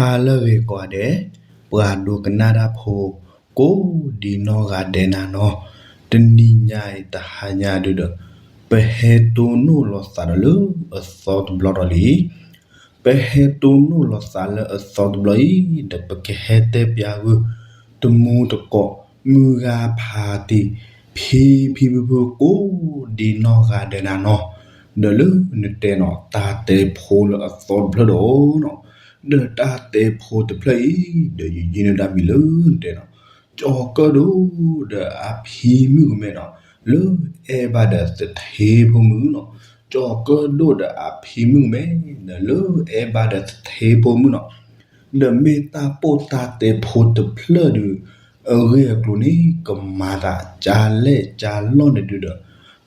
ဟါလၢအဂ့ၤကိးဂၤဒဲး, ပှၤဒိကနၣ်တၢ်ဖိ ကိးဒံနီၢ်ဂၤဒဲးနၤနီၤ, တနံၤညါအံၤတဟါညါဒုဒီး ပဟဲတိၢ်နီၣ်လီၤသးဒီးလၢအသီတဘျီဒီးလံ. ပဟဲတိၢ်နီၣ်လီၤသးလၢအသီတဘျီအံၤ ဒီးပကဟဲတဲပျးဂုာ် တမူတကိး မုၢ်ဂၤဖးတံၢ် ဖံဖံဖုဖု ကိးဒံနီၢ်ဂၤဒဲးနၤနီၤ, ဒီးလၢနတဲနီၤ တၢ်တဲဖိလၢအသီတဖျၢၣ်ဒီးနီၤ, ဒီးတၢ်တဲဖိတဖျၢၣ်အံၤ ဒီးယယုၢ်န့ၢ်ဒၣ်မံၤလၢနတဲနီၤ ကၠီၤကၢၣ်ဒိၣ်ဒီးအဖံမုၣ်ကမဲနီၤ, လၢအဲၣ်ဘၣ်ဒီးသထ့ဖိမုၣ်နီၤ, ကၠီၤကၢၣ်ဒိၣ်ဒီးအဖံမုၣ်ကမဲ ဒီးလၢအဲၣ်ဘၣ်ဒီးသထ့ဖိမုၣ်နီၤ, ဒီးမ့ၢ်တၢ်ပိၢ်တၢ်တဲဖိတဖျၢၣ်ဒီး အဂ့ၢ်အကျိၤန့ၣ် ကမၤသးကလဲၣ်ကလီၢ်န့ၣ်ဒုဒီး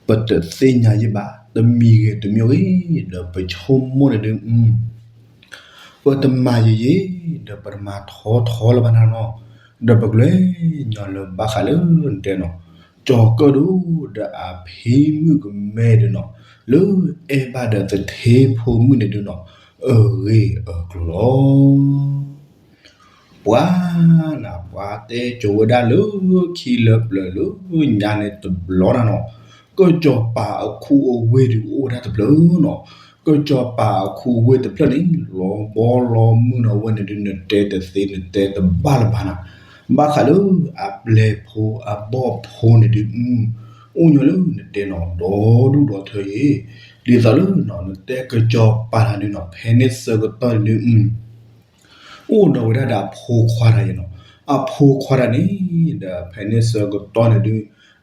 ပတသ့ၣ်ညါယံၣ်ဘၣ်, တမံၤဂ့ၤတမံၤဂ့ၤ ဒီးပဆိကမိၣ်န့ၣ်ဒု ပတမၤယံာ်ယံာ် ဒီးပတမၤထီထီလၢၤဘၣ်နၤနီၤ, ဒီးပကလဲၤညီလၢဘၣ်ဃးလၢနတဲနီၤ ကၠီၤကၢၣ်ဒိၣ်ဒီးအဖံမုၣ်ကမဲဒုနီၤ, လၢအဲၣ်ဘၣ်ဒီးသထ့ဖိမုၣ်န့ၣ်ဒုနီၤ, အဂ့ၢ်အကျိၤလီၤ. ပှၤနၤ ပှၤတဲကိးဝဲဒၣ်လၢခံလၢပျၢၤလၢညါန့ၣ်တဘျီနၤနီၤ, ကစီၤပၤအခူအဝ့ၢ်ဒုအိၣ်ဝဲဒၣ်တဖျၢၣ်နီၤ, ကစီၤပၤအခူအဝ့ၢ်တဖျၢၣ်န့ၣ် လီၤဘီလီၤမုၢ်နီၤဝဲန့ၣ်ဒု နတဲတသ့နတဲတဘၣ်လၢၤဘၣ်နၤ, ဘၣ်ဃးလၢအပျဲၢ်ဖိအဘီၣ်ဖိန့ၣ်ဒု အိၣ်ညီလၢနတဲနီၤ ဒီဒူၣ်ဒီထၢအံၤ, ဒ်သိးလၢနတဲကစီၤပၤတၢ်ဒုနီၤ ဖဲန့ၣ်ဆၢကတီၢ်န့ၣ်ဒု အိၣ်ဒီးဝဲဒၣ်ဒီးအဖိခွါတၢ်အံၤနီၤ, အဖိခွါတၢ်န့ၣ် ဒီးဖဲန့ၣ်ဆၢကတီၢ်န့ၣ်ဒု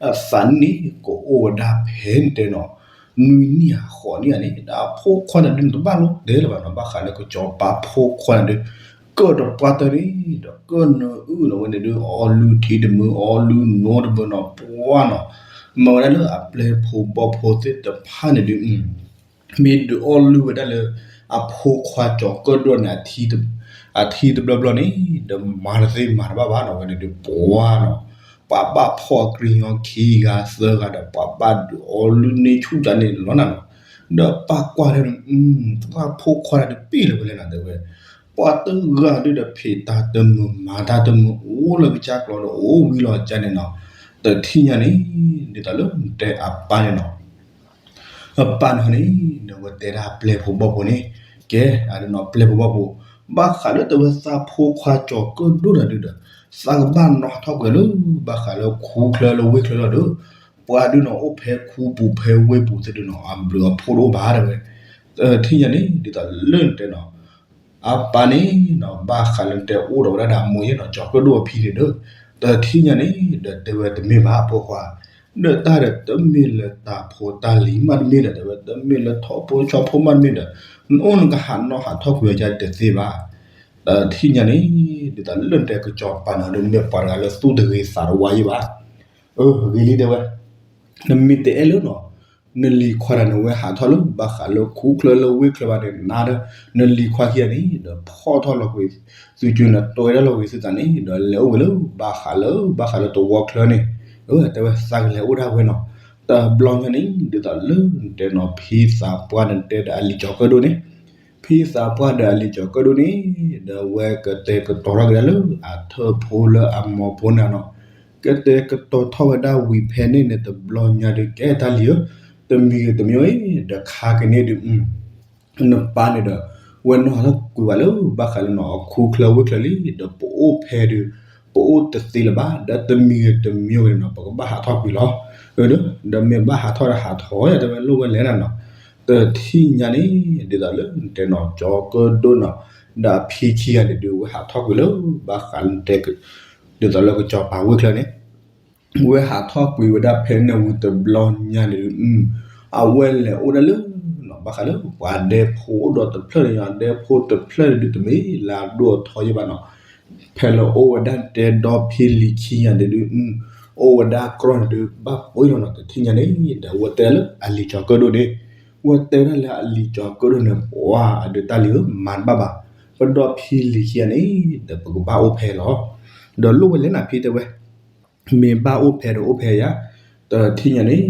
အသးနံၣ်န့ၣ် ကအိၣ်ဝဲဒၣ်ဖဲန့ၣ်တဲနီၤ နွံနံၣ်ဧါဃိးနံၣ်ဧါန့ၣ် ဒီးအဖိခွါတၢ်ဒုန့ၣ်တဘၣ်လိၣ်တဲလၢၤဘၣ်နီၤ, ဘၣ်ဃးလၢကစီၤပၤဖိခွါတၢ်ဒု ကၢၣ်တပှၢ်တၢၢ်န့ၣ် ဒီးကၢၣ်နၢအုၣ်နီၤဝဲန့ၣ်ဒု အီလုၢ်ထံတမုာ် အီလုၢ်နိတမုာ်နီၤ ပှၤနီၤ, မၤဝဲဒၣ်လၢအပျဲၢ်ဖိဘီၣ်ဖိသ့ၣ်တဖၣ်န့ၣ်ဒု မ့ၢ်ဒုးအီလုၢ်ဝဲဒၣ်လၢ အဖိခွါကၠီၤကၢၣ်ဒိၣ်န့ၣ် အထံတဘျီဘျီန့ၣ် ဒီးမၤတသ့မၤတဘၣ်ဘၣ်နီၤ ဝဲန့ၣ်ဒုးပှၤနီၤ, ပှၤဘၣ်ဖီၣ်အကရံၣ်ညီခံဂၤသၢဂၤဒီး ပှၤဘၣ်ဒုးအီလုၢ်န့ၢ်ဆူၣ်ကန့ၣ်လီၤနၤနီၤ, ဒီးပာ်ကွၢ်လၢ ပှၤဖိခွါတၢ်ဒုးပ့ၢ်လၢၤဝဲလဲၣ်နၤတဲဝဲ ပှၤတဂၤဒုဒီးဖံးတၢ်တမုာ်မၤတၢ်တမုာ် အိၣ်လၢကစၢ်ကျီဒီးအိၣ်ဝံၤလီၤကန့ၣ်နီၤ, တထံၣ်ညါန့ၣ် ဒ်သိးလၢနတဲအပၢ်န့ၣ်နီၤ အပၢ်န့ၣ်န့ၣ် ဒီးဝဲတဲဒၣ်ပျဲၢ်ဖိဘီၣ်ဖိန့ၣ် ကဲ အဒုနီၤ ပျဲၢ်ဖိဘီၣ်ဖိ ဘၣ်ဃးလၢတဝဲသးဖိခွါကၠီၤကၢၣ်ဒိၣ်တၢ်ဒုဒီး သးကဘၣ်နီၣ်ဟးထီၣ်ကွံာ်လၢ ဘၣ်ဃးလၢခူချၢလၢဝ့ၢ်ချၢလီၤဒီး ပှၤဒုနီၤ အိၣ်ဖဲခူပူၤဖဲဝ့ၢ်ပူၤသ့ၣ်ဒုနီၤ အဘျုးအဖှိၣ်တအိၣ်ဘၣ်တဲဝဲ, တထံၣ်ညါန့ၣ် ဒ်သိးလၢနတဲနီၤ အပၢ်န့ၣ်နီၤ ဘၣ်ဃးလၢတဲအိၣ်ဒီးဝဲဒၣ်ဒီးအမိၢ်ယဲနီၤ ကၠီၤကၢၣ်ဒိၣ်အဖံန့ၣ်ဒီး တထံၣ်ညါန့ၣ် ဒီးတဲဝဲတမ့ၢ်ဘၣ်အဖိခွါ, ဒီးတၢ်ဒီးတမ့ၢ်လၢတၢ်ဖိတၢ်လံၤမးတမ့ၢ်ဒီး တဲဝဲ တမ့ၢ်လၢထီၣ်ဖိဆီဖိမးတမ့ၢ်ဒီး နအိၣ်နကဟးနီၣ်ဟးထီၣ်ကွံာ်ဝဲဒၣ်တသ့ဘၣ်. တထံၣ်ညါန့ၣ် ဒ်သိးလၢနတဲကစီၤပၤန့ၣ်ဒီး မ့ၢ်ပှၤတဂၤလၢသူၣ်တဂ့ၤသးတဝါယံၣ်ဘၣ်. အဂ့ၤလံတဲဝဲ နမ့ၢ်တအဲၣ်လၢနီၤ နလံၤခွါတၢ်န့ၣ် ဝဲဟးထီၣ်လၢဘၣ်ဃးလၢခူချၢလၢဝ့ၢ်ချၢဘၣ်န့ၣ် နၤဒီး နလံၤခွါခံဂၤန့ၣ် ဒီးဖီၣ်ထီၣ်လီၤကွံာ် သုကၠိန့ၣ် တွဲဒၣ်လီၤကွံာ်သုသးန့ၣ် ဒီးလဲၤအိၣ်ဝဲလၢဘၣ်ဃးလၢ ဘၣ်ဃးလၢတဝီချၢန့ၣ် တဲဝဲသးကလဲၤအိၣ်ဒၣ်ဝဲနီၤ. တဘျီညါန့ၣ် ဒ်သိးလၢနတဲနီၤ ဖံသးပှၢ်ဒီးတဲဒီးအလံၤကၠီၤကၢၣ်ဒိၣ်န့ၣ် ဖံသးပှၢ်ဒီးအလံၤကၠီၤကၢၣ်ဒိၣ်န့ၣ် ဒီးဝဲကတဲာ်ကတီၤထီၣ်က့ၤဒၣ်လၢအထၢၣ်ဖိလၢအမိၢ်ဖိန့ၣ်နီၤ. ကတဲာ်ကတီၤထီၣ်ဝဲဒၣ်ဝံၤဖဲန့ၣ်န့ၣ် တဘျီညါဒုး ကဲတၢ်လံၤဧၢ, တမံၤဂ့ၤတမံၤဂ့ၤ ဒီးခါက့ၤန့ၣ်ဒုး နပၢ်န့ၣ်ဒီး ဝဲနီၢ်ဟးထီၣ်ကွံာ်ဝဲလၢဘၣ်ဃးလၢနီၤ အခူချၢဝ့ၢ်ချၢလံ, ဒီးပအိၣ်ဖဲဒုး ပအိၣ်တသ့လၢၤဘၣ်, ဒီးတမံၤဂ့ၤတမံၤဂ့ၤန့ၣ်နီၤ ပကဘၣ်ဟးထီၣ်ကွံာ်လီၤ. ဒီးမ့ၢ်ဘၣ်ဟးထီၣ်ဒီးဟးထီၣ်ယတဲဝဲလိၣ်ဝဲလဲၣ်နၤနီၤ. တထံၣ်ညါန့ၣ် ဒ်သိးလၢနတဲနီၤ ကၠီၤကၢၣ်ဒိၣ်နီၤ ဒီးအဖံခံဂၤန့ၣ်ဒုး ဝဲဟးထီၣ်ကွံာ်လၢဘၣ်ဃးလၢတဲ ဒ်သိးလၢကစီၤပၤဝ့ၢ်ချၢန့ၣ် ဝဲဟးထီၣ်ကွံာ်ဝဲဒၣ်ဖဲန့ၣ်ဝံၤတဘျီညါန့ၣ်ဒုး အဝဲလဲၤအိၣ်ဒၣ်လၢ ဘၣ်ဃးလၢပှၤဒဲဖိအိၣ်ဒီးတဖျၢၣ်န့ၣ် ဒဲဖိတဖျၢၣ်န့ၣ်ဒုးတမ့ၢ်လၢအဒိၣ်အထီယံၣ်ဘၣ်နီၤ. ဖဲလၢအိၣ်ဝဲဒၣ်တဲဒီဖံလံၤခံဂၤန့ၣ်ဒုး အိၣ်ဝဲဒၣ်ကြီန့ၣ်ဒုး ဘၣ်ပှ့ၤလီၤနီၤ. တထံၣ်ညါန့ၣ် ဒီးဝဲတဲလၢအလံၤကၠီၤကၢၣ်ဒိၣ်န့ၣ် ဝဲတဲဝဲဒၣ်လၢအလံၤကၠီၤကၢၣ်ဒိၣ်န့ၣ် ပှၤအဒုးတၢ်လံၤဧၢ မၤတဘၣ်ဘၣ်, ပဒီဖံလံၤခံဂၤန့ၣ် ဒီးပကဘၣ်အိၣ်ဖဲလီၤ. ဒီးလိၣ်ဝဲလဲၣ်နၤဖံတဲဝဲ မ့ၢ်ဘၣ်အိၣ်ဖဲဒီးအိၣ်ဖဲယါ, တထံၣ်ညါန့ၣ်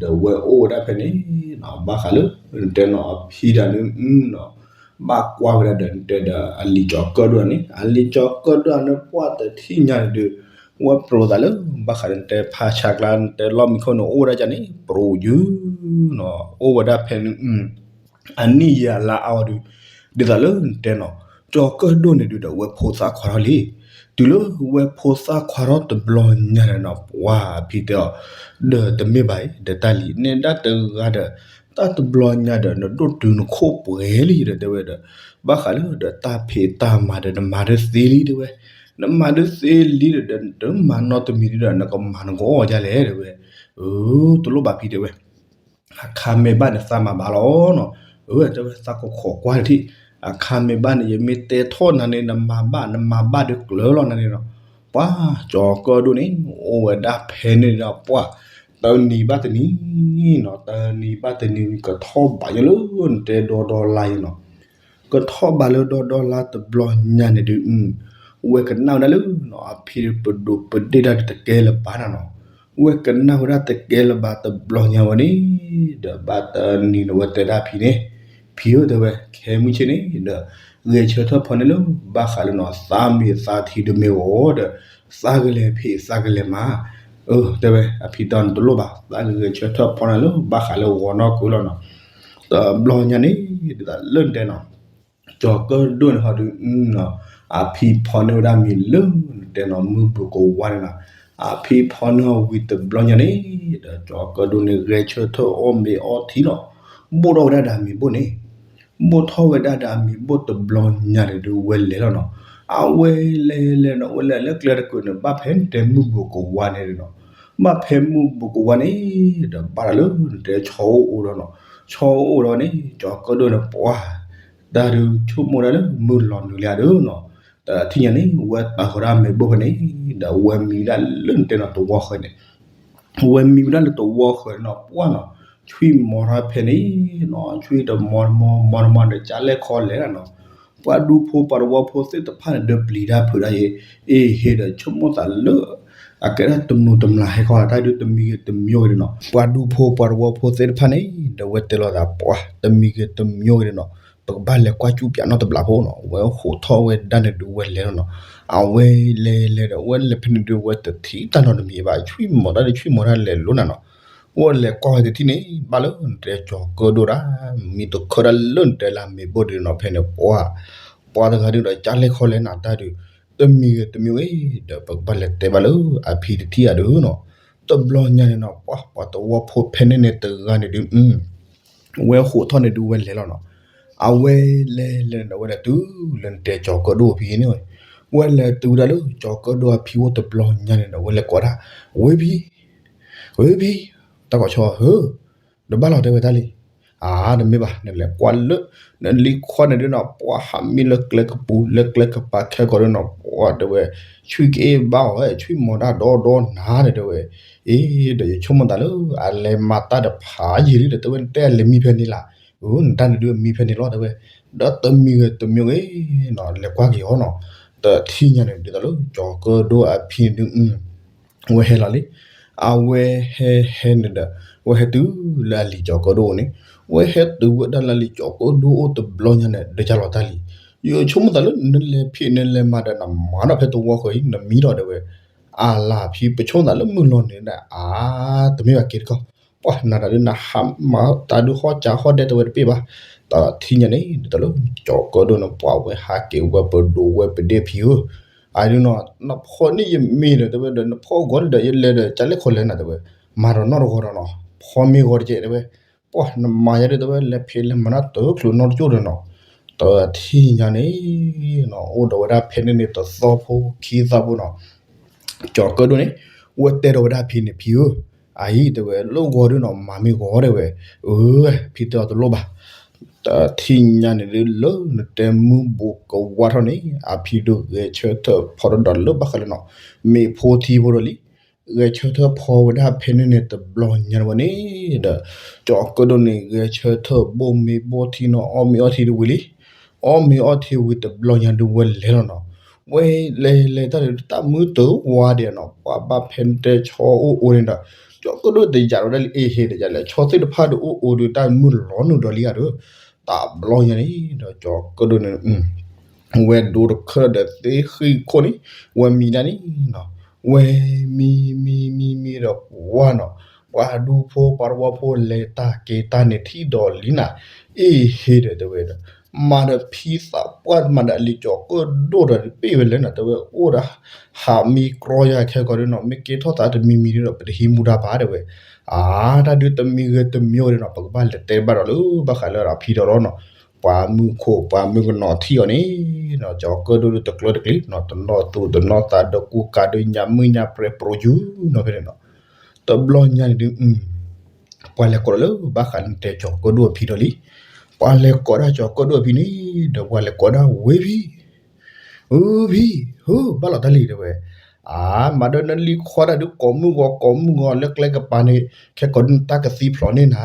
ဒီးဝဲအိၣ်ဝဲဒၣ်ဖဲန့ၣ်နီၤ ဘၣ်ဃးလၢ တဲနီၤအဖံတၢ်န့ၣ်နီၤ ဘၣ်ကွၢ်ဝဲဒၣ်ဒီး နတဲဒီးအလံၤကၠီၤကၢၣ်ဒိၣ်န့ၣ် အလံၤကၠီၤကၢၣ်ဒိၣ်န့ၣ် ပှၢ်တထံၣ်ညါန့ၣ်ဒုး ဝဲပျိၤသးလၢ ဘၣ်ဃးဒီးနတဲဖးဆါကျါ နတဲလီၢ်မံခိၣ်န့ၣ်အိၣ်ဝဲဒၣ်ကန့ၣ် ပျိၤယုၢ်နီၤ အိၣ်ဝဲဒၣ်ဖဲန့ၣ် အနံၣ်ယံာ်အလါအါအီၤဒုး ဒ်သိးလၢနတဲနီၤ ကၠီၤကၢၣ်ဒိၣ်န့ၣ်ဒုးဒီး ဝဲဖိသၣ်ခွါထီၣ်လံ. တုၤလၢဝဲဖိသၣ်ခွါထီၣ်တဘျီညါန့ၣ်နီၤ ပှၢ်အဖံတဲအီၤ ဒီးတမ့ၢ်ဘၣ်အံၤ ဒီးတၢ်လံၤ နဲဒၣ်တဂၤဒီး တၢ်တဘျီညါဒီး နဒိၣ်တုၤနခိၣ်ပှဲၤလံဒီးတဲဝဲဒီး ဘၣ်ဃးလၢဒီးတၢ်ဖံးတၢ်မၤဒီး နမၤဒၢသ့လံတဲဝဲ, နမၤဒၢသ့လံဒီး နတမၤနီတမံၤဒုးဒီး နကမၤနဂီၢ်အီၤဒ်လဲၣ်တဲဝဲ. အၢ တလိၣ်ဘၣ်ဖံတဲဝဲ အခါမ့ၢ်ဘၣ်န့ၣ် သးမၤဘၣ်လီၤနီၤ. အၢ တဲဝဲ သးကခိးကွၢ်တထံၣ် အခါမ့ၢ်ဘၣ်န့ၣ် ယမ့ၢ်တဲထီၣ်နၤန့ၣ် နမၤဘၣ် နမၤဘၣ်ဒုးကျၢၤလီၤနၤန့ၣ်နီၤ. ပှၢ်ကၠီၤကၢၣ်ဒိၣ်န့ၣ် အိၣ်ဝဲဒၣ်ဖဲန့ၣ်ဒီး ပှၢ်တနံၤဘၣ်တနံၤနီၤ တနံၤဘၣ်တနံၤ ကထီၣ်ဘးယလၢနတဲဒီဒီလါယနီၤ ကထီၣ်ဘးလၢဒီဒီလါတဘျီညါန့ၣ်ဒုး ဝဲကနၣ်ဝဲဒၣ်လၢ အဖံပဒိၣ်ပဒ့ၣ်တၢ်ဒုးတကဲလၢၤဘၣ်နၤနီၤ. ဝဲကနၣ်ဝဲဒၣ်တကဲလၢၤဘၣ်တဘျီညါဝဲန့ၣ် ဒီးဘၣ်တနံၤန့ၣ် ဝဲတဲဒၣ်ဖံန့ၣ် ဖံဧၢ တဲဝဲ ခဲမုၢ်ဆ့ၣ်န့ၣ်ဒီး ဂဲၤဆၢထၢၣ်ဖီန့ၣ်လၢ ဘၣ်ဃးလၢနီၤ သးမ့ၢ်သးထံတမ့ၢ်ဧိၤဒီး သးကလဲၤဖံးသးကလဲၤမၤ အၢ တဲဝဲ အဖံတဲနတလိၣ်ဘၣ် သးကဂဲၤဆၢထၢၣ်ဖီန့ၣ်လၢ ဘၣ်ဃးလၢဂီၤနီၢ်ခိလီၤနီၤ. တဘျီညါန့ၣ် ဒ်သိးလၢနတဲနီၤ ကၠီၤကၢၣ်ဒိၣ်န့ၣ်ဟီဒုး အဖံဖီန့ၢ်ဝဲဒၣ်မံၤလၢနတဲနီၤ မုၢ်ဘိးကဝါန့ၣ်နီၤ. အဖံဖီန့ၢ်ဝံၤတဘျီညါန့ၣ် ဒီးကၠီၤကၢၣ်ဒိၣ်န့ၣ် ဂဲၤဆၢထၢၣ်အီၣ်မ့ၤအီထံလီၤ. ဘိၣ်ထီၣ်ဝဲဒၣ်ဒီးအမံၤဘိၣ်န့ၣ် ဘိၣ်ထီၣ်ဝဲဒၣ်ဒီးအမံၤဘိၣ်တဘျီညါန့ၣ်ဒုး ဝဲလဲၤလီၤနီၤ. အဝဲလဲၤလဲၤနီၤ ဝဲလဲၤလၢကျဲတကုာ်န့ၣ် ဘၣ်ဖဲနတဲမုၢ်ဘိးကဝါန့ၣ်နီၤ. ဘၣ်ဖဲမုၢ်ဘိးကဝါန့ၣ် ဒီးဘၣ်ဒီးလၢနတဲဆီအိၣ်အိၣ်ဒီးနီၤ. ဆီအိၣ်အိၣ်ဒီးန့ၣ် ကၠီၤကၢၣ်ဒိၣ်န့ၣ် ပှၢ် တၢ်ဒုးဆိကမိၣ်ဒၣ်လၢမုၢ်လီၤနုာ်လံဧါဒုးနီၤ. တထံၣ်ညါန့ၣ် ဝဲပာ်ဃုာ်ဒၣ်မ့ၤဘိၣ်ဖဲန့ၣ် ဒီးဝဲမံဝဲဒၣ်လၢနတဲနီၤတဝီဃၢၤန့ၣ် ဝဲမံဝဲဒၣ်လၢတဝီဃၢၤန့ၣ်နီၤ ပှၢ်နီၤ ဆွံၣ်မီၤထီၣ်ဖဲန့ၣ်နီၤ ဆွံၣ်တမီၤတမီၤ မီၤတမီၤဒီး ကၢ်လဲၢ်ခီလဲၣ်နီၤ. ပှၤဒူဖိပှၤတဝီဖိသ့ၣ်တဖၣ်န့ၣ် ဒီးပျံၤတၢ်ဖုးတၢ်အံၤ အ့ဟ့ဒီးဆိကမိၣ်သးလၢ အကဲဒၣ်တမျိးတမျာ်ဟဲခီ တၢ်ဒုးတမံၤဂ့ၤတမျိးဂ့ၤန့ၣ်နီၤ. ပှၤဒူဖိပှၤတဝီဖိသ့ၣ်တဖၣ်န့ၣ် ဒီးဝဲတဲလီၤသး ပှၢ်တမံၤဂ့ၤတမျိးဂ့ၤန့ၣ်နီၤ ပကဘၣ်လဲၤကွၢ်ကၠူပၠးနီတဘျီဖိနီၤ. ဝဲဟိးထီၣ်ဝဲဒၣ်န့ၣ်ဒုးဝဲလဲၤလီၤနီၤ. အဝဲလဲၤလဲၤဒီး ဝဲလဲၤဖဲန့ၣ်ဒုး ဝဲတထံၣ်တၢ်နီတမံၤဘၣ် ဆွံၣ်မီၤတၢ်ဒုးဆွံၣ်မီၤတၢ်လဲၤလိၤနၤနီၤ. ဝဲလဲၤကွၢ်ဝဲတထံၣ်န့ၣ် ဘၣ်လၢနတဲကၠီၤကၢၣ်ဒိၣ်ဒၣ် မံတခၢၣ်ဒၣ်လၢနတဲလၢမ့ၤဘိၣ်ဒုးနီၤ ဖဲန့ၣ်ပှၢ် ပှၤတဂၤဒုးဒီး ကၢ်လဲၢ်ခီလဲၣ်နၤတၢ်ဒုး တမံၤဂ့ၤတမျိးဂ့ၤ ဒီးပကဘၣ်လဲၤတဲဘၣ်လၢအဖံတထံၣ်ဧါဒုးနီၤ. တဘျီညါန့ၣ်နီၤ ပှၤ ပှၤတဝီဖိဖဲန့ၣ်န့ၣ်တဂၤန့ၣ်ဒုး ဝဲဟိးထီၣ်န့ၣ်ဒုးဝဲလဲၤလီၤနီၤ. အဝဲလဲၤလဲၤဒီး ဝဲလဲၤတုၤလၢနတဲကၠီၤကၢၣ်ဒိၣ်အဖံန့ၣ် ဝဲလဲၤတုၤဝဲဒၣ်လၢကၠီၤကၢၣ်ဒိၣ်အဖံအိၣ်တဘျီညါန့ၣ်ဒီး ဝဲလဲၤကိးဒၣ် ဝ့ၢ်ဖံ ဝ့ၢ်ဖံ တၢ်ကီးဆီဧၢ နဘၣ်လီၤတဲဝဲတၢ်လံ. အါ တမ့ၢ်ဘၣ် နလဲၤကွၢ်လၢ နလံၤခီန့ၣ်ဒုးနီၤ ပှၤဟးမံလၢကျဲကပူၤ လၢကျဲကပၤခဲကီးဒုးနီၤ ပှၤတဲဝဲ ဆွံၣ်က့ဘၣ်အီၤ ဆွံၣ်မီၤတၢ်ဒီဒီနၤန့ၣ်တဲဝဲ. အ့ ဒီးယဆိကမိၣ်သးလၢ အလဲၤမၤတၢ်ဒီးဖးယံာ်လံဒီး တဲဝဲ နတဲအလဲၤမံဖဲန့ၣ်လီၤ. အၢ နတၢ်န့ၣ်ဒုးမံဖဲန့ၣ်လီၤတဲဝဲ. ဒီးတမံၤဂ့ၤတမံၤဂ့ၤနီၤ လဲၤကွၢ်က့ၤအီၤနီၤ. တထံၣ်ညါန့ၣ် ဒ်သိးလၢကၠီၤကၢၣ်ဒိၣ်အဖံန့ၣ်ဒုး ဝဲဟဲလီၤလံ. အဝဲဟဲဟဲန့ၣ်ဒီး ဝဲဟဲတုၤလၢအလံၤကၠီၤကၢၣ်ဒိၣ်န့ၣ် ဝဲဟဲတုၤဝဲဒၣ်လၢအလံၤကၠီၤကၢၣ်ဒိၣ်အိၣ်တဘျီညါန့ၣ် ဒီးယါလီၤတၢ်လံ. ယဆိကမိၣ်သးလၢနလဲၤဖံးနလဲၤမၤဒီးနမၤဒီးဖဲတဝီဃၢၤအံၤ နမံဒီးတဲဝဲ. အလၢဖံပဆိကမိၣ်သးလၢမုၢ်လီၤနုာ်ဒီး အါ တမ့ၢ်ဘၣ်က့ၤတခီ ပှၤနၤတၢ်ဒုးနဟးမၤတၢ်ဒုးဟီၣ်ကၠးဟီၣ်ဒဲတဲဝဲတပ့ၢ်ဘၣ်. တထံၣ်ညါန့ၣ် ဒ်သိးလၢကၠီၤကၢၣ်ဒိၣ်န့ၣ် ပှၤဝဲဟးက့ၤဝဲပဒိၣ်ဝဲပဒ့ၣ်ဖံဧၢ အဒုးနီၤ နဖီၣ်န့ၢ်ယမ့ၤဒီးတဲဝဲဒီး နဖီၣ်ဂီၤလံဒီး ယလဲၤဒီးကၢ်လဲၢ်ခီလဲၣ်နၤတဲဝဲ. မၤဒီးနီတဂီၤဒီးနီၤ ဖီၣ်မ့ၤဂီၤတကဲးတဲဝဲ. ပှၤနမၤယၤဒုးတဲဝဲ လဲၤဖံးလဲၤမၤနၢ်တချုးနီတကၠိၢ်ဒီးနီၤ. တထံၣ်ညါန့ၣ်နီၤ အိၣ်ဒီးဝဲဒၣ်ဖဲန့ၣ်န့ၣ် တသီဖိခံသီဖိနီၤ ကၠီၤကၢၣ်ဒိၣ်န့ၣ် ဝဲတဲဒီးဝဲဒၣ်ဖံန့ၣ် ဖံဧၢ, အအံၤတဲဝဲ လၢဂီၤဒုးနီၤ မၤမ့ၤဂီၤတဲဝဲ. အၢ ဖံတဲအီၤတလိၣ်ဘၣ်. တထံၣ်ညါန့ၣ်ဒုး လၢနတဲမုၢ်ဘိးကဝါထီၣ်န့ၣ် အဖံဒုးဂဲၤဆၢထၢၣ်ဖီတဒီးလၢဘၣ်ဃးလၢနီၤ မ့ၤဖိထံဖိဒီးလံ. ဂဲၤဆၢထၢၣ်ဖီဝဲဒၣ်ဖဲန့ၣ်န့ၣ်တဘျီညါဝဲန့ၣ်ဒီး ကၠီၤကၢၣ်ဒိၣ်န့ၣ် ဂဲၤဆၢထၢၣ်ဘိၣ်မ့ၤဘိၣ်ထံနီၤ အီၣ်မ့ၤအီထံဒုးဝံၤလံ. အီၣ်မ့ၤအီထံဝံၤတဘျီညါဒုးဝဲလဲၤလီၤနီၤ. ဝဲလဲၤလဲၤတၢ်ဒုး တၢ်မုၢ်တဝါဒဲးနီၤ ပှၤဘၣ်ဖဲတဲဆီအိၣ်အိၣ်န့ၣ်ဒီး ကၠီၤကၢၣ်ဒိၣ်တယာ်ဝဲဒၣ်လံ အ့ဟ့တယာ်လဲၣ် ဆီသ့ၣ်တဖၣ်ဒုးအိၣ်အိၣ်ဒုး တၢ်မုၢ်လီၤနုာ်ဒီးလံဧါဒီး တဘျီညါန့ၣ်ဒီး ကၠီၤကၢၣ်ဒိၣ်န့ၣ် ဝဲဒိတခၢၣ်ဒီးသ့ၣ်ဃံခိၣ်န့ၣ် ဝဲမံဒၣ်န့ၣ်နီၤ, ဝဲမံမံမံမံဒီးပှၢ်နီၤ, ပှၤဒူဖိပှၤတဝီဖိလဲၤတၢ်က့ၤတၢ်န့ၣ်ထံၣ်ဒီးလံနၤ, အ့ၣ်ဟ့ဒီးတဲဝဲဒီး, မၤဒီးဖံသးပှၢ်မၤဒီးအလံၤကၠီၤကၢၣ်ဒိၣ်ဒီးတပ့ၢ်ဝဲလဲၣ်နီၤ, တဲဝဲအိၣ်ဒီး ဟးမံကြီယၤခဲကီးဒ်နီၤ, မ့ၢ်ကဲထီၣ်သးတမံၤမံၤဒ်ဒီး ပတဟံးမူဒါဘၣ်တဲဝဲ, အါ တၢ်ဒုးတမံၤဂ့ၤတမံၤဂ့ၤဒ်နီၤ ပကဘၣ်လဲၤတဲဘၣ်ဒီးလၢဘၣ်ဃးလၢအဖံဒီးလီၤနီၤ, ပှၤမုၣ်ခိၣ်ပှၤမုၣ်ကနီၤထံၣ်အီၤန့ၣ်နီၤ, ကၠီၤကၢၣ်ဒိၣ်ဒုးတကျၢတကျ့နီၤ, တနီၣ်သူၣ်တနီၣ်သးဒီးကူကၤဒီးညါမုၢ်ညါပြဲးပြိယုၢ်နီၤဖဲန့ၣ်နီၤ, တဘျီညါန့ၣ်ဒုး ပှၤလဲၤကိးဒီးလၢဘၣ်ဃးလၢနတဲကၠီၤကၢၣ်ဒိၣ်အဖံဒီးလံ, ပှၤလဲၤကိးဒၣ်ကၠီၤကၢၣ်ဒိၣ်အဖံန့ၣ် ဒီးပှၤလဲၤကိးဒၣ်ဝဲဖံ အၢဖံ, ဟၢ ဘၣ်လီၤတၢ်လံတဲဝဲ, အါ မၤဒီးနလံၤခွါတၢ်ဒုးကိးမုၢ်ဂီၤကိးမုၢ်ဂီၤလၢကျဲကပၤန့ၣ် ခဲကိးဒ်နတၢ်ကသံဖျိးန့ၢ်နၤ,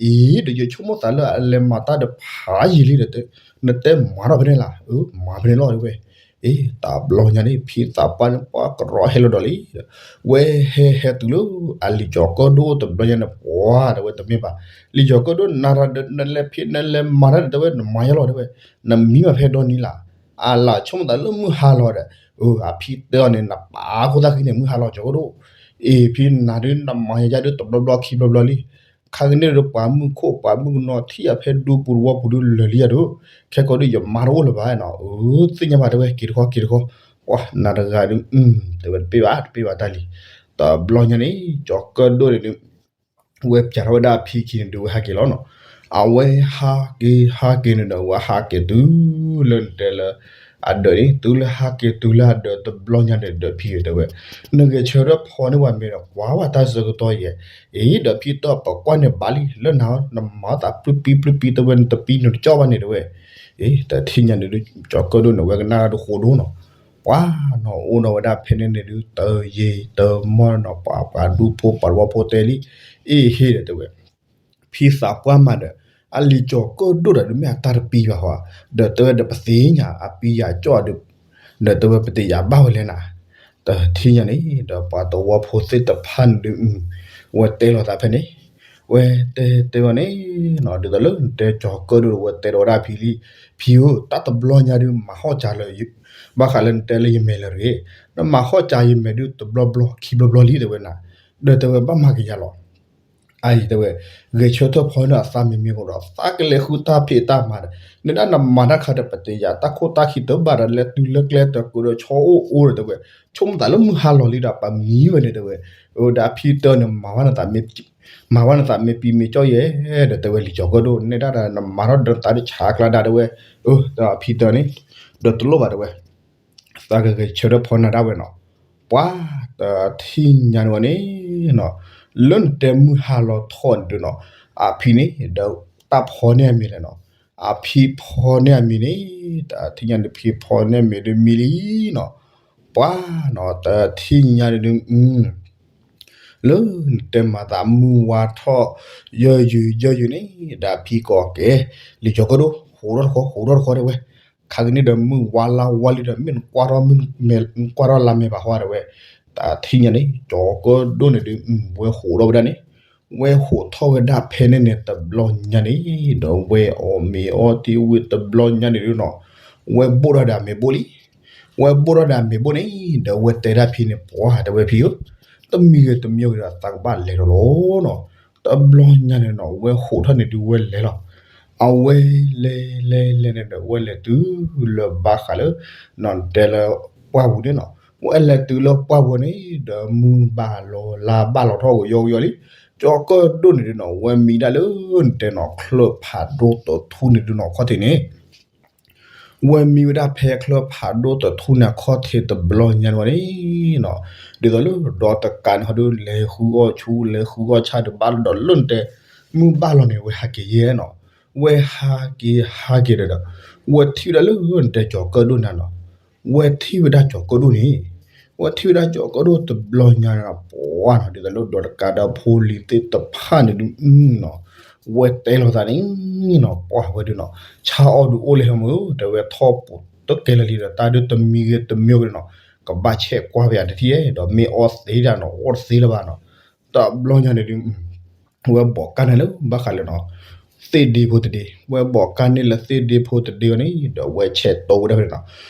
အံၤ ဒီးယဆိကမိၣ်သးလၢအလဲၤမၤတၢ်ဒီးဖးယံာ်လံဒီး နတဲမၤထီၣ်ဖဲန့ၣ်လီၤ, အၢ မၤဖဲန့ၣ်လီၤတဲဝဲ, အ့ တဘျီညါန့ၣ် ဖံသးပှၢ်န့ၣ် ပှၤကရီဟဲလီၤဒီးလံ, ဝဲဟဲဟဲတုၤလၢအလံၤကၠီၤကၢၣ်ဒိၣ်တဘျီညါန့ၣ် ပှၤတဲဝဲတမ့ၢ်ဘၣ်, လံၤကၠီၤကၢၣ်ဒိၣ်နၤဒီးနလဲၤဖံနလဲၤမၤတၢ်ဒီးတဲဝဲ နမၤယါလီၤတဲဝဲ, နမံဘၣ်ဖဲဒီနံၤလၢ် အလၢ်ဆိကမိၣ်သးလၢမုၢ်ဟါလီၤဒီး, အၢ အဖံတဲအီၤန့ၣ် နပာ်ခိၣ်သၣ်ခံန့ၣ် မုၢ်ဟါလီၤကၠီၤကၢၣ်ဒိၣ်, အ့ ဖံနၤဒုးနမၤယါဒုးတဘျီဘျီခံဘျီဘျီလံ, ခါကန့ၣ်ဒီး ပှၤမုၣ်ခိၣ်ပှၤမုၣ်ကနီၤထံၣ်အဖဲဒူပူၤတဝီပူၤဒုးလၢာ်လံယၤဒိၣ်, ခဲကိးဒုးယမၤတအိၣ်လၢၤဘၣ်နီၤ, အၢ သ့ၣ်ညါဘၣ်တဲဝဲ က့ၤတခီက့ၤတခီ, ပှၤနၤတဂၤဒုး တဲဝဲတပ့ၢ်ဘၣ်တပ့ၢ်ဘၣ်တၢ်လံ, တဘျီညါန့ၣ် ကၠီၤကၢၣ်ဒိၣ်န့ၣ်ဒုး ဝဲပျးထီၣ်ဝဲဒၣ်အဖံခံန့ၣ်ဒုး ဝဲဟးက့ၤလီၤနီၤ, အဝဲဟးက့ၤဟးက့ၤန့ၣ်ဒီး ဝဲဟးက့ၤတုၤလၢနတဲလၢ အဒၢးန့ၣ် တုၤလၢဟးက့ၤတုၤလၢအဒၢးတဘျီညါန့ၣ်ဒီး ဖံတဲဝဲ, နဂဲၤဆၢထၢၣ်ဖီန့ၢ်ဝဲမ့ၢ်ဒီး ကွၢ်ဝဲတၢ်ဆၢကတီၢ်ယဲ, အ့ ဒီးဖံတဲပကွၢ်န့ၣ်ဘၣ်လံ လၢနၤ နမၤသးပျုၢ်ပံပျုၢ်ပံ တဲဝဲနတပံနတကၠီၣ်ဘၣ်န့ၣ်တဲဝဲ, အ့ တထံၣ်ညါန့ၣ်ဒုး ကၠီၤကၢၣ်ဒိၣ်န့ၣ် ဝဲကနၣ်တၢ်ဒုးဃိးဒိၣ်နီၤ, ပှၤနီၤ အိၣ်ဒီးဝဲဒၣ်ဖဲန့ၣ်န့ၣ်ဒုး တယံာ်တမီၢ်နီၤ ပှၤဒူဖိပှၤတဝီဖိတဲလံ, အ့ဟ့ၣ်ဒီးတဲဝဲ, ဖံသးပှၢ်မၤဒီး အလံၤကၠီၤကၢၣ်ဒိၣ်ဒီး မ့ၢ်အတၢ်တပံဘၣ်ဟီ, ဒီးတဲဝဲဒီးပသ့ၣ်ညါ အပံယၤကၠီၣ်ဒီး, ဒီးတဲဝဲပသ့ၣ်ညါဘၣ်ဝဲလဲၣ်နၤ, တထံၣ်ညါန့ၣ် ဒီးပှၤတဝီဖိသ့ၣ်တဖၣ်န့ၣ်ဒုး ဝဲတဲလိာ်သးဖဲန့ၣ်, ဝဲတဲတဲဝဲန့ၣ်နီၤ ဒ်သိးလၢနတဲကၠီၤကၢၣ်ဒိၣ်ဒီး ဝဲတဲဒီးဝဲဒၣ်ဖံလံ, ဖံဧၢ တၢ်တဘျီညါဒုး မၤဟီၣ်ကၢလၢ ဘၣ်ဃးလၢနတဲလၢယမဲာ်လၢတဂ့ၤ, နမၤဟီၣ်ကၢယမဲာ်ဒုး တဘျီဘျီခံဘျီဘျီလံတဲဝဲနၤ, ဒီးတဲဝဲဘၣ်မၤကယၤလီၤ အအံၤတဲဝဲ, ဂဲၤဆၢထၢၣ်ဖီန့ၢ်အသးမ့မ့ၢ်ကဒီး သးကလဲၤဃုတၢ်ဖံးတၢ်မၤဒီး နဒၣ်နမၤတၢ်ခါဒီး ပသ့ၣ်ညါတၢ်ခိၣ်တၢ်ခံတဘၣ်ဒီး လဲၤတုၤလၢကျဲတၢ်ကိးဒီး ဆီအိၣ်အိၣ်ဒီးတဲဝဲ, ဆိကမိၣ်သးလၢမုၢ်ဟါလီၤလံဒီး ပမံဝဲန့ၣ်တဲဝဲ, အိၣ်ဒီးအဖံတၢ်န့ၣ် မၤဝဲနသးမ့ၢ်ပံမ့ၢ်ကၠီၣ်ယဲ, ဒီးတဲဝဲလံၤကၠီၤကၢၣ်ဒိၣ် နဲဒၣ်ဒီးနမၤထီၣ်ဒီးသးဒုးဆးကျါဒၣ်တဲဝဲ, အၢ ဒီးအဖံတၢ်န့ၣ်, ဒီးတလိၣ်ဘၣ်တဲဝဲ သးကဂဲၤဆၢထၢၣ်ဖီန့ၢ်ဒၣ်ဝဲနီၤ, ပှၤတထံၣ်ညါန့ၣ်ဝဲန့ၣ်နီၤ, လၢနတဲမုၢ်ဟါလီၤထီၣ်န့ၣ်ဒုးနီၤ, အဖံန့ၣ်ဒီးတၢ်ဖီန့ၢ်အမံၤလဲၣ်နီၤ, အဖံဖီန့ၢ်အမံၤန့ၣ်, တထံၣ်ညါန့ၣ်ဖံဖီန့ၢ်အမံၤဒုးမံလံနီၤ, ပှၤနီၤ တထံၣ်ညါန့ၣ်ဒုး လၢနတဲမၤသးမုၢ်ဝါထီၣ် ယဲၢ်ယုၢ်ယဲၢ်ယုၢ်န့ၣ် ဒီးအဖံကိးကဲ လံၤကၠီၤကၢၣ်ဒိၣ် ဟိးထီၣ်တခီ ဟိးထီၣ်တခီတဲဝဲ, ခါကန့ၣ်ဒီးမုၢ်ဝါလါဝါလံဒီး မ့ၢ်နကွၢ်ထီၣ်မုၢ်မဲာ် နကွၢ်ထီၣ်လါမဲာ်ဘၣ်ဟီတဲဝဲ, တထံၣ်ညါန့ၣ် ကၠီၤကၢၣ်ဒိၣ်န့ၣ်ဒုး ဝဲဟိးထီၣ်ဝဲဒၣ်န့ၣ်, ဝဲဟိးထီၣ်ဝဲဒၣ်ဖဲန့ၣ်န့ၣ် တဘျီညါန့ၣ် ဒီးဝဲအီၣ်မ့ၤအီထံဝံၤတဘျီညါန့ၣ်ဒုးနီၤ, ဝဲဘိၣ်ထီၣ်ဒီးအမဲာ်ဘိၣ်လံ ဝဲဘိၣ်ထီၣ်ဒီးအမဲာ်ဘိၣ်န့ၣ် ဒီးဝဲတဲဒၣ်ဖံန့ၣ် ပှၤတဲဝဲဖံဧၢ, တမံၤဂ့ၤတမံၤဂ့ၤဒီး သးကဘၣ်လဲၤဒီးလီၤနီၤ, တဘျီညါန့ၣ်နီၤ ဝဲဟိးထီၣ်န့ၣ်ဒုးဝဲလဲၤလီၤ, အဝဲလဲၤလဲၤလဲၤန့ၣ်ဒီး ဝဲလဲၤတုၤလၢဘၣ်ဃးလၢ နီၤတဲလၢပှၢ်ပူၤန့ၣ်နီၤ, ဝဲလဲၤတုၤလၢပှၢ်ပူၤန့ၣ် ဒီးမုၢ်ဘၣ်လီၤလါဘၣ်လီၤထီၣ်ဝဲယီဝဲယီလံ, ကၠီၤကၢၣ်ဒိၣ်န့ၣ်ဒုးနီၤ ဝဲမံဒၣ်လၢနတဲနီၤ ချၢၣ်ဖးဒိၣ်တထူၣ်န့ၣ်ဒုးနီၤ ခီၣ်ထံးန့ၣ် ဝဲမံဝဲဒၣ်ဖဲချၢၣ်ဖးဒိၣ်တထူၣ်န့ၣ်အခီၣ်ထံးတဘျီညါန့ၣ်ဝဲန့ၣ်နီၤ, ဒ်သိးလၢဒီးတကးန့ၣ်ဟီဒုး လဲၤဃုအီၣ်ဆူ လဲၤဃုအီၣ်ဆၣ်ဒီးဘၣ်လီၤဒီးလၢနတဲ မုၢ်ဘၣ်လီၤန့ၣ် ဝဲဟးက့ၤယဲနီၤ, ဝဲဟးက့ၤဟးက့ၤဒီးဒီး ဝဲထံၣ်ဝဲဒၣ်လၢနတဲကၠီၤကၢၣ်ဒိၣ်န့ၣ်နီၤ, ဝဲထံၣ်ဝဲဒၣ်ကၠီၤကၢၣ်ဒိၣ်န့ၣ် ဝဲထံၣ်ဝဲဒၣ်ကၠီၤကၢၣ်ဒိၣ်တဘျီညါန့ၣ်နီၤ ပှၤနီၤ ဒ်သိးလၢဒီးတကးဒီးဖိလံၤသ့ၣ်တဖၣ်န့ၣ်ဒုးနီၤ, ဝဲတဲလိာ်သးန့ၣ်နီၤ ပှၤဝဲဒုးနီၤ ဆၣ်အီၣ်ဒုးအိၣ်လၢဟဲမုၢ် တဲဝဲထီၣ်ပူၤတကဲလၢာ်လံဒီး တၢ်ဒုးတမံၤဂ့ၤတမံၤဂ့ၤနီၤ ကဘၣ်ဆဲးကွၢ်ဝဲယၤတထံၣ်ဒီး မ့ၢ်အီၣ်သ့ဒၣ်နီၤ အီၣ်တသ့လၢၤဘၣ်နီၤ, တဘျီညါန့ၣ်ဒုး ဝဲဘိးကၢ်န့ၣ်လၢဘၣ်ဃးလၢနီၤ သ့ၣ်ဒ့ဖိတဒ့, ဝဲဘိးကါန့ၢ်လၢသ့ၣ်ဒ့ဖိတဒ့အီၤန့ၣ် ဒီးဝဲဆဲးတိဝဲဒၣ်ဖဲန့ၣ်နီၤ.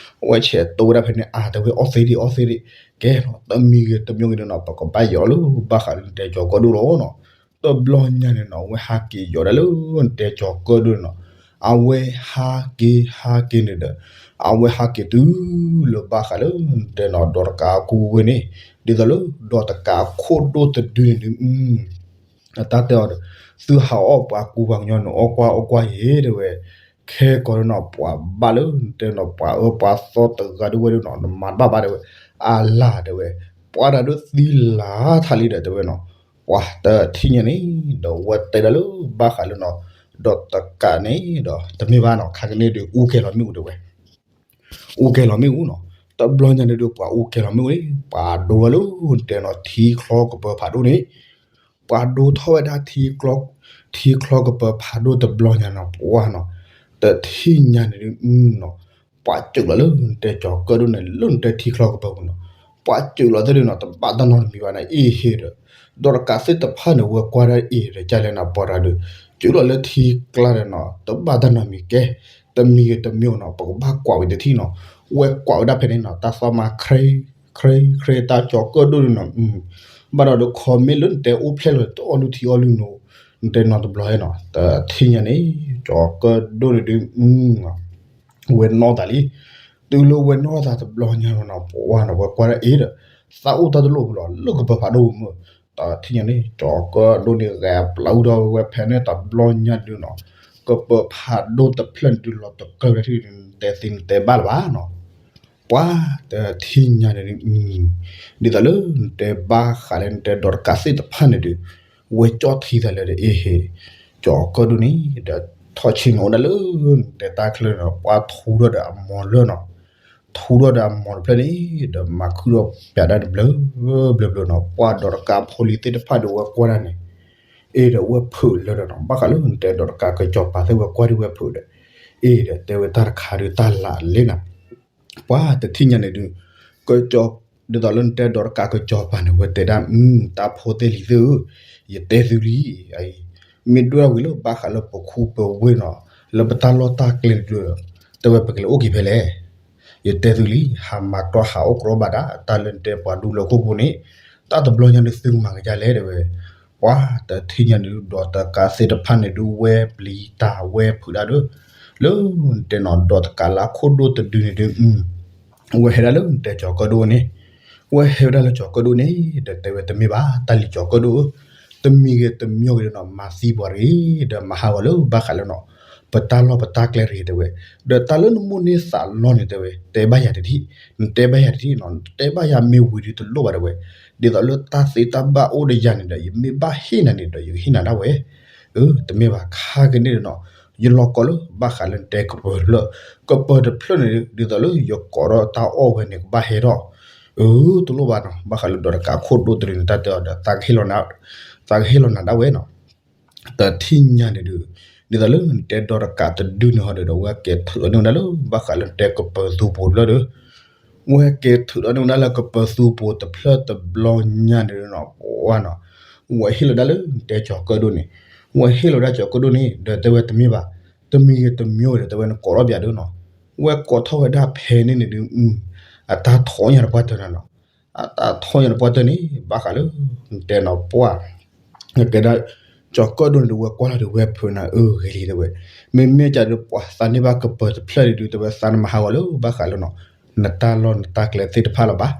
ဝဲဆဲးတိဝဲဒၣ်ဖဲန့ၣ် အါ တဲဝဲ အီၣ်သ့ၣ်ဒ့ အီၣ်သ့ၣ်ဒ့, ကဲနီၤ တမံၤဂ့ၤတမံၤဂ့ၤန့ၣ်နီၤ ပကဘၣ်ယီၤလၢဘၣ်ဃးလၢနတဲကၠီၤကၢၣ်ဒိၣ်လီၤနီၤ. တဘျီညါန့ၣ်နီၤ အဝဲဟးက့ၤယီၤဒၣ်လၢနတဲကၠီၤကၢၣ်ဒိၣ်န့ၣ်နီၤ. အဝဲဟးက့ၤဟးက့ၤန့ၣ်ဒီး အဝဲဟးက့ၤတုၤလၢဘၣ်ဃးလၢနတဲနီၤ ဒီးတကးအကူဝဲန့ၣ်, ဒ်သိးလၢဒီးတကးအခိၣ်ဒိၣ်တဒုန့ၣ်ဒုး အတၢ်တဲအီၤဒီး သုဟးအီၣ်ပှၤကူပှၤကညီန့ၣ် အီၣ်ကွၢ်အီၣ်ကွၢ်ယဲၢ် တဲဝဲ, ခဲကီးဒုးနီၤ ပှၤဘၣ်လၢနတဲနီၤ ပှၤအၢပှၤသီတဂၤဒုးဝဲဒုးနီၤ နမၤတဘၣ်ဘၣ် တဲဝဲ, အလၢ် တဲဝဲ, ပှၤတၢ်ဒုး သံလၢထးလံဒီး တဲဝဲနီၤ, ပှၤတထံၣ်ညါန့ၣ် ဒီးဝဲတဲဒၣ်လၢဘၣ်ဃးလၢနီၤ ဒီးတကးန့ၣ်ဒီး တမ့ၢ်ဘၣ်နီၤ ခါကန့ၣ်ဒုး အူကဲၤလီၤမ့ၣ်အူ တဲဝဲ အူကဲၤလီၤမ့ၣ်အူနီၤ. တဘျီညါန့ၣ်ဒုး ပှၤအူကဲၤလီၤမ့ၣ်အူန့ၣ် ပှၤဒိလီၤလၢနတဲနီၤ ထံချီကပၤဖးဒိၣ်န့ၣ်, ပှၤဒိထီၣ်ဝဲဒၣ် ထံချီကပၤဖးဒိၣ်တဘျီညါနီၤ ပှၤနီၤ, တထံၣ်ညါန့ၣ်ဒုးနီၤ ပှၤစၢၤလီၤလၢနတဲကၠီၤကၢၣ်ဒိၣ်န့ၣ် လၢနတဲထံချီကပၤပူၤနီၤ, ပှၤစၢၤလီၤသ့ၣ်ဒုးနီၤ တဘၣ်တၢ်နီတမံၤဘၣ်န့ၣ် အ့ဟ့ဒီး ဒီးတကးသ့ၣ်တဖၣ်န့ၣ် ဝဲကွၢ်ဒၣ်အ့ၣ်ဒီး ကလဲၤနၤပှၤတၢ်ဒုး စၢၤလီၤလၢထံကျါဒီးနီၤ တဘၣ်တၢ်နီတမံၤကဲ, တမံၤဂ့ၤတမံၤဂ့ၤနီၤ ပကဘၣ်ကွၢ်ဝဲတထံၣ်နီၤ, ဝဲကွၢ်ဝဲဒၣ်ဖဲန့ၣ်နီၤ တၢ်သီၣ်မါ ခရ့ ခရ့ ခရ့ တၢ်ကၠီၤကၢၣ်ဒိၣ်န့ၣ်နီၤ, ဘၣ်ဒီးဒီး comment လၢနတဲအိၣ်ဖျဲၣ်လီၤ တအီၣ်လုၢ်ထံအီၣ်လုၢ်နိ နတဲနီတဘျီနီၤ တထံၣ်ညါန့ၣ် ကၠီၤကၢၣ်ဒိၣ်န့ၣ်ဒုး ဝဲနီၣ်သးလံ, တုၤလၢဝဲနီၣ်သးတဘျီညါနီၤ ပှၤနီၤ ဝဲကွၢ်ဒၣ်အ့ၣ်ဒီး သးအိၣ်တၢ်တလိၣ်ဖဲလီၤ လၢကပၤဖးဒိၣ်မုၢ်, တထံၣ်ညါန့ၣ် ကၠီၤကၢၣ်ဒိၣ်န့ၣ် ဂဲၤပျးအူထီၣ်ဝဲဖဲန့ၣ်တဘျီညါဒုးနီၤ, ကပၤဖးဒိၣ်တဖျၢၣ်န့ၣ်ဒုး လီၤတကြၢးဝဲဒၣ်ထံၣ် နတဲသ့နတဲဘၣ်လၢၤဘၣ်နီၤ ပှၤတထံၣ်ညါန့ၣ်ဒုး ဒ်သိးလၢနတဲဘၣ်ဃးလၢနတဲဒီးတကးသ့ၣ်တဖၣ်န့ၣ်ဒုး ဝဲကၠီၣ်ထံသးလၢဒီး အ့ဟ့ ကၠီၤကၢၣ်ဒိၣ်န့ၣ် ဒီးထီၣ်ဆ့ၣ်နီၤအိၣ်ဒၣ်လၢနတဲတၢ်ချၢန့ၣ် ပှၤထူထီၣ်ဒီးအမိၢ်လၢနီၤ, ထူထီၣ်ဒီးအမိၢ်တဖျၢၣ်န့ၣ် ဒီးမၤခုၣ်ထီၣ်ပၠးဒၣ်တဘျၢ ဘျၢဘျၢနီၤ ပှၤဒီးတကးဖိလံၤသ့ၣ်တဖၣ်ဒီးဝဲကွၢ်ဒၣ်န့ၣ် အ့ၣ်ဒီးဝဲဖုးလၢဒီးနီၤ ဘၣ်ဃးလၢနတဲဒီးတကးကစီၤပၤသ့ၣ်ဝဲကွၢ်ဒၣ်ဝဲဖုးဒီး အ့ၣ်ဒီးတဲဝဲတၢ်တခါဒုးတၢ်လၢ်လၢနၤ ပှၤတထံၣ်ညါန့ၣ်ဒုး ကစီၤ ဒ်သိးလၢနတဲဒီးတကးကစီၤပၤန့ၣ် ဝဲတဲဒၣ် တၢ်ဖိသ့ၣ်လံၤသ့ၣ်ဧၢ, ယတဲသုလံ, မ့ၢ်ဒွဲၣ်ဝံၤလၢဘၣ်ဃးလၢပခူပဝ့ၢ်နီၤ လၢပတၢ်လီၢ်တၢ်ကျဲန့ၣ်ဒုး တဲဝဲပကလဲၤအိၣ်က့ၤဖဲလဲၣ် ယတဲသုလံ, ဟးမၤတီၢ်ဟးအိၣ်ကြီဘၣ်ဒၣ် တၢ်လၢနတဲပှၤဒူလၢခိၣ်ဖိန့ၣ် တၢ်တဘျီညါန့ၣ်သုမၤကဒါလဲၣ်တဲဝဲ, ပှၤတထံၣ်ညါန့ၣ်ဒုး ဒီးတကးသ့ၣ်တဖၣ်န့ၣ်ဒုး ဝဲပျံၤတၢ်ဝဲဖုးဒၣ်ဒီး လၢနတဲနီၤဒီးတကးလၢအခိၣ်ဒိၣ်တဒုန့ၣ်ဒုး ဝဲဟဲဒၣ်လၢနတဲကၠီၤကၢၣ်ဒိၣ်န့ၣ်, ဝဲဟဲဝဲဒၣ်လၢကၠီၤကၢၣ်ဒိၣ်န့ၣ် ဒီးတဲဝဲတမ့ၢ်ဘၣ် တၢ်လံၤကၠီၤကၢၣ်ဒိၣ်ဧၢ, တမံၤဂ့ၤတမံၤဂ့ၤဒီးနီၤ မၤသံပှၤတဂ့ၤ ဒီးမၤဟးဂီၤလၢဘၣ်ဃးလၢနီၤ ပတၢ်လီၢ်ပတၢ်ကျဲတဂ့ၤတဲဝဲ, ဒီးတၢ်လၢနမိၣ်န့ၢ်သးလီန့ၣ်တဲဝဲ တဲဘၣ်ယၤတထံၣ်, နတဲဘၣ်ယၤတထံၣ်နီၤ နတဲဘၣ်ယၤမ့ၢ်ဝံၤဒုးတလိၣ်ဘၣ်တဲဝဲ, ဒ်သိးလၢတၢ်သ့တၢ်ဘၣ်အိၣ်ဒီးယၤန့ၣ်ဒီး ယမ့ၢ်ဘၣ်ဟ့ၣ်နၤန့ၣ်ဒီး ယကဟ့ၣ်နၤဒၣ်ဝဲ အၢ တမ့ၢ်ဘၣ် ခါကန့ၣ်ဒီးနီၤ ယလီၤကီးလၢဘၣ်ဃးလၢနတဲကပၤတဖျၢၣ်, ကပၤတဖျၢၣ်န့ၣ် ဒ်သိးလၢယကိးထီၣ်တၢ်အီၣ်ဝဲန့ၣ် ကဘၣ်ဟဲထီၣ်, အၢ တလိၣ်ဘၣ်နီၤ ဘၣ်ဃးလၢဒီးတကးခိၣ်ဒိၣ်တရံးန့ၣ် တၢ်တဲအီၤဒီး သးကဟ့ၣ်လီၤနၤဒၣ်ဝဲနီၤ တထံၣ်ညါန့ၣ်ဒုး ဒ်သိးလၢနတဲဒီးတကးတဒုန့ၣ်ဟီဒီး ဝဲကဲထုးလီၤန့ၢ်ဝဲဒၣ်လၢ ဘၣ်ဃးလၢနတဲကပၤသူပူၤတဖျၢၣ်ဒီး ဝဲကဲထုးလီၤန့ၢ်ဝဲဒၣ်လၢကပၤသူပူၤတဖျၢၣ်တဘျီညါန့ၣ်နီၤ ပှၤနီၤ ဝဲဟ့ၣ်လီၤဒၣ်လၢနတဲကၠီၤကၢၣ်ဒိၣ်န့ၣ်, ဝဲဟ့ၣ်လီၤဒၣ်ကၠီၤကၢၣ်ဒိၣ်န့ၣ် ဒီးတဲဝဲတမ့ၢ်ဘၣ်, တမံၤဂ့ၤတမံၤဂ့ၤဒီး တဲဝဲနကိးထီၣ်ပၠးဒုးနီၤ, ဝဲကိးထီၣ်ဝဲဒၣ်ဖဲန့ၣ်န့ၣ်ဒုး အတၢ်ထီၣ်ညါတပှၢ်တၢၢ်နၤနီၤ, အတၢ်ထီၣ်ညါတပှၢ်တၢၢ်န့ၣ် ဘၣ်ဃးလၢ နတဲနီၤပှၢ် ကဲဒၣ် ကၠီၤကၢၣ်ဒိၣ်န့ၣ်ဒီး ဝဲကွၢ်လီၤဒီးဝဲဖုးနၤအၢဂ့ၤလံတဲဝဲ, မ့မ့ၢ်ကဒီးပှၤသးန့ၢ်ဘၣ်ကပၤတဖျၢၣ်န့ၣ်ဒုး တဲဝဲသးနမၤဟးဂီၤလၢဘၣ်ဃးလၢနီၤ နတၢ်လီၢ်နတၢ်ကျဲသ့ၣ်တဖၣ်လၢၤဘၣ်,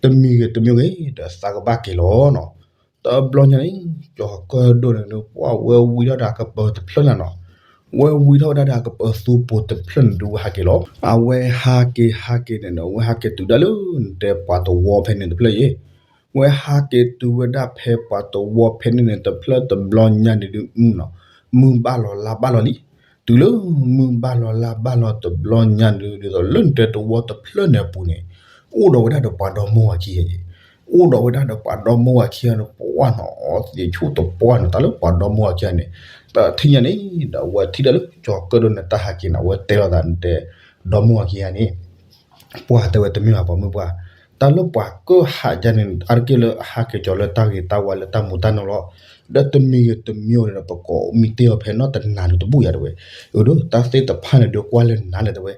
တမံၤဂ့ၤတမံၤဂ့ၤ ဒီးသးကဘၣ်က့ၤလီၤနီၤ, တဘျီညါန့ၣ် ကၠီၤကၢၣ်ဒိၣ်န့ၣ်ဒီး ပှၢ်ဝဲဝံထီၣ်ဒၣ်ကပၤတဖျၢၣ်နၤနီၤ, ဝဲဝံထီၣ်ဝဲဒၣ်ဒီးကပၤသူပူၤတဖျၢၣ်န့ၣ်ဒုး ဝဲဟးက့ၤလီၤ, အဝဲဟးက့ၤဟးက့ၤန့ၣ်ဒီး ဝဲဟးက့ၤတုၤဒၣ်လၢနတဲပှၤတဝီဖဲန့ၣ်တဖျၢၣ်အံၤ, ဝဲဟးက့ၤတုၤဝဲဒၣ်ဖဲပှၤတဝီဖဲန့ၣ်န့ၣ်တဖျၢၣ်တဘျီညါန့ၣ်ဒုးနီၤ, မုၢ်ဘၣ်လီၤလါဘၣ်လီၤလံ, တုၤလၢမုၢ်ဘၣ်လီၤလါဘၣ်လီၤတဘျီညါန့ၣ်ဒုး ဒ်သိးလၢနတဲတဝီတဖျၢၣ်န့ၣ်အပူၤန့ၣ် အိၣ်ဒီးဝဲဒၣ်ဒီးပှၤဒီမါဝၤခံဂၤအံၤ, အိၣ်ဒီးဝဲဒၣ်ဒီးပှၤဒီမါဝၤခံဂၤန့ၣ် ပှၢ်နီၤအီသံးဆူၣ်တပှၢ်န့ၣ် တၢ်လၢပှၤဒီမါဝၤခံဂၤန့ၣ်, တထံၣ်ညါန့ၣ် ဒီးဝဲထံၣ်ဒၣ်လၢကၠီၤကၢၣ်ဒိၣ်န့ၣ် တၢ်ဟးက့ၤန့ၣ် အဝဲတဲလီၤသးနတဲ ဒီမါဝၤခံဂၤန့ၣ် ပှၢ်တဲဝဲတမ့ၢ်ဘၣ် ပိာ်မုၣ်ပှၢ်, တၢ်လၢပှၤကၢၣ်ဟးယါန့ၣ် အါတက့ၢ်လၢအဟးက့ၤကၠီၤလၢတၢ်ဂ့ၤတၢ်ဝါလၢတၢ်မူၤတၢ်နီၢ်လီၤ, ဒီးတမံၤဂ့ၤတမံၤဂ့ၤဒီး ပကိးမံတ့ၢ်အီၤဖဲနီၢ်တနၤဒုးတဘူၣ်ယၤတဲဝဲ, အၢ ဒီးတၢ်သ့ၣ်တဖၣ်န့ၣ်ဒုးကွၢ်လၢနၤလဲၣ်တဲဝဲ,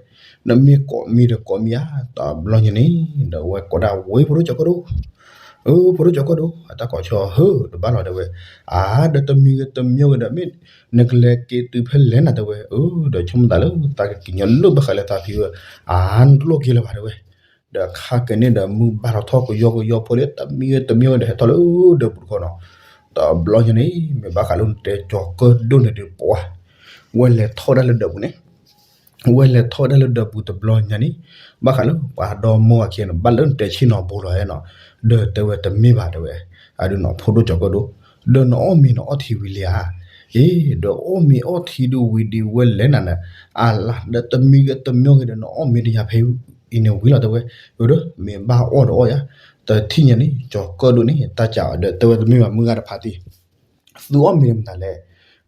နမ့ၢ်ကိးမံဒီးကိးမံဧါ, တဘျီညါန့ၣ် ဒီးဝဲကိးဒၣ်ဝဲဖိဒိၣ်ကၠီၤကၢၣ်ဒိၣ်, အၢ ဖိဒိၣ်ကၠီၤကၢၣ်ဒိၣ် အတၢ်ကိးဆၢဟၢ တဘၣ်လီၤတဲဝဲ, အၢ ဒီးတမံၤဂ့ၤတမံၤဂ့ၤဒီး မ့ၢ်နကလဲၤက့ၤတုၤဖဲလဲၣ်နၤတဲဝဲ, အၢ ဒီးဆိကမိၣ်သးလၢသးကက့ၤညီလၢဘၣ်ဃးလၢသးဖံဝဲ, အၢ နတလိၣ်က့ၤလၢၤဘၣ်တဲဝဲ, ဒီးခါက့ၤန့ၣ်ဒီး မုၢ်ဘၣ်ထီၣ်ထီၣ်ကယီကယီဖိလၢတမံၤဂ့ၤတမံၤဂ့ၤဒီး ဟဲထီၣ်လၢဒၢးပူၤတခီနီၤ, တဘျီညါန့ၣ် မ့ၢ်ဘၣ်ဃးလၢနတဲကၠီၤကၢၣ်ဒိၣ်န့ၣ်ဒုးပှၤ, ဝဲလဲၤထီၣ်ဝဲဒၣ်လၢဒၢးပူၤန့ၣ် ဝဲလဲၤထီၣ်ဝဲဒၣ်လၢဒၢးပူၤတဘျီညါန့ၣ်, ဘၣ်ဃးလၢပှၤဒီမါဝၤခံဂၤန့ၣ် ဘၣ်လၢနတဲဆ့ၣ်နီၤဘိလီၤနီၤ, ဒီးတဲဝဲတမ့ၢ်ဘၣ်တဲဝဲ, အဒုးနီၤ ဖိဒိၣ်ကၠီၤကၢၣ်ဒိၣ်, ဒီးနအီၣ်မ့ၤနအီထံဝံၤလံဧါ, အ့ ဒီးအီၣ်မ့ၤအီထံဒုးဝံၤဒံးဝဲလဲၣ်နၤန့ၣ်, အလါဒီးတမံၤဂ့ၤတမံၤဂ့ၤဒီး နအီၣ်မ့ၤတယၤဖဲအံၤန့ၣ်ဝံၤလီၤတဲဝဲ, အၢ ဒီးမ့ၢ်ဘၣ်အီၣ်ဒီးအီၣ်ယၤ, တထံၣ်ညါန့ၣ် ကၠီၤကၢၣ်ဒိၣ်န့ၣ် တၢ်ကးအီၤဒီး တဲဝဲတမ့ၢ်ဘၣ်မုၢ်ဂၤတဖးတံၢ် သုအီၣ်မ့ၤမတၤလဲၣ်,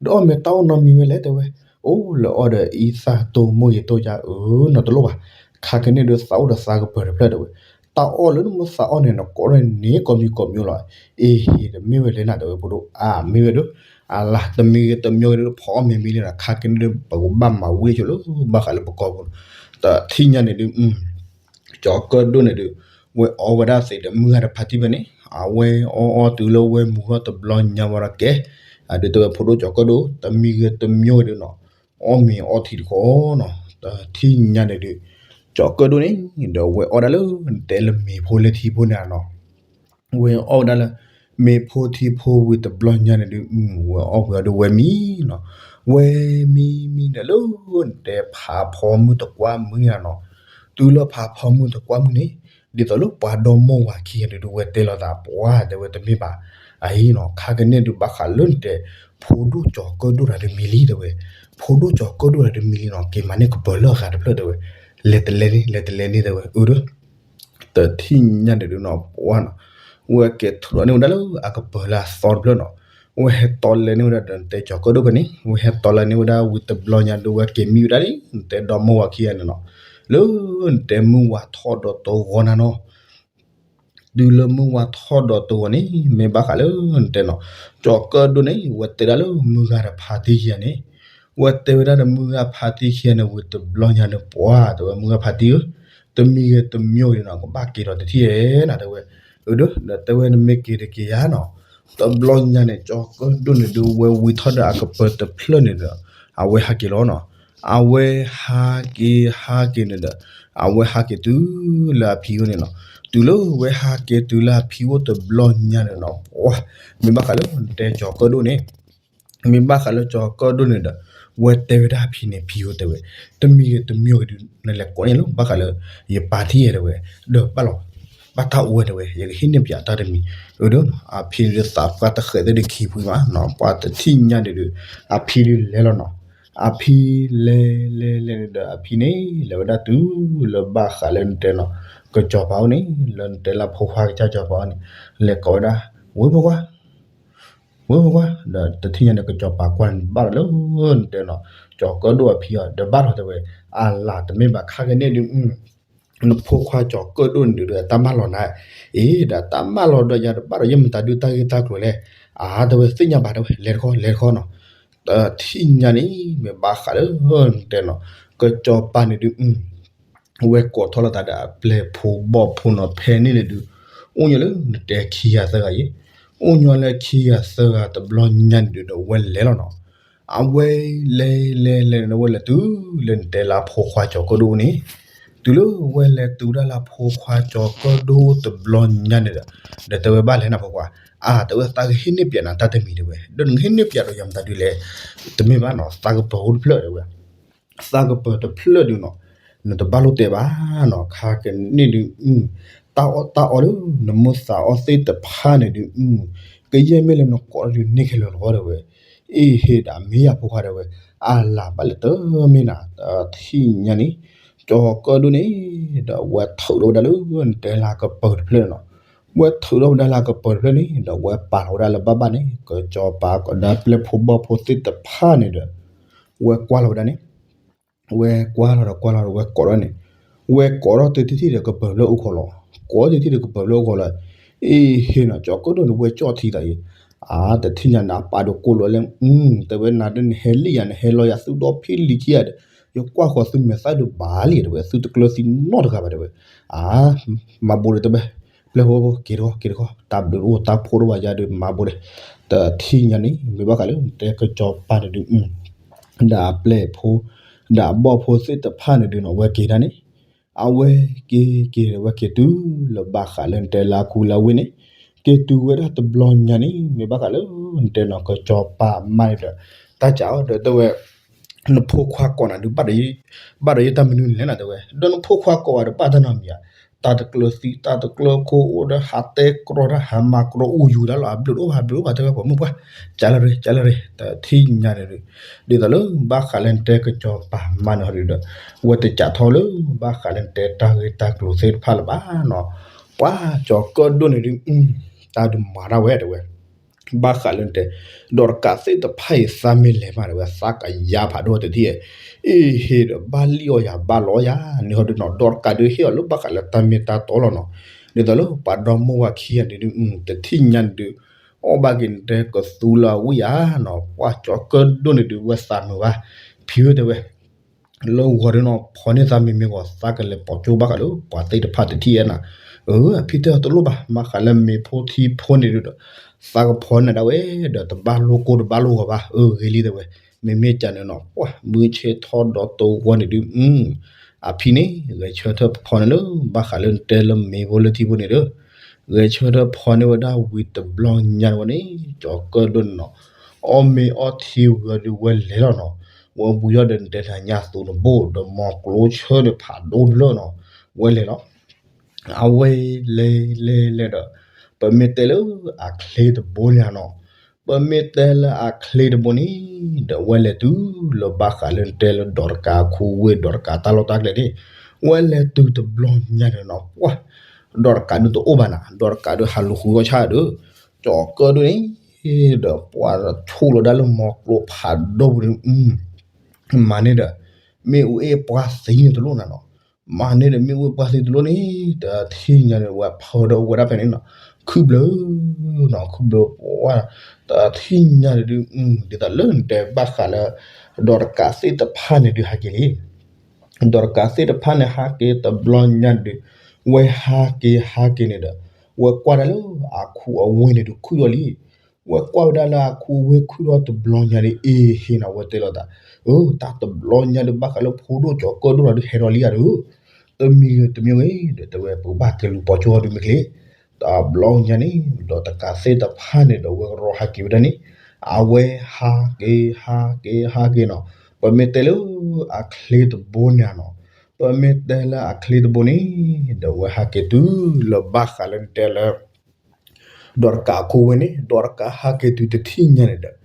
ဒီးအီၣ်မ့ၤတၢ်အိၣ်နီတမံၤဝဲလဲၣ်တဲဝဲ, အိၣ်လၢအီၣ်ဒီးအံသၣ်တိၢ်မိၢ်ယံၤတိၢ်ယါအၢနီတလိၣ်ဘၣ်, ခါက့ၤန့ၣ်ဒုးသးအိၣ်ဒီးသးကပၢၤတဖျၢၣ်တဲဝဲ, တၢ်အီၣ်လၢနမ့ၢ်သးအီၣ်န့ၣ် နကိးထီၣ်န့ၢ်ကိးမံၤကိးမံၤလီၤ, အ့ဟ့ၣ်တမ့ၢ်ဝဲလဲၣ်နၤတဲဝဲဖိဒိၣ် အမ့ၢ်ဝဲဒၣ်, အလါတမံၤဂ့ၤတမံၤဂ့ၤဒုးဖီအီၣ်မ့ၤမံၤလံနီၤ, ခါက့ၤန့ၣ်ဒုး ပကဘၣ်မၤဝံၤဆိလၢဘၣ်ဃးလၢပကီၢ်ပူၤ, တထံၣ်ညါန့ၣ်ဒုး ကၠီၤကၢၣ်ဒိၣ်န့ၣ်ဒုး ဝဲအီၣ်ဝဲဒၣ်သ့ၣ်ဒီးမုၢ်ဂၤတဖးတံၢ်ဖဲန့ၣ်, အဝဲအီၣ်အီတၢ်လၢဝဲမုာ်ထီၣ်တဘျီညါဝဲဒီးကဲ, အဒုးတဲဝဲဖိဒိၣ်ကၠီၤကၢၣ်ဒိၣ် တမံၤဂ့ၤတမံၤဂ့ၤဒုးနီၤ, အီၣ်မ့ၤအီထံတခီနီၤ, တထံၣ်ညါန့ၣ်ဒုး ကၠီၤကၢၣ်ဒိၣ်န့ၣ် ဒီးဝဲအီၣ်ဒၣ်လၢနတဲလၢမ့ၤဖိလၢထံဖိန့ၣ်နီၤ ဝဲအီၣ်ဝဲဒၣ်လၢ မ့ၤဖိထံဖိဝံၤတဘျီညါန့ၣ်ဒုး ဝဲအီၣ်ဝံၤအီၤဒုးဝဲမံနီၤ, ဝဲမံမံဒီးလၢနတဲဖးဖီမုၢ်တကွၢ်မုၢ်န့ၣ်နီၤ, တုၤလၢဖးဖီမုၢ်တကွၢ်မုၢ်န့ၣ်, ဒ်သိးလၢပှၤဒီမါဝၤခံဂၤန့ၣ်ဒုး ဝဲတဲလီၤသးပှၤတဲဝဲတမ့ၢ်ဘၣ်, အအံၤနီၤ ခါက့ၤန့ၣ်ဒုးဘၣ်ဃးလၢနတဲ ဖိဒိၣ်ကၠီၤကၢၣ်ဒိၣ်တဂၤဒုးမံလံတဲဝဲ, ဖိဒိၣ်ကၠီၤကၢၣ်ဒိၣ်တဂၤဒုးမံလံနီၤ က့ၤမၤန့ၢ်ကပၢၤလၢအဂၤတဖျၢၣ်တဲဝဲ, လဲၤတလဲၤန့ၣ် လဲၤတလဲၤန့ၣ်တဲဝဲ အၢ ဒီး တထံၣ်ညါန့ၣ်ဒုးနီၤ ပှၤနီၤ, ဝဲက့ၤထူးထီၣ်န့ၢ်ဝဲဒၣ်လၢအကပၢၤလၢအသီတဖျၢၣ်နီၤ, ဝဲဟဲတီလဲၤန့ၢ်ဝဲဒၣ်ဒီးနတဲကၠီၤကၢၣ်ဒိၣ်ဖဲန့ၣ် ဝဲဟဲတီလဲၤန့ၢ်ဝဲဒၣ်ဝံၤတဘျီညါဒုး ဝဲက့ၤမံဝဲဒၣ်လံ နတဲဒီမါဝၤခံဂၤန့ၣ်နီၤ, လၢနတဲမုၢ်ဝါထီၣ်ဒီးတဂီၤနၤနီၤ တုၤလၢမုၢ်ဝါထီၣ်ဒီးတဂီၤန့ၣ် မ့ၢ်ဘၣ်ဃးလၢနတဲနီၤ, ကၠီၤကၢၣ်ဒိၣ်န့ၣ် ဝဲတဲဒၣ်လၢမုၢ်ဂၤတဖးတံၢ်ခံဂၤန့ၣ်, ဝဲတဲဝဲဒၣ်ဒီးမုၢ်ဂၤဖးတံၢ်ခံဂၤန့ၣ် ဝံၤတဘျီညါန့ၣ် ပှၤတဲဝဲမုၢ်ဂၤဖးတံၢ်ဧၢ, တမံၤဂ့ၤတမံၤဂ့ၤနီၤ ကဘၣ်က့ၤဒီးတထံၣ်ဧဲနၤတဲဝဲ, အၢ ဒီးတဲဝဲနမ့ၢ်က့ၤတက့ၤယၤနီၤ, တဘျီညါန့ၣ် ကၠီၤကၢၣ်ဒိၣ်န့ၣ်ဒုး ဝဲဝံၤထီၣ်ဒီးအကပၢၤတဖျၢၣ်န့ၣ်ဒီး အဝဲဟးက့ၤလီၤနီၤ, အဝဲဟးက့ၤဟးက့ၤန့ၣ်ဒီး အဝဲဟးက့ၤတုၤလၢအဖံအိၣ်န့ၣ်နီၤ, တုၤလၢဝဲဟးက့ၤတုၤလၢအဖံအိၣ်တဘျီညါန့ၣ်နီၤ ပှၤ မ့ၢ်ဘၣ်ဃးလၢနတဲကၠီၤကၢၣ်ဒိၣ်န့ၣ် မ့ၢ်ဘၣ်ဃးလၢကၠီၤကၢၣ်ဒိၣ်န့ၣ်ဒီး ဝဲတဲဝဲဒၣ်အဖံန့ၣ် ဖံဧၢတဲဝဲ, တမံၤဂ့ၤတမံၤဂ့ၤဒုး နလဲၤကိးန့ၣ်လၢ ဘၣ်ဃးလၢ ယပၢ်ထံၣ်ယဲတဲဝဲ, ဒီးဘၣ်လီၤ ဘၣ်တၢ်အိၣ်ဝဲတဲဝဲ ယကဟ့ၣ်န့ၢ်ပၠးတၢ်တမံၤ, အၢ ဒီး အဖံဒုးသးပှၢ်တဃဲးသ့ၣ်ဒုးခံဖှံမးနီၤ ပှၤတထံၣ်ညါန့ၣ်ဒုး အဖံဒုးလဲၤလီၤနီၤ, အဖံလဲၤလဲၤလဲၤန့ၣ်ဒီး အဖံန့ၣ် လဲၤဝဲဒၣ်တုၤလၢဘၣ်ဃးလၢနတဲနီၤ ကစီၤပၤအိၣ်န့ၣ် လၢနတဲလၢဖိခွါကစၢ်စီၤပၤအိၣ်န့ၣ် လဲၤကိးဝဲဒၣ် ဝဲဖိခွါ ဝဲဖိခွါ ဒီးတထံၣ်ညါန့ၣ် ကစီၤပၤကွၢ်န့ၣ် ဘၣ်လီၤလၢနတဲနီၤ ကၠီၤကၢၣ်ဒိၣ်အဖံအီၤ ဒီးဘၣ်လီၤတဲဝဲ, အလၤတမ့ၢ်ဘၣ် ခါက့ၤန့ၣ်ဒုး နဖိခွါကၠီၤကၢၣ်ဒိၣ်န့ၣ်ဒုး တၢ်မၢလီၤနၤ, အ့ ဒီးတၢ်မၢလီၤဒီးယၤဒီး ဘၣ်ဒီးယဲၢ်မတၤဒုးတၢ်ဂ့ၢ်တၢ်ကျိၤလဲၣ်, အါ တဲဝဲသ့ၣ်ညါဘၣ်တဲဝဲ လဲၤတခီ လဲၤတခီနီၤ, တထံၣ်ညါန့ၣ် မ့ၢ်ဘၣ်ဃးလၢနတဲနီၤ ကစီၤပၤန့ၣ်ဒုး ဝဲကိးထီၣ်လိာ်သးဒီးအပျဲၢ်ဖိဘီၣ်ဖိနီၤ ဖဲန့ၣ်န့ၣ်ဒုး အိၣ်ညီလၢနတဲခံဂၤသၢဂၤယဲ, အိၣ်ညီလၢခံဂၤသၢဂၤတဘျီညါန့ၣ်ဒုး ဒီးဝဲလဲၤလီၤနီၤ, အဝဲလဲၤလဲၤလဲၤန့ၣ် ဝဲလဲၤတုၤလၢနတဲလၢအဖိခွါကၠီၤကၢၣ်ဒိၣ်န့ၣ်, တုၤလၢဝဲလဲၤတုၤဝဲဒၣ်လၢအဖိခွါကၠီၤကၢၣ်ဒိၣ်တဘျီညါန့ၣ်ဒီး, ဒီးတဲဝဲဘၣ်လဲၣ်နဖိခွါ, အါ တဲဝဲသးကဟ့ၣ်န့ၢ်ပၠးနၤတၢ်တမံၤတဲဝဲ, ဒီးနကဟ့ၣ်န့ၢ်ပၠးဒီးယၤမတၤဒုးလဲၣ်, တမ့ၢ်ဘၣ်နီၤ သးကပၢၤအိၣ်တဖျၢၣ်တဲဝဲ သးကပၢၤတဖျၢၣ်ဒုးနီၤ, နတဘၣ်လိၣ်တဲဘၣ်နီၤ ခါက့ၤန့ၣ်ဒုး တၢ်အီၣ်တၢ်အီဒုး နမိၢ်သးအီၣ်သ့ၣ်တဖၣ်န့ၣ်ဒုး ကယဲၢ်မ့ၢ်လၢနကိးဒုးန့ၢ်ခဲလၢာ်တဃီတဲဝဲ, အ့ဟ့ၣ်ဒၣ်မ့ၢ်ယဖိခွါတဲဝဲ, အလၤဘၣ်လဲၤတမ့ၢ်နၤ တထံၣ်ညါန့ၣ် ကၠီၤကၢၣ်ဒိၣ်န့ၣ် ဒီးဝဲထုးထီၣ်ဝဲဒၣ်လၢနတဲလၢကပၢၤတဖျၢၣ်န့ၣ်နီၤ, ဝဲထုးထီၣ်ဝဲဒၣ်လၢကပၢၤတဖျၢၣ်န့ၣ် ဒီးဝဲပာ်လီၤဝဲဒၣ်လၢဘၣ်ဘၣ်န့ၣ် ကစီၤပၤကဒီးပျဲၢ်ဖိဘီၣ်ဖိသ့ၣ်တဖၣ်န့ၣ်ဒီး ဝဲကွၢ်လီၤဝဲဒၣ်န့ၣ် ဝဲကွၢ်လီၤဒီးကွၢ်လီၤဒီးဝဲကိးထီၣ်န့ၣ်, ဝဲကိးထီၣ်တထံၣ်ထံၣ်ဒီးကပၢၤဖျၢၣ်အိၣ်ခိးလီၤ, ကိးထီၣ်တထံၣ်ထံၣ်ဒီးကပၢၤဖျၢၣ်အိၣ်ခိးလီၤ, အ့ဟ့ၣ်နီၤ ကၠီၤကၢၣ်ဒိၣ်န့ၣ် ဝဲကၠီၣ်ထံသးအံၤ, အါ တထံၣ်ညါန့ၣ် အပာ်ဒိၣ်ကိၢ်လီၤလဲၣ်, တဲဝဲ နၤဒ်နဟဲလံယၤ နဟဲလီၤယၤ သုဒီဖံလံခံဂၤဒီး ယကွၢ်ဃီၤသုမဲာ်သၣ်ဒုးဘၣ်လံ တဲဝဲ, သုတကျၢၤသံနီတဂၤဘၣ် တဲဝဲ. အါ မၤဘိဒီးတဲဝဲ, ပျဲၢ်ဖိ က့ၤတခီ က့ၤတခီ, တၢ်ဘျုးတအိၣ် တၢ်ဖှိၣ်တအိၣ်ဘၣ်ယၤဒီး မၤဘိဒီး, တထံၣ်ညါန့ၣ် မ့ၢ်ဘၣ်ဃးလၢ နတဲကစီၤပၤန့ၣ်ဒုး ဒီးအပျဲၢ်ဖိ ဒီးအဘီၣ်ဖိသ့ၣ်တဖၣ်န့ၣ်ဒုးနီၤ အဝဲက့ၤဒၣ်န့ၣ်, အဝဲက့ၤက့ၤဒီး အဝဲက့ၤတုၤလၢဘၣ်ဃးလၢနတဲလၢအကူလၢအဝ့ၢ်န့ၣ်, က့ၤတုၤဝဲဒၣ်တဘျီညါန့ၣ် မ့ၢ်ဘၣ်ဃးလၢ နတဲနီၤ ကစီၤပၤမါန့ၣ်ဒီး တၢ်စးအီၤဒီးတဲဝဲ, နဖိခွါကိးနၤဒုး ဘၣ်ဒီးယတၢ်မနုၤလဲၣ်နီၤ တဲဝဲ, ဒီးနဖိခွါကိးဝဲဒီးဘၣ်တၢ်နီတမံၤဧါ, တၢ်တကျၢၤသံ တၢ်တကျၢၤခိၣ် အိၣ်ဒီးဟးတဲကြီတၢ် ဟးမၤကြီအိၣ်ယူၤဒၣ်လီၤ အဘျုးတအိၣ်ဘၣ် ဘျုးတအိၣ်ဘၣ် တဲဝဲ ပိာ်မုၣ်ပှၢ်, ကၢလၢရ့ ကၢလၢရ့ တထံၣ်ညါန့ၣ်ဒုး, ဒ်သိးလၢဘၣ်ဃးလၢနတဲကစီၤပၤမါန့ၣ်ဟီဒုးဒီး, ဝဲတစးထီၣ်လၢ ဘၣ်ဃးလၢနတဲတၢ်ဂ့ၢ်တၢ်ကျိၤသ့ၣ်တဖၣ်လၢၤဘၣ်နီၤ, ပှၤကၠီၤကၢၣ်ဒိၣ်န့ၣ်ဒုး, တၢ်ဒုးမၤတၢ်ဝဲ တဲဝဲ ဘၣ်ဃးလၢနတဲ, ဒီးတကးသ့ၣ်တဖၣ်အံၤ သးမ့ၢ်လဲၤမး တဲဝဲ သးကယၤဖးဒိၣ်တထံၣ်, အ့ဟ့ဒီး ဘၣ်လံၣ်အီၣ်ယၤ ဘၣ်လီအီၣ်ယၤန့ၣ်ဟီဒုးနီၤ, ဒီးတကးဒုးဟ့ၣ်အီၤလၢဘၣ်ဃးလၢတၢ်မ့ၢ်တၢ်တီလီၤနီၤ, ဒ်သိးလၢပှၤဒီမါဝၤခံဂၤန့ၣ်ဒုး, တထံၣ်ညါန့ၣ်ဒုး, အီၣ်ဘၣ်က့ၤနတဲကသူလၢအဝံၣ်ဧါနီၤ, ပှၤကၠီၤကၢၣ်ဒိၣ်န့ၣ်ဒုး ဝဲသးမုာ်ဘၣ်, ဖံဧၢ တဲဝဲ လၢဂီၤဒုးနီၤ ဖီၣ်န့ၢ်သးမ့ၢ်မ့ၢ်ဂီၤ သးကလဲၤပိာ်ကၠိဘၣ်ဃးလၢပှၤသ့ၣ်တဖၣ်တထံၣ်ဧါနၤ, အဖံတဲအီၤတလိၣ်ဘၣ် ဘၣ်ဃးလၢမ့ၤဖိထံဖိန့ၣ်ဒုးဒီး, သးကဖီၣ်န့ၢ်ဒၣ်ဝဲ, ဒီးတဘၣ်လိၣ်ကိၢ်တဘၣ်လိၣ်ဂီၤဘၣ်, အဂ့ၤလံ တဲဝဲ, မ့မ့ၢ်ကန့ၣ်နီၤ ပှၤမုၢ်ဆ့ၣ်ထီၣ်ဒီးတဝီန့ၣ်ဒုး, အဖံန့ၣ် ဂဲၤဆၢထၢၣ်ဖီၣ်န့ၢ်လၢ ဘၣ်ဃးလၢနတဲလၢမ့ၤဖိလၢထံဖိန့ၣ်ဒီး, ဂဲၤဆၢထၢၣ်ဖီၣ်န့ၢ်ဝဲဒၣ်ဝံၤတဘျီညါန့ၣ်ဝဲန့ၣ် ကၠီၤကၢၣ်ဒိၣ်န့ၣ်နီၤ, အီၣ်မ့ၤအီထံဝံၤအီၤဒုးဝဲလဲၤလီၤနီၤ, ဝဲဝံၤအီၤဒီးနတဲနၤညါသူနဘိၣ် ဒီးမီၤကျိဆၢန့ၣ်ဖးဒိၣ်လၢနီၤ, ဝဲလဲၤလီၤ အဝဲလဲၤလဲၤလဲၤဒီး, ပမ့ၢ်တဲလၢအချ့တဘိန့ၣ်နီၤ, ပမ့ၢ်တဲလၢအချ့တဘိန့ၣ်, ဒီးဝဲလဲၤတုၤလၢဘၣ်ဃးလၢနတဲလၢဒီးတကးခူဝ့ၢ် ဒီးတကးတၢ်လီၢ်တၢ်ကျဲန့ၣ်, ဝဲလဲၤတုၤတဘျီညါန့ၣ်နီၤ ပှၤ, ဒီးတကးဒုးတအိၣ်ဘၣ်နၤ ဒီးတကးဒုးဟးလူၤဃုအီၣ်ဆၣ်ဒီး, ကၠီၤကၢၣ်ဒိၣ်န့ၣ်, ဒီးပှၤဆူၣ်လီၤဒၣ်လၢမီၤကျိဖးဒိၣ်ပူၤန့ၣ် မၤန့ၢ်ဒီး, မ့ၣ်အူအ့ၣ်ပှၢ်သံန့ၣ်တလိၣ်နၤနီၤ, မၤန့ၢ်ဒီးမ့ၣ်အူအ့ၣ်ပှၢ်သံတလိၣ်န့ၣ်, တထံၣ်ညါန့ၣ် ဝဲဖၢဒီးဝဲဒၣ်ဖဲန့ၣ်နီၤ, ခုဘျၢ, ခုဘျၢပှၢ်, တထံၣ်ညါန့ၣ်ဒုး, ဒ်သိးလၢနတဲဘၣ်ဃးလၢ, ဒီးတကးသ့ၣ်တဖၣ်န့ၣ်ဒုးဟးက့ၤလံ ဒီးတကးသ့ၣ်တဖၣ်န့ၣ်ဟးက့ၤတဘျီညါန့ၣ်ဒုး, ဝဲဟးက့ၤဟးက့ၤန့ၣ်ဒီး, ဝဲကွၢ်ဒၣ်လၢအခူအဝ့ၢ်န့ၣ်ဒုးခုၣ်လီၤလံ, ဝဲကွၢ်ဝဲဒၣ်လၢအခူအဝ့ၢ်ခုၣ်လီၤတဘျီညါန့ၣ် အ့ဟ့နီၤ ဝဲတဲလီၤသး, အၢ တၢ်တဘျီညါဒုးဘၣ်ဃးလၢဖိဒိၣ်ကၠီၤကၢၣ်ဒိၣ်လီၤဒုးဟဲဒီးလံဧါဒီး, တမံၤဂ့ၤတမံၤဂ့ၤဒီးတဲဝဲပကဘၣ်က့ၤလူၤပိာ်ကၠိအီၤဒုးမ့ၢ်ချ့, တဘျီညါန့ၣ် ဒီးတကးသ့ၣ်တဖၣ်န့ၣ်ဒီးဝဲကရီဟးက့ၤဝဲဒၣ်န့ၣ်, အဝဲဟးက့ၤဟးက့ၤဟးက့ၤနီၤ, ပမ့ၢ်တဲလၢ, အချ့တဘိန့ၣ်နီၤ, ပမ့ၢ်တဲလၢအချ့တဘိန့ၣ်, ဒီးဝဲဟးက့ၤတုၤလၢဘၣ်ဃးလၢနတဲလၢ ဒီးတကးအခိၣ်ဝဲန့ၣ် ဒီးတကးဟးက့ၤတုၤတထံၣ်ညါန့ၣ်ဒီး,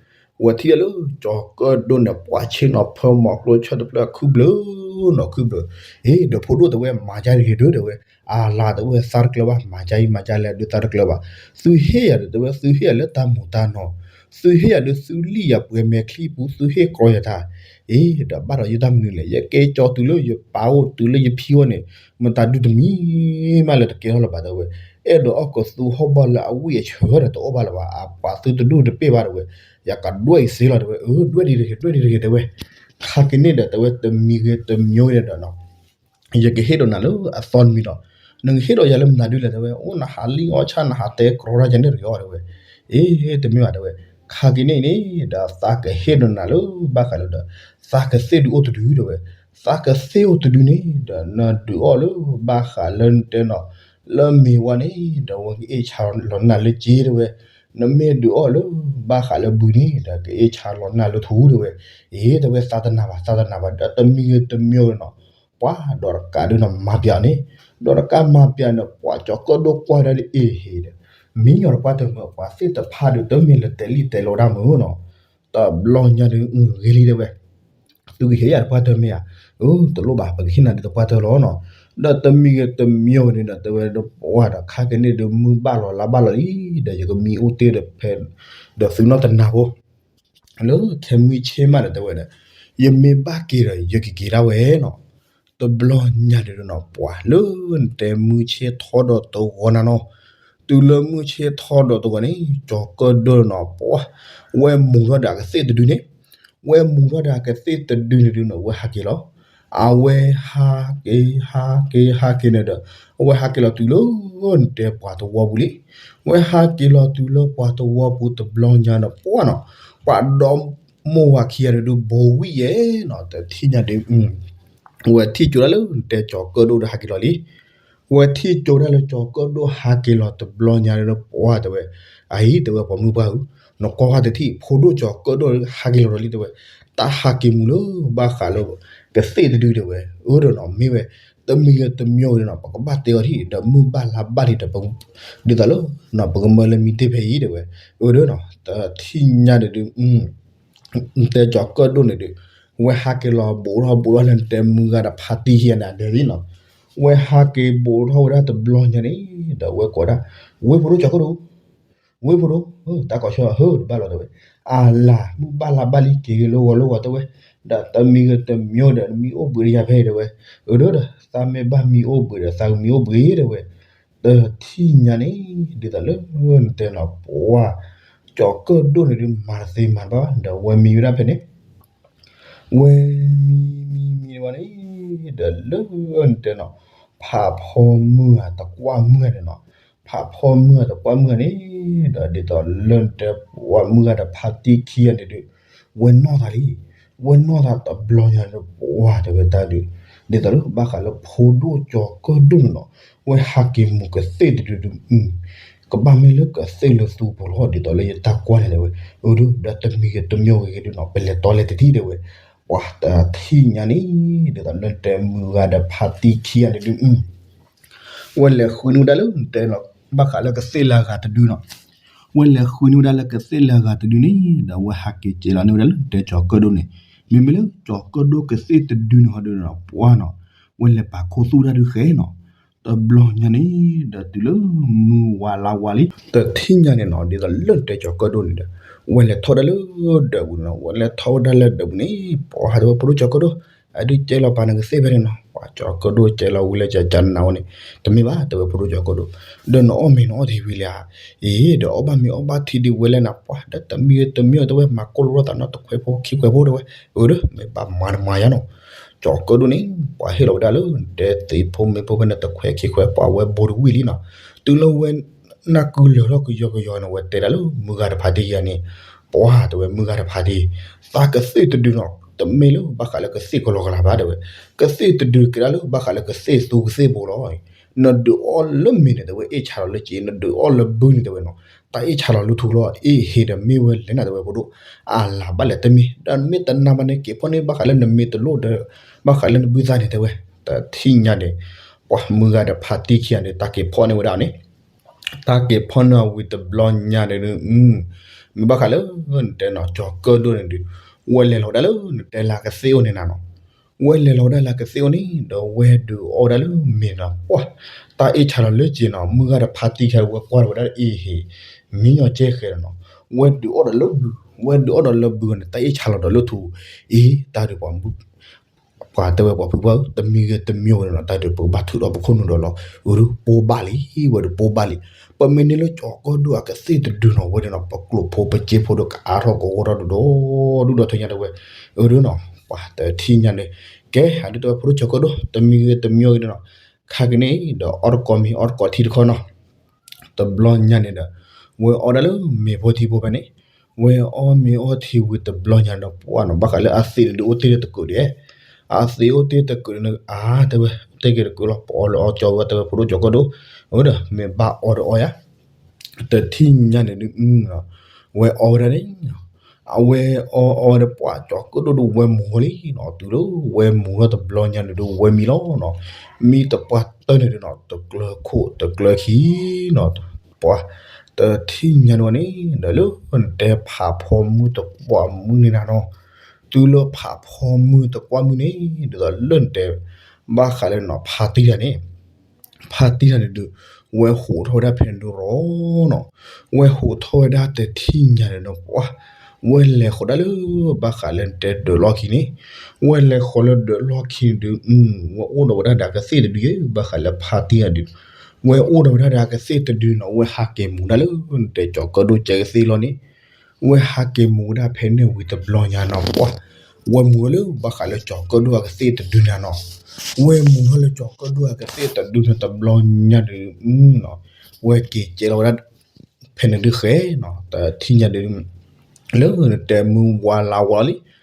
ဝဲထံၣ်လၢကၠီၤကၢၣ်ဒိၣ်န့ၣ် ပှၤဆ့ၣ်နီၤဖၢမီၤကျိဆၢတဖျၢၣ်ခုဘျၢနီၤခုဘျၢ, အ့ ဒီးဖိဒိၣ်တဲဝဲမၤကါတဂ့ၤဒုးတဲဝဲ, အလၤတဲဝဲသးတကျၢၤဘၣ် မၤကါအံၤမၤကါလဲၣ်ဒုးသးတကျၢၤဘၣ်, သုဟ့ၣ်ယၤဒီးတဲဝဲ သုဟ့ၣ်ယၤလၢတၢ်မူးတၢ်နီၤ, သုဟ့ၣ်ယၤဒီးသုလံၣ်ယၤပှဲၤမဲာ်ချံပူၤ သုဟ့ၣ်ကြီယၤတၢ်, အ့ ဒီးဘၣ်ဒီးယတၢ်မနုၤလဲၣ် ယကဲကၠီၤတုၤလၢယပၢ်အိၣ်တုၤလၢယဖံအိၣ်န့ၣ်, မတၤဒုးတမံၤမးလၢတကဲထီၣ်လၢၤဘၣ်တဲဝဲ, အဲၣ်ဒိးအီၣ်ကသူဟီၣ်ဘီလၢအဝံၣ်အဆၢဒီးတအိၣ်ဘၣ်လၢၤဘၣ် အပှၤသုတဒူၣ်တပ့ၢ်ဘၣ်တဲဝဲ, ယကဒွဲၣ်အံၤသ့လီၤတဲဝဲ, အၢ ဒွဲၣ်ဒံးတဂ့ၤ ဒွဲၣ်ဒံးတဂ့ၤတဲဝဲ, ခါက့ၤန့ၣ်ဒီးတဲဝဲတမံၤဂ့ၤတမံၤဂ့ၤဒီးနီၤ ယကဟ့ၣ်ဒီးနၤလၢအသီတမံၤဒီး, နကဟ့ၣ်ဒီးယၤလၢမနုၤဒုလဲၣ်တဲဝဲ, အိၣ်နဟးလံၣ်အီၣ်ဆၣ် နဟးတဲကြီတၢ်ယၤန့ၣ်တဂ့ၤအီၤတဲဝဲ, အ့ တမ့ၢ်ဘၣ်တဲဝဲ, ခါက့ၤန့ၣ်န့ၣ် ဒီးသးကဟ့ၣ်ဒီးနၤလၢဘၣ်ဃးလၢဒီး, သးကသ့ၣ်ဒုးအိၣ်တဒုတဲဝဲ, သးကသ့ၣ်အိၣ်တဒုန့ၣ် ဒီးနဒုးအီၣ်လၢဘၣ်ဃးလၢနတဲနီၤ, လၢမ့ၤဝဲန့ၣ် ဒီးဝဲကအ့ၣ်ဆါလီၤနၤလၢက့တဲဝဲ, နမ့ၢ်ဒုးအီၣ်လၢဘၣ်ဃးလၢဘုန့ၣ် ဒီးကအ့ၣ်ဆါလီၤနၤလၢထူတဲဝဲ, အ့ တဲဝဲသးတနၤဘၣ် သးတနၤဘၣ် ဒီးတမံၤဂ့ၤတမံၤဂ့ၤနီၤ, ပှၤဒီးတကးဒုးနီၤမၤပျးန့ၣ်, ဒီးတကးမၤပျးန့ၣ် ပှၤကၠီၤကၢၣ်ဒိၣ်ကွၢ်ဒၣ်လၢအ့ဟ့ဒီး, မ့ၢ်ညီတပှၢ်တၢၢ်မုၢ်ပှၤသ့ၣ်တဖၣ်ဒုးတမ့ၢ်လၢတဲလံၣ်တဲလီၤဒၣ်မုၢ်နီၤ, တဘျီညါဒုးဂ့ၤလံတဲဝဲ, သုကဟ့ၣ်ယၤတပှၢ်တၢၢ်မ့ၢ်ဧါ, အၢ တလိၣ်ဘၣ် ပကဟ့ၣ်နၤဒုးတပှၢ်တၢၢ်လီၤနီၤ, ဒီးတမံၤဂ့ၤတမံၤဂ့ၤန့ၣ်ဒီးတဲဝဲဒီးပှၤဒီးခါက့ၤန့ၣ်ဒုးမုၢ်ဘၣ်လီၤလါဘၣ်လီၤလံ, ဒီးယကမံအိၣ်တ့ၢ်ဒီးဖဲ, ဒီးသုနီၢ်တနၤဖိ လၢခဲမုၢ်ဆ့ၣ်မးဒီးတဲဝဲဒီး, ယမ့ၢ်ဘၣ်က့ၤဒီး ယကက့ၤဒၣ်ဝဲနီၤ, တဘျီညါဒုးနီၤ ပှၤလၢနတဲမုၢ်ဆ့ၣ်ထီၣ်ဒီးတဂီၤနၤနီၤ, တုၤလၢမုၢ်ဆ့ၣ်ထီၣ်ဒီးတဂီၤန့ၣ် ကၠီၤကၢၣ်ဒိၣ်န့ၣ်နီၤ ပှၤ ဝဲမူၤထီၣ်ဒီးအကသ့ၣ်တဒုန့ၣ်, ဝဲမူၤထီၣ်ဒီးအကသ့ၣ်တဒုန့ၣ်ဒုးနီၤ ဝဲဟးက့ၤလီၤ. အဝဲဟးက့ၤ ဟးက့ၤ ဟးက့ၤန့ၣ်ဒီး အဝဲဟးက့ၤလီၤတုၤလၢ နတဲပှၤသဝီပူၤလံ. ဝဲဟးက့ၤလီၤတုၤလၢပှၤသဝီပူၤတဘျီညါန့ၣ် ပှၤနီၤ ပှၤဒီမိၢ်ဝၤခံဂၤန့ၣ်ဒုး ဘိဝံၣ်ယဲနီၤ တထံၣ်ညါဒုး ဝဲထံၣ်ကၠိဒၣ်လၢနတဲကၠီၤကၢၣ်ဒိၣ်ဒီးဟးက့ၤလီၤလံ. ဝဲထံၣ်ကၠိဒၣ်လၢကၠီၤကၢၣ်ဒိၣ်ဟးက့ၤလီၤတဘျီညါန့ၣ် ပှၤတဲဝဲ, အအံၤ တဲဝဲ ပှၤမုၢ်ပှၢ်ဧၢ, နကွၢ်ကွၢ်တထံၣ် ဖိဒိၣ်ကၠီၤကၢၣ်ဒိၣ်ဟးက့ၤလီၤဒီးလံ တဲဝဲ, တၢ်ဟးက့ၤမူၤလၢဘၣ်ဃးလၢ ကသ့ၣ်တဒုတဲဝဲ, အၢဒီးနီၤ မ့ၢ်ဝဲ တမံၤဂ့ၤတမံၤဂ့ၤဒီးနီၤ ပကဘၣ်တဲအီၤထံၣ် ဒီးမုၢ်ဘၣ်လါဘၣ်လံဒီး ဒ်သိးလၢ ပကမၢလၢမံတ့ၢ်ဖဲအံၤတဲဝဲ, အၢဒီးနီၤ တထံၣ်ညါဒုး နတဲကၠီၤကၢၣ်ဒိၣ်န့ၣ်ဒုး ဝဲဟးက့ၤလီၤဘူးထီၣ်ဘူးထီၣ်လၢနတဲမုၢ်ဂၤဒီးဖါတံၢ်ခံဂၤန့ၣ်အဒဲလံနီၤ. ဝဲဟးက့ၤဘူးထီၣ်ဝဲဒၣ်တဘျီညါန့ၣ် ဒီးဝဲကိးဒၣ်, ဝ့ၢ်ဖိဒိၣ်ကၠီၤကၢၣ်ဒိၣ်, ဝ့ၢ်ဖိဒိၣ်, တၢ်ကိးဆၢဟၢတဘၣ်လီၤတဲဝဲ, အလၤ မုၢ်ဘၣ်လါဘၣ်လံ က့ၤဂ့ၤလၢဂီၤလၢဂီၤတဲဝဲ, ဒီးတမံၤဂ့ၤတမံၤဒီး နမံအိၣ်ဘှံးတယၤဖဲအံၤတဲဝဲ, အၢဒီး သးမ့ၢ်ဘၣ်မံအိၣ်ဘှံးဒီး သးကမံအိၣ်ဘှံးတဲဝဲ တထံၣ်ညါန့ၣ် ဒ်သိးလၢနတဲနီၤ ပှၤ ကၠီၤကၢၣ်ဒိၣ်န့ၣ်ဒုး မၤတသ့မၤတဘၣ်ဘၣ် ဒီးဝဲမံဝဲဒၣ်ဖဲန့ၣ်, ဝဲမံမံမံဝဲန့ၣ် ဒီးလၢနတဲနီၤ ဖးဖီမုၢ်ဂၤတကွၢ်မုၢ်ဂၤန့ၣ်နီၤ, ဖးဖီမုၢ်ဂၤတကွၢ်မုၢ်ဂၤန့ၣ် ဒီးဒ်သိးလၢနတဲပှၤမုၢ်ဂၤဒီးဖါတံၢ်ခံဂၤန့ၣ်ဒုး ဝဲနီၢ်သးလံ, ဝဲနီၢ်သးတဘျီညါန့ၣ် ပှၤတဲဝဲတၢ်ဒုး ဒ်သိးလၢဘၣ်ဃးလၢဖိဒိၣ်ကၠီၤကၢၣ်ဒိၣ်န့ၣ်နီၤ ဝဲဟးက့ၤမူၤကသ့ၣ်တဒုဒုး ကဘၣ်မ့ၢ်လၢကသ့ၣ်လၢသူပူၤလီၤ ဒ်သိးလၢယတၢ်ကွၢ်န့ၣ်တဲဝဲ, အၢဒီး ဒီးတမံၤဂ့ၤတမံၤဂ့ၤဒုးနီၤ ပလဲၤတီလဲၤတထံၣ်တဲဝဲ, ပှၤတထံၣ်ညါန့ၣ် ဒ်သိးလၢနတဲမုၢ်ဂၤဒီးဖါတံၢ်ခံဂၤန့ၣ်ဒုး ဝဲလဲၤဃုန့ၢ်ဝဲဒၣ်လၢနတဲနီၤ ဘၣ်ဃးလၢကသ့ၣ်လၢအဂၤတဒုနီၤ, ဝဲလဲၤဃုန့ၢ်ဝဲဒၣ်လၢကသ့ၣ်လၢအဂၤတဒုန့ၣ် ဒီးဝဲဟးက့ၤကဲလီၤန့ၢ်ဝဲဒၣ်လၢနတဲကၠီၤကၢၣ်ဒိၣ်န့ၣ်, မ့မ့ၢ်လၢကၠီၤကၢၣ်ဒိၣ်ကသ့ၣ်တဒုန့ၣ်ဟီဒုးနီၤ ပှၤနီၤ ဝဲလဲၤပာ်ခူသူၣ်တၢ်ဒုးဃဲနီၤ, တဘျီညါန့ၣ် ဒီးတုၤလၢမုၢ်ဝါလါဝါလံ တထံၣ်ညါန့ၣ်နီၤ ဒ်သိးလၢနတဲကၠီၤကၢၣ်ဒိၣ်န့ၣ်ဒီး ဝဲလဲၤထီၣ်ဒၣ်လၢဒၢးပူၤနီၤ, ဝဲလဲၤထီၣ်ဝဲဒၣ်လၢဒၢးပူၤန့ၣ် ပှၤတဲဝဲဖိဒိၣ်ကၠီၤကၢၣ်ဒိၣ်, အဒုးကဲလီၤပာ်နကသ့ၣ်ဖဲန့ၣ်နီၤ, ပှၤကၠီၤကၢၣ်ဒိၣ်ကဲလီၤဝံၤလၢကကနၤဝဲန့ၣ်, တမ့ၢ်ဘၣ် တဲဝဲဖိဒိၣ်ကၠီၤကၢၣ်ဒိၣ်, ဒီးနအီၣ်မ့ၤနအီၣ်ထံဝံၤလံဧါ, အ့ ဒီးအီၣ်ဘၣ်မ့ၤအီၣ်ဘၣ်ထံဒုးဝဲလဲၣ်နၤ ပှၤဒီးတမံၤတမံၤတဲဝဲ မၤကိၢ်လိာ်သးနီတခွဲးဖိခံခွဲးဖိတဲဝဲ, အၢဒီး မ့ၢ်ဘၣ်မၤတမၤယါနီၤ, ကၠီၤကၢၣ်ဒိၣ်န့ၣ် ပှၤဟ့ၣ်လီၤဝဲဒၣ်လၢ တဲသ့ၣ်ဖိမ့ၢ်ဖိဖဲန့ၣ်တခွဲးခံခွဲး ပှၤဝဲဘိတဝံၣ်လံနီၤ, တုၤလၢဝဲ နၢ်ကုလၢာ်ထီၣ်ကယီကယီန့ၣ် ဝဲတဲဒၣ်လၢမုၢ်ဂၤတဖါတံၢ်ခံဂၤန့ၣ်, ပှၤတဲဝဲမုၢ်ဂၤတဖါတံၢ်, သးကသ့ၣ်တဒုနီၤ တမ့ၢ်လၢဘၣ်ဃးလၢကသ့ၣ်ကလီကလီဘၣ်တဲဝဲ, ကသ့ၣ်တဒုကဲဒၣ်လၢဘၣ်ဃးလၢကသ့ၣ်သူကသ့ၣ်ဘိလီၤ, နဒုးအီၣ်လၢမ့ၤန့ၣ် တဲဝဲအ့ၣ်ဆါလီၤလၢက့ၤ, နဒုးအီၣ်လၢဘုန့ၣ်တဲဝဲနီၤ တၢ်အ့ၣ်ဆါလီၤလၢထူလီၤ, အ့ၣ်ဟ့ၣ်ဒီးမ့ၢ်ဝဲလဲၣ်နၤတဲဝဲဖိဒိၣ်, အလၤဘၣ်လဲၣ်တမ့ၢ် ဒီးမ့ၢ်တနၤဘၣ်န့ၣ် က့ၤဖီၣ်န့ၢ်ဘၣ်ဃးလၢနမ့ၤတလိၣ်ဒီး ဘၣ်ဃးလၢနဘုသးန့ၣ်တဲဝဲ, တထံၣ်ညါန့ၣ် ပှၤမုၢ်ဂၤဒီးဖါတံၢ်ခံဂၤန့ၣ် တၢ်က့ၤဖီၣ်န့ၢ်ဝဲဒၣ်န့ၣ်, တၢ်က့ၤဖီၣ်န့ၢ်အဝံၤတဘျီညါန့ၣ်ဒုး မ့ၢ်ဘၣ်ဃးလၢ နတဲနီၤ ကၠီၤကၢၣ်ဒိၣ်န့ၣ်ဒုး ဝဲလဲၤလီၤဝဲဒၣ်လၢနတဲလၢကသ့ၣ်အိၣ်န့ၣ်နၤနီၤ, ဝဲလဲၤလီၤဝဲဒၣ်လၢကသ့ၣ်အိၣ်န့ၣ် ဒီးဝဲဒုးအီၣ်ဝဲဒၣ်လၢမ့ၤနီၤ ပှၤ တၢ်အ့ၣ်ဆါလီၤလၢက့ၤနီၤ မုၢ်ဂၤဒီးဖါတံၢ်ခံဂၤဝဲကွၢ်လီၤဝဲဒၣ်အ့ၣ်ဟ့ၣ် မံညီကဲဃဲၤဒီးနီၤ, ဝဲဒုးအီၣ်ဒီးလၢဘု, ဝဲဒုးအီၣ်ဒီးလၢဘုန့ၣ် တၢ်အ့ၣ်ဆါလီၤဒီးလၢထူ, အ့ တၢ်ဒုးပှၤ ပှၤတဲဝဲပှၤဖုပှၢ်ဧၢ တမံၤဂ့ၤတမံၤဂ့ၤနီၤ တၢ်ဒုးပကဘၣ်ထုးဒီးပခိၣ်နူာ်ဒီးလီၤ, အၢ ပိၢ်ဘၣ်လံ, ဝဲဒုးပိၢ်ဘၣ်လံ, ပမ့ၢ်န့ၢ်လၢကၠီၤကၢၣ်ဒိၣ်အကသ့ၣ်တဒုနီၤ ဝဲဒၣ်နီၤ ပကျိာ်ဖိပစ့ဖိဒီးကအါထီၣ်ကဝီၤထီၣ်ဒိၣ်ဒိၣ်ဒိၣ်ဒီးထၢညါတဲဝဲ, အၢ ဒုးနီၤ ပှၤတထံၣ်ညါန့ၣ်, ကဲ ဟးဒုးတဲဝဲဖိဒိၣ်ကၠီၤကၢၣ်ဒိၣ် တမံၤဂ့ၤတမံၤဂ့ၤဒီးနီၤ, ခါက့ၤန့ၣ်ဒီးအီၣ်တကိးမ့ၤအီၣ်တကိးထံတခီနီၤ တဘျီညါန့ၣ်ဒီး ဝဲအီၣ်ဒၣ်လၢမ့ၤဖိထံဖိဖဲန့ၣ်, ဝဲအီၣ်မ့ၤအီထံဝံၤတဘျီညါဒီး ပှၤနီၤ ဘၣ်ဃးလၢအသံးန့ၣ်ဒုးအိၣ်တ့ၢ်လၢတကုးဒံး, အသံးအိၣ်တ့ၢ်တကုးန့ၣ် အါတဲဝဲ တ့ၢ်က့ၤတကုးလီၤ ပအီၣ်လၢအီၣ်ကၠီဝဲတဲဝဲဖိဒိၣ်ကၠီၤကၢၣ်ဒိၣ်, အဝဲဒီးမ့ၢ်ဘၣ်အီၣ်ဒီးအီၣ်ယါ တထံၣ်ညါန့ၣ်ဒုး ဝဲအီၣ်ဝဲဒၣ်န့ၣ်, အဝဲအီၣ်အီၣ်ဝဲဒီးပှၤကၠီၤကၢၣ်ဒိၣ်ဒုးဝဲမူၤလံနီၤ, တုၤလၢဝဲမူၤထီၣ်တဘျီညါန့ၣ်ဒုး ဝဲမံလီၤနီၤ, မံတပှၢ်တၢၢ်န့ၣ်ဒုးနီၤ တကျၢၤခိၣ်တကျၢၤခံနီၤ, ပှၤ တထံၣ်ညါန့ၣ်ဝဲန့ၣ် ဒီးလၢနတဲဖးဖီမုၢ်တကွၢ်မုၢ်န့ၣ်နၤနီၤ, တုၤလၢဖးဖီမုၢ်တကွၢ်မုၢ်န့ၣ် ဒ်သိးလၢနတဲ ဘၣ်ဃးလၢနီၤ ဖါတံၢ်တဂၤန့ၣ် ဖါတံၢ်တဂၤန့ၣ်ဒုး ဝဲဟိးထီၣ်ဝဲဒၣ်ဖဲန့ၣ်ဒုးလီၤနီၤ, ဝဲဟိးထီၣ်ဝဲဒၣ်တထံၣ်ညါန့ၣ်ဒီး ပှၤ ဝဲလဲၤဃီၤဒၣ်လၢ ဘၣ်ဃးလၢနတဲဒၢးလီၢ်ခံန့ၣ်, ဝဲလဲၤဃီၤလၢဒၢးလီၢ်ခံန့ၣ်ဒုး ဝဲအိၣ်ဒီးဝဲဒၣ်ဒီးကသ့ၣ်တဒု ဘၣ်ဃးလၢဖါတံၢ်တဂၤဒုး, ဝဲအိၣ်ဒီးဝဲဒၣ်ဒီးအကသ့ၣ်တဒုနီၤ, ဝဲဟးက့ၤမူၤဒၣ်လၢ နတဲကၠီၤကၢၣ်ဒိၣ်ကဲကသ့ၣ်လီၤန့ၣ်, ဝဲဟးက့ၤမူၤဝဲဒၣ်ဖဲန့ၣ်ဝံၤတဘျီညါနီၤ ပှၢ်, ဝဲမူၤလၢဘၣ်ဃးလၢကၠီၤကၢၣ်ဒိၣ်အကသ့ၣ်တဒုန့ၣ်နီၤ, ဝဲမူၤထီၣ်လၢကၠီၤကၢၣ်ဒိၣ်အကသ့ၣ်တဒုန့ၣ်တဘျီညါဒုးနီၤ, ဝဲက့ၤကဲလီၤဝဲဒၣ် ဖဲန့ၣ်ဒုးဃဲနီၤ, တထံၣ်ညါဒုး လၢနတဲမုၢ်ဝါလါဝါလီၤလံ,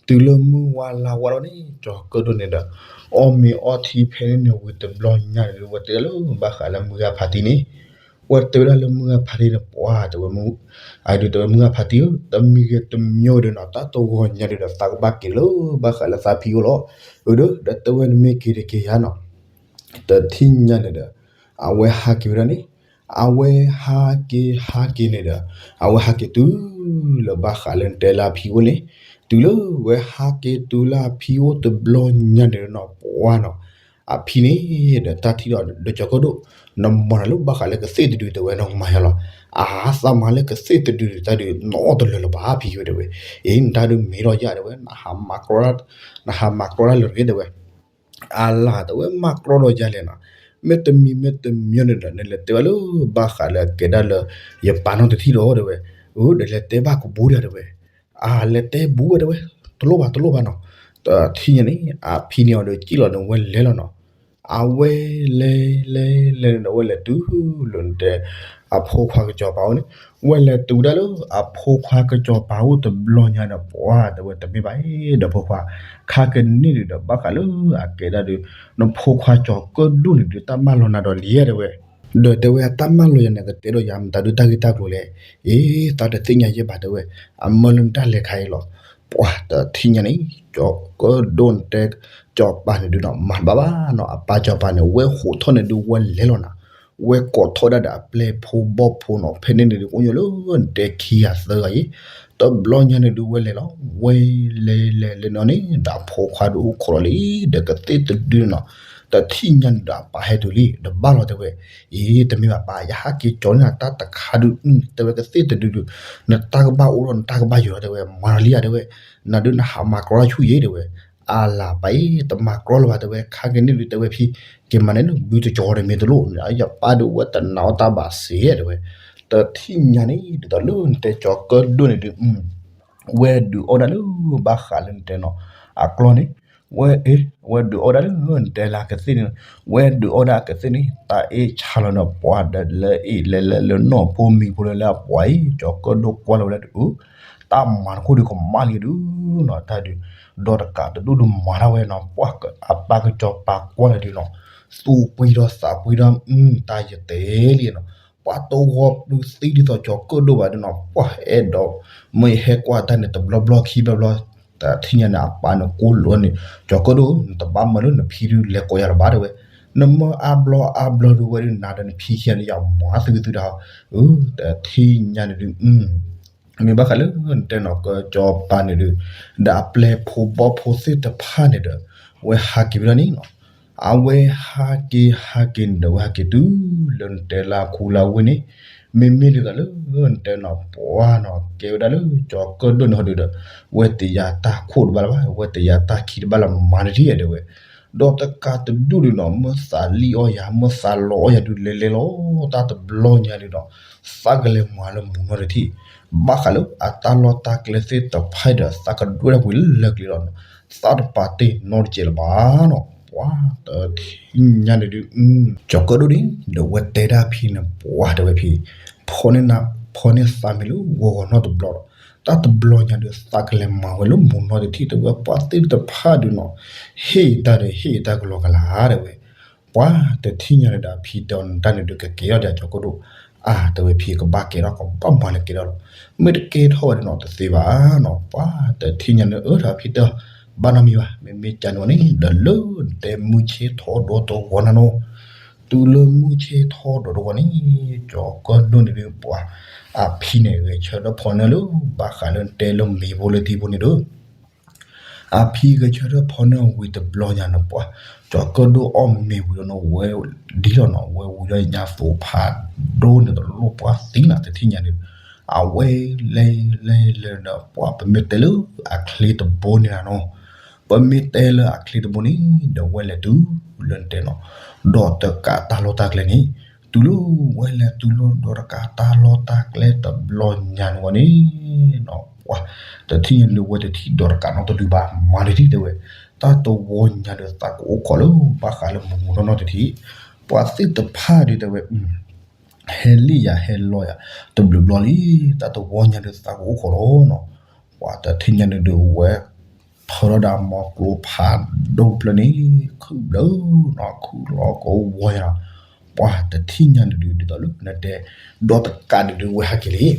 တုၤလၢမုၢ်ဝါလါဝါလီၤန့ၣ် ကၠီၤကၢၣ်ဒိၣ်န့ၣ်ဒီး အီၣ်မ့ၤအီထံဖဲန့ၣ်န့ၣ်ဝံၤတဘျီညါန့ၣ်ဒုး ဝဲတဲဒၣ်လၢဘၣ်ဃးလၢမုၢ်ဂၤဖးတံၢ်န့ၣ်, ဝဲတဲဝဲဒၣ်လၢမုၢ်ဂၤဖးတံၢ်န့ၣ် ပှၢ်တဲဝဲမုၢ်, အဒုးတဲဝဲမုၢ်ဂၤဖးတံၢ်ဧၢ, တမံၤဂ့ၤတမံၤဂ့ၤဒီးနီၤ တၢ်တဂီၤညါဒုးဒီး သးကဘၣ်က့ၤလၢဘၣ်ဃးလၢသးဖံအိၣ်လီၤ, အဒုး ဒီးတဲဝဲနမ့ၢ်က့ၤတက့ၤယါနီၤ တထံၣ်ညါန့ၣ်ဒီး အဝဲဟးက့ၤဝဲဒၣ်န့ၣ်, အဝဲဟးက့ၤဟးက့ၤန့ၣ်ဒီး အဝဲဟးက့ၤတုၤလၢဘၣ်ဃးလၢနတဲလၢအဖံအိၣ်န့ၣ်, တုၤလၢဝဲဟးက့ၤတုၤလၢအဖံအိၣ်တဘျီညါန့ၣ်နီၤ ပှၢ်နီၤ, အဖံန့ၣ်ဒီးတၢ်ထံၣ်ဒီး ဒီးကၠီၤကၢၣ်ဒိၣ်, နမၤတၢ်လၢဘၣ်ဃးလၢကသ့ၣ်တဒုတဲဝဲ နကမၤယါလီၤ, အသးမၤလၢကသ့ၣ်တဒုန့ၣ် တၢ်ဒုးနီတလၢာ်လၢၤဘၣ်ဖံဝဲတဲဝဲ, အ့ နတၢ်ဒုးမ့ၢ်လီၤယါတဲဝဲ, နဟးမၤကရီ, နဟးမၤကရီတၢ်လၢာ်တဂ့ၤတဲဝဲ အလၤတဲဝဲမၤကြီဒီးယၤလဲၣ်နီၤ, မ့တမံၤမ့တမံၤန့ၣ်ဒီး နလဲၤတဲဝဲလၢဘၣ်ဃးလၢအကဲဒၣ်လၢ ယပၢ်နီတထံၣ်ဒီးတဲဝဲ, အ ဒီးလဲၤတဲဘၣ်ကဘူးဒၣ်တဲဝဲ, အလဲၤတဲဘူးဝဲတဲဝဲ, တလိၣ်ဘၣ်တလိၣ်ဘၣ်နီၤ, တထံၣ်ညါန့ၣ် အဖံန့ၣ်အီၤဒီးကံၣ်လီၤန့ၣ်ဝဲလဲၤလီၤနီၤ, အဝဲလဲၤလဲၤလဲၤလဲၤဒီးဝဲလဲၤတုၤလၢနတဲ အဖိခွါကစီၤပၤအိၣ်န့ၣ်, ဝဲလဲၤတုၤဒၣ်လၢအဖိခွါကစီၤပၤအိၣ်တဘျီညါဒီး ပှၢ်တဲဝဲတမ့ၢ်ဘၣ်အ့ၣ် ဒီးဖိခွါ, ခါကန့ၣ်ဒုးဒီးဘၣ်ဃးလၢအကဲဒၣ်ဒုး နဖိခွါကၠီၤကၢၣ်ဒိၣ်န့ၣ်ဒုး တၢ်မၢလီၤနၤဒီးလံဧါတဲဝဲ, ဒီးတဲဝဲအတၢ်မၢလီၤယၤန့ၣ် ကတဲဒီးယၤမတၤဒုးတၢ်ဂ့ၢ်တၢ်ကျိၤလဲၣ်, အ့ သးတသ့ၣ်ညါယဲဘၣ်တဲဝဲ, အမၢလၢနတၢ်လဲၤခါအံၤလီၤ, ပှၢ်တထံၣ်ညါန့ၣ် ကၠီၤကၢၣ်ဒိၣ်နတဲ ကၠီၤပၤန့ၣ်ဒုးနီၤ မၤတဘၣ်ဘၣ်နီၤ, အပၢ်ကၠီၤပၤန့ၣ် ဝဲဟိးထီၣ်န့ၣ်ဒုးဝဲလဲၤလီၤနၤ, ဝဲကိးထီၣ်ဒၣ်ဒီးအပျဲၢ်ဖိဘီၣ်ဖိနီၤ, ဖဲန့ၣ်န့ၣ်ဒုး အိၣ်ညိလၢနတဲခံဂၤသၢဂၤအံၤ, တဘျီညါန့ၣ်ဒုးဝဲလဲၤလီၤ, ဝဲလဲၤလဲၤလဲၤန့ၣ်န့ၣ် ဒီးအဖိခွါဒုးအိၣ်ခိးလီၤလံ, ဒီးကသ့ၣ်တဒုန့ၣ်နီၤ, တထံၣ်ညါန့ၣ်ဒီးအပၢ်ဟဲတုၤလံ, ဒီးဘၣ်လီၤတဲဝဲ, အ့ တမ့ၢ်ဘၣ်ပၢ် ယဟးက့ၤကၠီၤန့ၢ်တၢ်တခါဒုး, တဲဝဲကသ့ၣ်တဒုဒုး, နတၢ်ကဘၣ်အိၣ်ဒီးနတၢ်ကဘၣ်ယိာ်လီၤတဲဝဲ, မၤလီၤလံဧါတဲဝဲ, နဒုးနဟးမၤကြီဆူၣ်ယဲတဲဝဲ, အလၤပၢ်အ့ၣ် တမၤကြီလၢၤဘၣ်တဲဝဲ, ခါကန့ၣ်ဒုးတဲဝဲဖံ, က့ၤမၤန့ၣ်နဘုတကၠီၤဒီးမ့ၢ်တလိၣ်, ယပၢ်ဒုးဝဲတနာ်အီၣ်တၢ်ဘၣ်စ့ၢ်တဲဝဲ, တထံၣ်ညါန့ၣ် ဒ်သိးလၢနတဲကၠီၤကၢၣ်ဒိၣ်န့ၣ်ဒုး ဝဲဒုးအီၣ်ဒၣ်လၢဘၣ်ဃးလၢနတဲနီၤ, အကျီၢ်န့ၣ်, ဝဲအ့ၣ် ဝဲဒုးအီၣ်ဒၣ်လၢနတဲလၢအကသ့ၣ်န့ၣ်, ဝဲဒုးအီၣ်ဒၣ်အကသ့ၣ်န့ၣ် တၢ်အ့ၣ်ဆါလီၤဒီးပှၤဒီးလၢအ့ၣ်လဲၤလၢလၢနီၢ်ဖိမံၤဖိလၢလၢအပှၤအံၤ ကၠီၤကၢၣ်ဒိၣ်ကွၢ်လီၤဝဲဒၣ်ဒုး, တၢ်မၤတခိၣ်ဒုးကမၣ်လံဒုးနီၤ, တၢ်ဒုး, ဒီးတကးတဒူၣ်ဒုးမၤတၢ်ဝဲနီၤ, ပှၤအပၢ်ကစီၤပၤကွၢ်လီၤဒုးနီၤ, သူၣ်ပှံၤဒီးသးပှံၤဒီး, တၢ်ယတဲလံနီၤ, ပှၤတဂီၤပျုၤသံဒ်သိးကၠီၤကၢၣ်ဒိၣ်ဘၣ်ဒုးနီၤ, ပှၤအဲၣ်ဒိး, မ့ၢ်ယဟဲကွၢ်တၢ်န့ၣ် တဘျီဘျီခံဘျီဘျီ, တထံၣ်ညါန့ၣ် အပၢ်န့ၣ်ကိးလိာ်န့ၣ်, ကၠီၤကၢၣ်ဒိၣ် နတဘၣ်မၢလၢနဖံဒုးလဲၤကိးယၤလၢၤဘၣ်တဲဝဲ, နမၢအါဘျီအါဘျီဒုးဝဲဒုးနၤဒီးနဖံခံဂၤန့ၣ် ယမၤသုသုတၢ်, တထံၣ်ညါန့ၣ်ဒုး မ့ၢ်ဘၣ်ဃးလၢနတဲနီၤ ကစီၤပၤန့ၣ်ဒုး, ဒီးအပျဲၢ်ဖိဘီၣ်ဖိသ့ၣ်တဖၣ်န့ၣ်ဒီး, ဝဲဟးက့ၤဝဲဒၣ်န့ၣ်နီၤ, အဝဲဟးက့ၤဟးက့ၤန့ၣ်ဒီး ဝဲဟးက့ၤတုၤလၢနတဲလၢအခူလၢဝ့ၢ်န့ၣ်, မ့မ့ၢ်ဒ်သိးလၢနတဲနီၤ ပှၤနီၤ ကဲဝဲဒၣ်လၢကၠီၤကၢၣ်ဒိၣ်န့ၣ်ဟီဒုးဒီး, ဝဲတယၤတၢ်ခိၣ်တဘၣ်လၢၤဘၣ်, ဝဲတယၤတၢ်ခံတဘၣ်လၢၤမၤတထံၣ်တဲဝဲ ဒီးတကးတဒူၣ်ဒုးနီၤ မ့ၢ်သးလံၣ်အီၣ်ယၤ မ့ၢ်သးလီအီၣ်ယၤဒုးလဲၤလဲၤလီၤ တၢ်တဘျီညါဒုးနီၤ, သးကလဲၤမၤလၢမုၢ်နီၢ်တထံၣ်, ဘၣ်ဃးလၢအတၢ်လီၢ်တၢ်ကျဲသ့ၣ်တဖၣ်ဒီး သးကဒွဲၣ်ဒၣ်ကွံာ်လၢလၢကျဲလီၤနီၤ, သးတပာ်တ့ၢ်နီတစဲးလၢၤဘၣ်နီၤ, ပှၤတထံၣ်ညါန့ၣ်ဒုး, ကၠီၤကၢၣ်ဒိၣ်န့ၣ် ဒီးဝဲတဲဒၣ်ဖံန့ၣ် ပှၤတဲဝဲဖံ, ဖီန့ၢ်နၤ, ဖီန့ၢ်သးမံၤလၢဂီၤဂီၤနီတဘျီဒီး, တၢ်တဘျီညါဒုး သးကလဲၤမၤဝဲလၢမုၢ်နီၢ်တထံၣ်တဲဝဲ ပှၤသ့ၣ်တဖၣ်ဒုးနီၤ, ဟ့ၣ်ယတၢ်ဒီးဟ့ၣ်ယတၢ်ကလီကလီတဲဝဲ, ပှၤတထံၣ်ညါန့ၣ်ဒီး အဖံတဲအီၤနတၢ်န့ၣ်ဒုးကကဲထီၣ်ဒီးကၠီၤကၢၣ်ဒိၣ်, အါ တဲဝဲဖံကဘၣ်ကဲထီၣ် ကဘၣ်မၤလၢကဲထီၣ်လီၤ, မ့ၢ်တကဲထီၣ်ဝဲဒုးနီၤ တသ့ဘၣ်နီၤ, ပှၤတထံၣ်ညါန့ၣ် အၢ ဒီးဖံတဲအီၤ, ဘၣ်နီတမံၤဘၣ်, မ့မ့ၢ်ကန့ၣ်ဝဲန့ၣ် ဒီးလၢနတဲမုၢ်ဆ့ၣ်ထီၣ်ဒီးတဝီနၤနီၤ, တုၤလၢမုၢ်ဆ့ၣ်ထီၣ်ဒီးတဝီန့ၣ်, ကၠီၤကၢၣ်ဒိၣ်န့ၣ်ဒုး ပှၤအဖံန့ၣ် ဂဲၤဆၢထၢၣ်ဖီနၢၣ်လၢ ဘၣ်ဃးလၢနတဲလၢမ့ၤဖိလၢထံဖိန့ၣ်ဒီး အဖံဂဲၤဆၢထၢၣ်ဖီနၢၣ်ဝံၤတဘျီညါန့ၣ် ပှၤကၠီၤကၢၣ်ဒိၣ်အီၣ်မ့ၤဝံၤဒီးန့ၣ် ဝဲဒ်လီၤနီၤ, ဝဲဝံၤဒီးညါသိးဖးဒိၣ်န့ၣ် တလိၣ်ပှၤသံနီၤ တထံၣ်ညါန့ၣ်, အဝဲလဲၤလဲၤလဲၤဒီး ပှၤပမ့ၢ်တဲလၢအချ့တဘိန့ၣ်နီၤ, ပမ့ၢ်တဲလၢအချ့တဘိန့ၣ် ဒီးဝဲလဲၤတုၤလၢနတဲနီၤ, ဒီးတကးတၢ်လီၢ်တၢ်ကျဲန့ၣ် တုၤလၢဝဲလဲၤတုၤလၢဒီးတကးတၢ်လီၢ်တၢ်ကျဲတဘျီညါန့ၣ်ဝဲန့ၣ် ပှၤတထံၣ်ညါဒုး ဝဲတထံၣ်ဒီးတကးနီတဒုဘၣ် မၤတထံၣ်တဲဝဲ, တၢ်တဝီညါဒုးသးကအိၣ်ခိးလၢဘၣ်ဃးလၢမူမူနီၢ်နီၢ်တထံၣ်, ပှၤသ့ၣ်တဖၣ်ဒုးတဲဝဲ ဟဲလံၣ်ယၤဟဲလီယၤ တဘျုးဘျီလံ, တၢ်တဝီညါဒုးသးကအိၣ်ခိးလီၤနီၤ, ပှၤတထံၣ်ညါဒုးဒုးဝဲ ဖၢထီၣ်ဒၣ်မီကျိဖးဒိၣ်ဖျၢၣ်န့ၣ် ခုၣ်ဘျၢနီၤ ခုၣ်လီၤကဝီၤယၤနီၤ, ပှၤတထံၣ်ညါဒုးဒုး ဒ်သိးလၢနတဲ ဒီးတကးဒုးဒုးဝဲဟးက့ၤလံ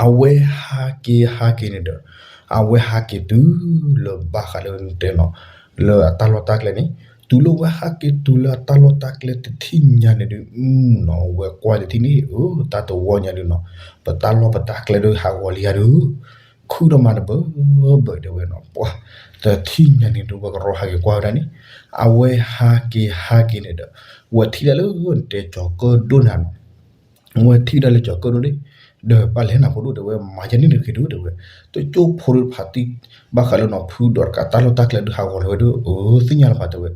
အဝဲဟးက့ၤဟးက့ၤန့ၣ်ဒီး အဝဲဟးက့ၤတုၤလၢဘၣ်ဃးလၢနတဲနီၤ လၢအတၢ်လီၢ်တၢ်ကျဲန့ၣ်, တုၤလၢဝဲဟးက့ၤတုၤလၢအတၢ်လီၢ်တၢ်ကျဲတထံၣ်ညါန့ၣ်ဒုး နီၤ ဝဲကွၢ်တထံၣ်န့ၣ် အၢ တၢ်တဝီညါဒုးနီၤ ပတၢ်လီၢ်ပတၢ်ကျဲဒုးဟးဂီၤလံယၤဒုး ခုၣ်ဒီးမၤတဘၢဘၢတဲဝဲနီၤ ပှၤတထံၣ်ညါန့ၣ်ဒုး ဝဲကရီဟးက့ၤကွၢ်ဝဲဒၣ်န့ၣ် အဝဲဟးက့ၤဟးက့ၤန့ၣ်ဒီး ဝဲထံၣ်ဒၣ်လၢနတဲကၠီၤကၢၣ်ဒိၣ်န့ၣ်နီၤ ဝဲထံၣ်ဒၣ်လၢကၠီၤကၢၣ်ဒိၣ်န့ၣ် ဒီးပၢ်လဲၤနၤဖိဒိၣ်တဲဝဲ မၤယဲန့ၣ်တဂ့ၤဒုးတဲဝဲ, တကၠိဖိတဖးတံၢ် ဘၣ်ဃးလၢနီၤ ဖုဒီးတကးတၢ်လီၢ်တၢ်ကျဲဒုးဟးဂီၤလၢၤဝဲဒုး အၢ သ့ၣ်ညါလီၤပာ်တဲဝဲ,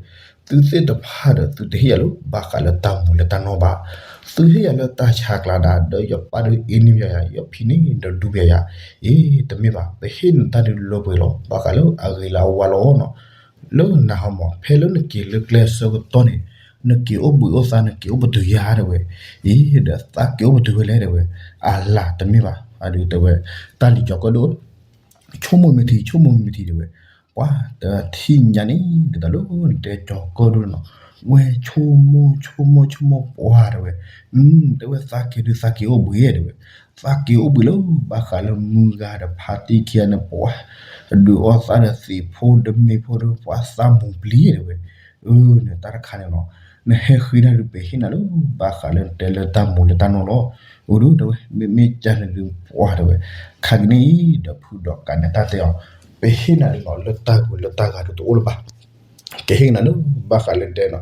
သုသ့ၣ်တဖၣ်ဒီး သုတဟ့ၣ်ယၤလၢဘၣ်ဃးလၢတၢ်မူလၢတၢ်နီၢ်ဘၣ်, သုဟ့ၣ်ယၤလၢတၢ်ဆါကျါဒၣ် ဒီးယပၢ်ဒုးအ့န့ၢ်ပယၤယၤ ယဖံန့ၣ်ဒီးဒူပယၤယၤ, အ့ တမ့ၢ်ဘၣ် ပဟ့ၣ်နတၢ်ဒုးလၢပှဲၤလီၤ ဘၣ်ဃးလၢအဂ့ၤလၢအဝါလီၤနီၤ လၢနဟီမး ဖဲလၢနက့ၤလၢကျဲဆၢကတီၢ်န့ၣ် နက့ၤအိၣ်ဘှံးအိၣ်သါ နက့ၤအိၣ်ပတုာ်ယၤတဲဝဲ, အ့ ဒီးသးက့ၤအိၣ်ပတုာ်ဝဲလဲၣ်တဲဝဲ, အလၢတမ့ၢ်ဘၣ် အဒုးတဲဝဲ, တၢ်လံၤကၠီၤကၢၣ်ဒိၣ် ဆိကမိၣ်မ့ၢ်ထံ ဆိကမိၣ်မ့ၢ်ထံတဲဝဲ, ပှၤတထံၣ်ညါန့ၣ် ဒ်သိးလၢနတဲကၠီၤကၢၣ်ဒိၣ်နီၤ, ဝဲဆိကမိၣ်ဆိကမိၣ်ဆိကမိၣ်ပှၤတဲဝဲ, တဲဝဲသးက့ၤဒုးသးက့ၤအိၣ်ဘှံးတဲဝဲ, သးက့ၤအိၣ်ဘှံးလၢဘၣ်ဃးလၢမုၢ်ဂၤဒီးဖါတံၢ်ခံဂၤန့ၣ် ပှၤဒုးအီၣ်သးဒီးသံးဖိဒီးမ့ၤဖိဒီး ပှၤသးမူၤပျံၤတဲဝဲ, အၢ န့ၣ်တၢ်တခါန့ၣ်နီၤ, နဟဲဃ့တၢ်ဒုး ပဟ့ၣ်နၤလၢဘၣ်ဃးလၢနတဲလၢတၢ်မူလၢတၢ်နီၢ်လီၤ, အိၣ်ဒုးတဲဝဲ မ့မ့ၢ်ကန့ၣ်ဒုးပှၤတဲဝဲ, ခါကနံၣ်အံၤဒီးဖုဒီးကးန့ၣ်တၢ်တဲအီၤ, ပဟ့ၣ်နၤဒုးနီၤ လၢတၢ်ဂုၤလၢတၢ်ဂၤဒုးတအိၣ်လၢၤဘၣ်, ကဟ့ၣ်နၤလၢဘၣ်ဃးလၢတဲနီၤ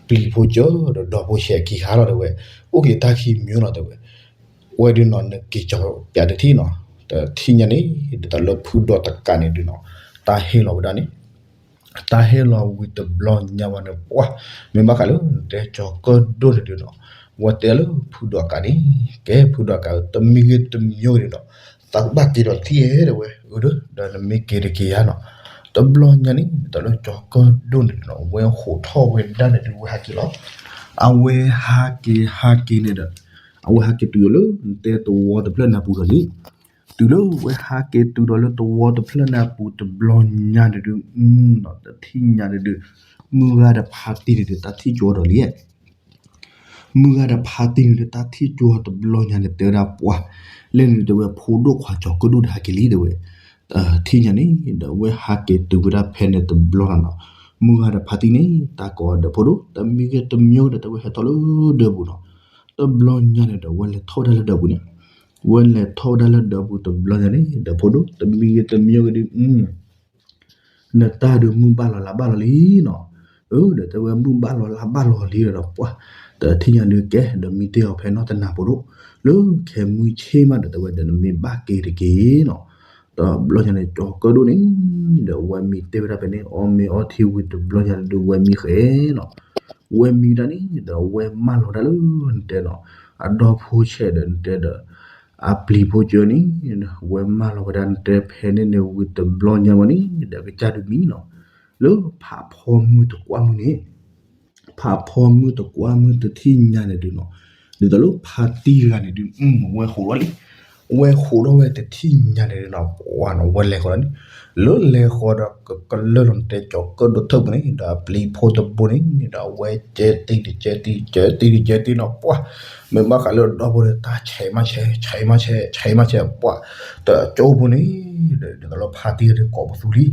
ပျံၤဖိကၢဒီးဒီဖိဆဲးခံခါလီၤတဲဝဲ, အိၣ်က့ၤတၢ်ခံမံၤလီၤတဲဝဲ, ဝဲဒုးနီၤ နက့ၤကၠီၤပျးတထံၣ်နီၤ, တထံၣ်ညါန့ၣ် ဒ်သိးလၢဖုဒီးတကးန့ၣ်ဒုးနီၤ, တၢ်ဟ့ၣ်လီၤဝဲဒၣ်န့ၣ် တၢ်ဟ့ၣ်လီၤဝံၤတဘျီညါဝဲန့ၣ် ပှၤ မ့ၢ်ဘၣ်ဃးလၢနတဲကၠီၤကၢၣ်ဒိၣ်န့ၣ်ဒုးနီၤ, ဝဲတဲလၢဖုဒီးကးန့ၣ် ကဲဖုဒီးကးဧၢ တမံၤဂ့ၤတမံၤဂ့ၤန့ၣ်ဒီး သးကဘၣ်က့ၤဒီးတထံၣ်ဧဲတဲဝဲ, အၢ ဒီးနမ့ၢ်က့ၤတက့ၤဧါနီၤ, တဘျီညါန့ၣ် ဒ်သိးလၢကၠီၤကၢၣ်ဒိၣ်န့ၣ်ဒုးနီၤ ဝဲဟိးထီၣ်ဝဲဒၣ်န့ၣ်ဒုး ဝဲဟးက့ၤလီၤ, အဝဲဟးက့ၤဟးက့ၤန့ၣ်ဒီး အဝဲဟးက့ၤတုၤလၢနတဲသဝီတဖျၢၣ်န့ၣ်အပူၤဒီးလံ တုၤလၢဝဲဟးက့ၤတုၤဒီးလၢသဝီတဖျၢၣ်န့ၣ်အပူၤတဘျီညါန့ၣ်ဒုး တထံၣ်ညါန့ၣ်ဒုး မုၢ်ဂၤဒီးဖါတံၢ်န့ၣ်ဒုး တၢ်ထံၣ်ကၠီဒီးလံ, မုၢ်ဂၤဒီးဖါတံၢ်န့ၣ်ဒုး တၢ်ထံၣ်ကၠီတဘျီညါန့ၣ် တဲဝဲဒၣ်ပှၤ လဲၣ်န့ၣ်တဲဝဲ ဖိဒိၣ်ခွါကၠီၤကၢၣ်ဒိၣ်ဒီးဟဲက့ၤလံတဲဝဲ, တထံၣ်ညါန့ၣ် ဒီးဝဲဟးက့ၤတုၤဝဲဒၣ်ဖဲန့ၣ်တဘျီနီၤ, မုၢ်ဂၤဒီးဖါတံၢ်န့ၣ် တၢ်ကိးဒီးဖိဒိၣ် တမံၤဂ့ၤတမံၤဂ့ၤဒီး တဲဝဲဟဲထီၣ်လၢဒၢးပူၤနီၤ, တဘျီညါန့ၣ်ဒီး ဝဲလဲၤထီၣ်ဝဲဒၣ်လၢဒၢးပူၤန့ၣ်, ဝဲလဲၤထီၣ်ဝဲဒၣ်လၢဒၢးပူၤတဘျီညါန့ၣ် ဒီးဖိဒိၣ် တမံၤဂ့ၤတမံၤဂ့ၤဒီး နတၢ်ဒုးမုၢ်ဘၣ်လီၤလါဘၣ်လီၤလံနီၤ, အၢ ဒီးတဲဝဲမုၢ်ဘၣ်လီၤလါဘၣ်လီၤလံဒီး ပှၤ တထံၣ်ညါဒုးကဲ ဒီးမံတ့ၢ်အီၤဖဲနီၢ်တနၤဖိဒိၣ်, လၢခဲမုၢ်ဆ့ၣ်မးဒီးတဲဝဲဒီးနမ့ၢ်ဘၣ်က့ၤတက့ၢ်နီၤ, တဘျီညါန့ၣ် ကၠီၤကၢၣ်ဒိၣ်န့ၣ် ဒီးဝဲမံတ့ၢ်ဝဲဒၣ်ဖဲန့ၣ် အီၣ်မ့ၤအီထံဝံၤတဘျီညါဒုး ဝဲမံဃဲနီၤ, ဝဲမံဒၣ်န့ၣ် ဒီးဝဲမၢလီၤဒၣ်လၢနတဲနီၤ, အဒီဖိဆဲးဒီးနတဲဒီး အပျံၤဖိကၢန့ၣ် ဝဲမၢလီၤဝဲဒၣ်နတဲဖဲန့ၣ်န့ၣ်ဝံၤတဘျီညါဝဲန့ၣ် ဒီးကစၢ်ဒုးမံနီၤ, လၢဖးဖီမုၢ်တကွၢ်မုၢ်န့ၣ် ဖးဖီမုၢ်တကွၢ်မုၢ်တထံၣ်ညါန့ၣ်ဒုးနီၤ, ဒ်သိးလၢဖါတံၢ်တဂၤန့ၣ်ဒုး ဝဲဃိးထီၣ်လံ, ဝဲဃိးထီၣ်ဝဲတထံၣ်ညါန့ၣ်ဒုးနီၤ ပှၤနီၤ ဝဲလဲၤဃီၤလီၤန့ၣ်, လၢလဲၤဃီၤဒီးကကလၢၢ်လီၤနတဲကၠီၤကၢၣ်ဒိၣ်ထၢၣ်ပူၤန့ၣ် ဒီးအပျံၤဖိတဘိန့ၣ် ဒီးအဝဲကဲတံၢ်တကဲတံၢ် ကဲတံၢ်တကဲတံၢ်နီၤ ပှၤ မ့ၢ်ဘၣ်ဃးလၢဒီဖိဒီးတၢ်ဆဲးမးဆဲး ဆဲးမးဆဲး ဆဲးမးဆဲး ပှၤ တကၠိဖိန့ၣ် ဒ်သိးလၢဖါတံၢ်တဂၤကိးပသူလံ,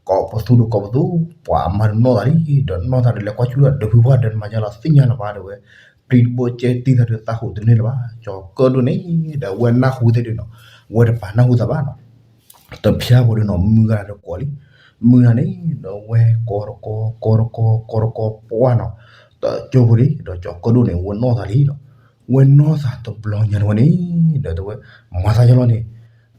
ကိးပသူဒီးကိးပသူ, ပှၤအမါဒုးနီၢ်သးလံ, ဒီးနီၢ်သးဒီးလဲၤကွၢ်ဆူဒီး ဒီဖုပှၢ်ဒီးနမၤယါလီၤ သ့ၣ်ညါလီၤဘၣ်တဲဝဲ, ပျံၤတဘိကဲတံၢ်သးဒီးသးဟူးတန့ၢ်လၢၤဘၣ်, ကၠီၤကၢၣ်ဒိၣ်န့ၣ် ဒီးအဝဲနၢ်ဟူသ့ၣ်ဒုးနီၤ, ဝဲတပာ်နၢ်ဟူသးဘၣ်နီၤ, တဖျါဖိဒုးနီၤ မုၢ်ဂၤဒီးကိးလံ, မုၢ်ဂၤန့ၣ် ဒီးဝဲကိးတကိး ကိးတကိး ကိးတကိးပှၢ်နီၤ, တကၠိဖိန့ၣ် ဒီးကၠီၤကၢၣ်ဒိၣ်န့ၣ် ဝဲနီၢ်သးလံနီၤ, ဝဲနီၢ်သးတဘျီညါန့ၣ်ဝဲန့ၣ် ဒီးတဲဝဲ မၤသးယါလီၤန့ၣ်,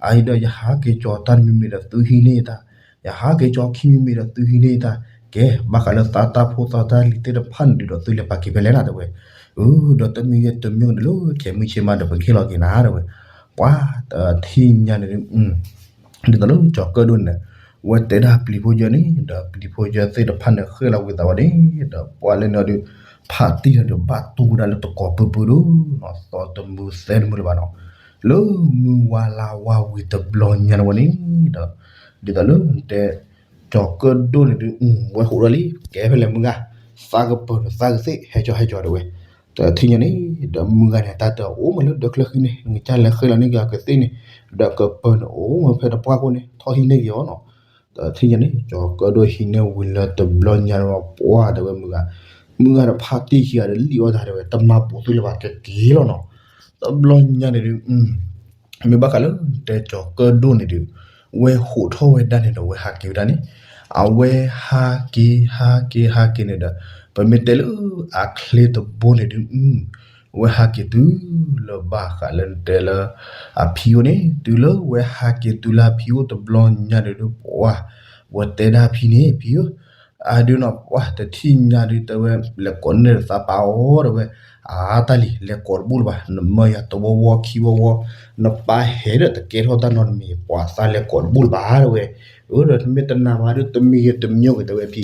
အအံၤဒီးယဟးက့ၤကၠီၤတၢ်တမံၤမံၤဒီးသုဟံးန့ၢ်ယတၢ်, ယဟးက့ၤကၠီၤခံမံၤမံၤဒီးသုဟံးန့ၢ်ယတၢ်, ကဲ ဘၣ်ဃးလၢသးတၢ်ဖိသၣ်တၢ်လံၤသ့ၣ်တဖၣ်န့ၣ်ဒုးဒီးသုလဲၤပာ်က့ၤဖဲလဲၣ်နီၤ တဲဝဲ, အၢ ဒီးတမံၤဂ့ၤတမံၤဂ့ၤန့ၣ်လၢ ခဲမုၢ်ဆ့ၣ်မးဒီး ပကဟ့ၣ်လီၤက့ၤနၤ တဲဝဲ, ပှၤတထံၣ်ညါန့ၣ်ဒုး ဒ်သိးလၢကၠီၤကၢၣ်ဒိၣ်န့ၣ် ဝဲတဲဒၣ်ပျံၤဖိယၢန့ၣ် ဒီးပျံၤဖိယၢသ့ၣ်တဖၣ်န့ၣ် ဃ့ၢ်လီၤဝံသးဝဲန့ၣ် ဒီးပှၤလဲၤန့ၣ်ဒီး ဖးတံၢ်ဒီးဘၣ်တူၢ်ဝဲဒၣ်လၢတကိးပၢပူၤဒီး သီတမုၢ်သဲတမုၢ်လၢၤဘၣ်နီၤ, လၢမုၢ်ဝါလါဝါဝံၤတဘျီညါန့ၣ်ဝဲန့ၣ်ဒီး ဒ်သိးလၢတဲ ကၠီၤကၢၣ်ဒိၣ်န့ၣ်ဒုး ဝဲဟိးထီၣ်လံ ကဲဖဲလဲၣ်မုၢ်ဂၤ သးကပၢၤဒီးသးကသ့ၣ် ဟဲကၠီၤဟဲကၠီၤတဲဝဲ, တထံၣ်ညါန့ၣ် ဒီးမုၢ်ဂၤန့ၣ် တၢ်တဲအီၤ အိၣ်မးလၢဒၢးချၢဃံန့ၣ် နကစၢ်လဲၤဃ့ၢ်လီၤန့ၢ်က့ၤအကသ့ၣ်န့ၣ် ဒီးကပၢၤန့ၣ်အိၣ်မးဖဲတပှၢ်ခိၣ်န့ၣ် ထီၣ်ဟံးန့ၢ်က့ၤအီၤနီၤ, တထံၣ်ညါန့ၣ် ကၠီၤကၢၣ်ဒိၣ်ဟံးန့ၢ်ဝံၤလၢတဘျီညါန့ၣ် ပှၤတဲဝဲမုၢ်ဂၤ, မုၢ်ဂၤဒီးဖးတံၢ်ခံဂၤဒီးလံၣ်အီၣ်တၢ်တဲဝဲ တမၤပိာ်သုလၢၤဘၣ် ကက့ၤလီၤနီၤ, တဘျီညါန့ၣ်ဒုး မ့ၢ်ဘၣ်ဃးလၢတဲကၠီၤကၢၣ်ဒိၣ်န့ၣ်ဒုး ဝဲဟိးထီၣ်ဝဲဒၣ်န့ၣ်ဒီး ဝဲဟးက့ၤဝဲဒၣ်န့ၣ်, အဝဲဟးက့ၤ ဟးက့ၤ ဟးက့ၤန့ၣ်ဒီး ပမ့ၢ်တဲလၢအချ့တဘိန့ၣ်ဒုး ဝဲဟးက့ၤတုၤလၢဘၣ်ဃးလၢနတဲလၢ အဖံအိၣ်န့ၣ် တုၤလၢဝဲဟးက့ၤတုၤလၢအဖံအိၣ်တဘျီညါန့ၣ်ဒုး ပှၤ ဝဲတဲဒၣ်ဖံန့ၣ် ဖံဧၢ အဒုးနီၤ ပှၤတထံၣ်ညါဒုးတဲဝဲ လဲၤကိးန့ၢ်တသးပာ်အီၤတဲဝဲ, အါတၢ်လံ လဲၤကိးတဘူၣ်လၢၤဘၣ် နမၢယၤတဝီဝီခံဝီဝီ, နပၢ်ဟဲဒီးတကဲထီၣ်တၢ်နီတမံၤ ပှၤသးလဲၤကိးတဘူၣ်လၢၤဘၣ်တဲဝဲ, အၢ ဒီးနမ့ၢ်တနာ်ဘၣ်ဒီး တမံၤဂ့ၤတမံၤဂ့ၤတဲဝဲဖံ,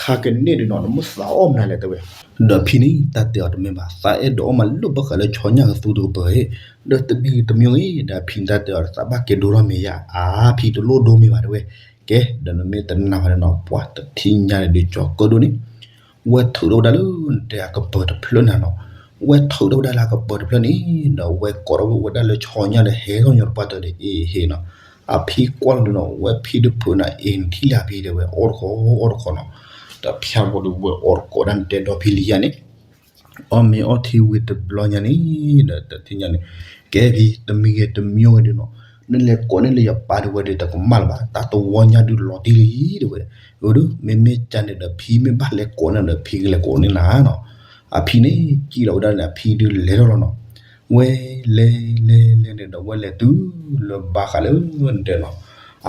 ခါကန့ၣ်ဒုးနီၤ နမ့ၢ်သးအီၣ်မနုၤလဲၣ်တဲဝဲ, ဒီးဖံန့ၣ် တၢ်တဲအီၤတမ့ၢ်ဘၣ် သးအဲၣ်ဒိးအီၣ်မးလၢဘၣ်ဃးလၢဆီညၣ်ကသူတကပၤ, ဒီးတမံၤဂ့ၤတမံၤဂ့ၤ ဒီးဖံတၢ်တဲအီၤ သးဘၣ်ကဲဒိၣ်ထီၣ်မ့ၢ်ယၤ အါဖံတလိၣ်ဒိမ့ၢ်ဘၣ်တဲဝဲ, ကဲ ဒီးနမ့ၢ်တနာ်ဘၣ်ဒီးနီၤ ပှၤတထံၣ်ညါန့ၣ်ဒုး ကၠီၤကၢၣ်ဒိၣ်န့ၣ် ဝဲထုးထီၣ်ဝဲဒၣ်လၢနတဲအကပၢၤတဖျၢၣ်န့ၣ်နီၤ, ဝဲထုးထီၣ်ဝဲဒၣ်လၢအကပၢၤတဖျၢၣ်န့ၣ် ဒီးဝဲကိးထီၣ်ဝဲဒၣ်လၢဆီညၣ်ဒီးဟဲထီၣ်ညီတပှၢ်တၢၢ်ဒီး အ့ဟ့နီၤ, အဖံကွၢ်လီၤဒုးနီၤ ဝဲဖံတဖုးနၤအ့ နထံၣ်လၢအဖံတဲဝဲ အီၣ်တခီ အီၣ်တခီနီၤ, တဖၠၣ်ဖိဒီးဝဲအီၣ်တကိးဒၣ်နတဲဒီဖံလံယၤန့ၣ် အီၣ်မ့ၤအီထံဝံၤတဘျီညါန့ၣ် ဒီးတထံၣ်ညါန့ၣ် ကဲဖံ တမံၤဂ့ၤတမံၤဂ့ၤဒုးနီၤ, နလဲၤကိးန့ၢ်လၢယပၢ်ဒုးဝဲဒုး တကမၣ်လၢၤဘၣ် တၢ်တဝီညါဒုးလီၤတံၢ်လံတဲဝဲ, အၢ ဒုး မ့မ့ၢ်ကန့ၣ်ဒီး ဖံမ့ၢ်ဘၣ်လဲၤကိးန့ၢ်ဒီး ဖံကလဲၤကိးန့ၢ်နၤနီၤ, အဖံန့ၣ် ကံၣ်လီၤဝဲဒၣ်န့ၣ် အဖံဒုးလဲၤထီၣ်လီၤနီၤ, ဝဲလဲၤလဲၤလဲၤန့ၣ်ဒီး ဝဲလဲၤတုၤလၢဘၣ်ဃးလၢနတဲနီၤ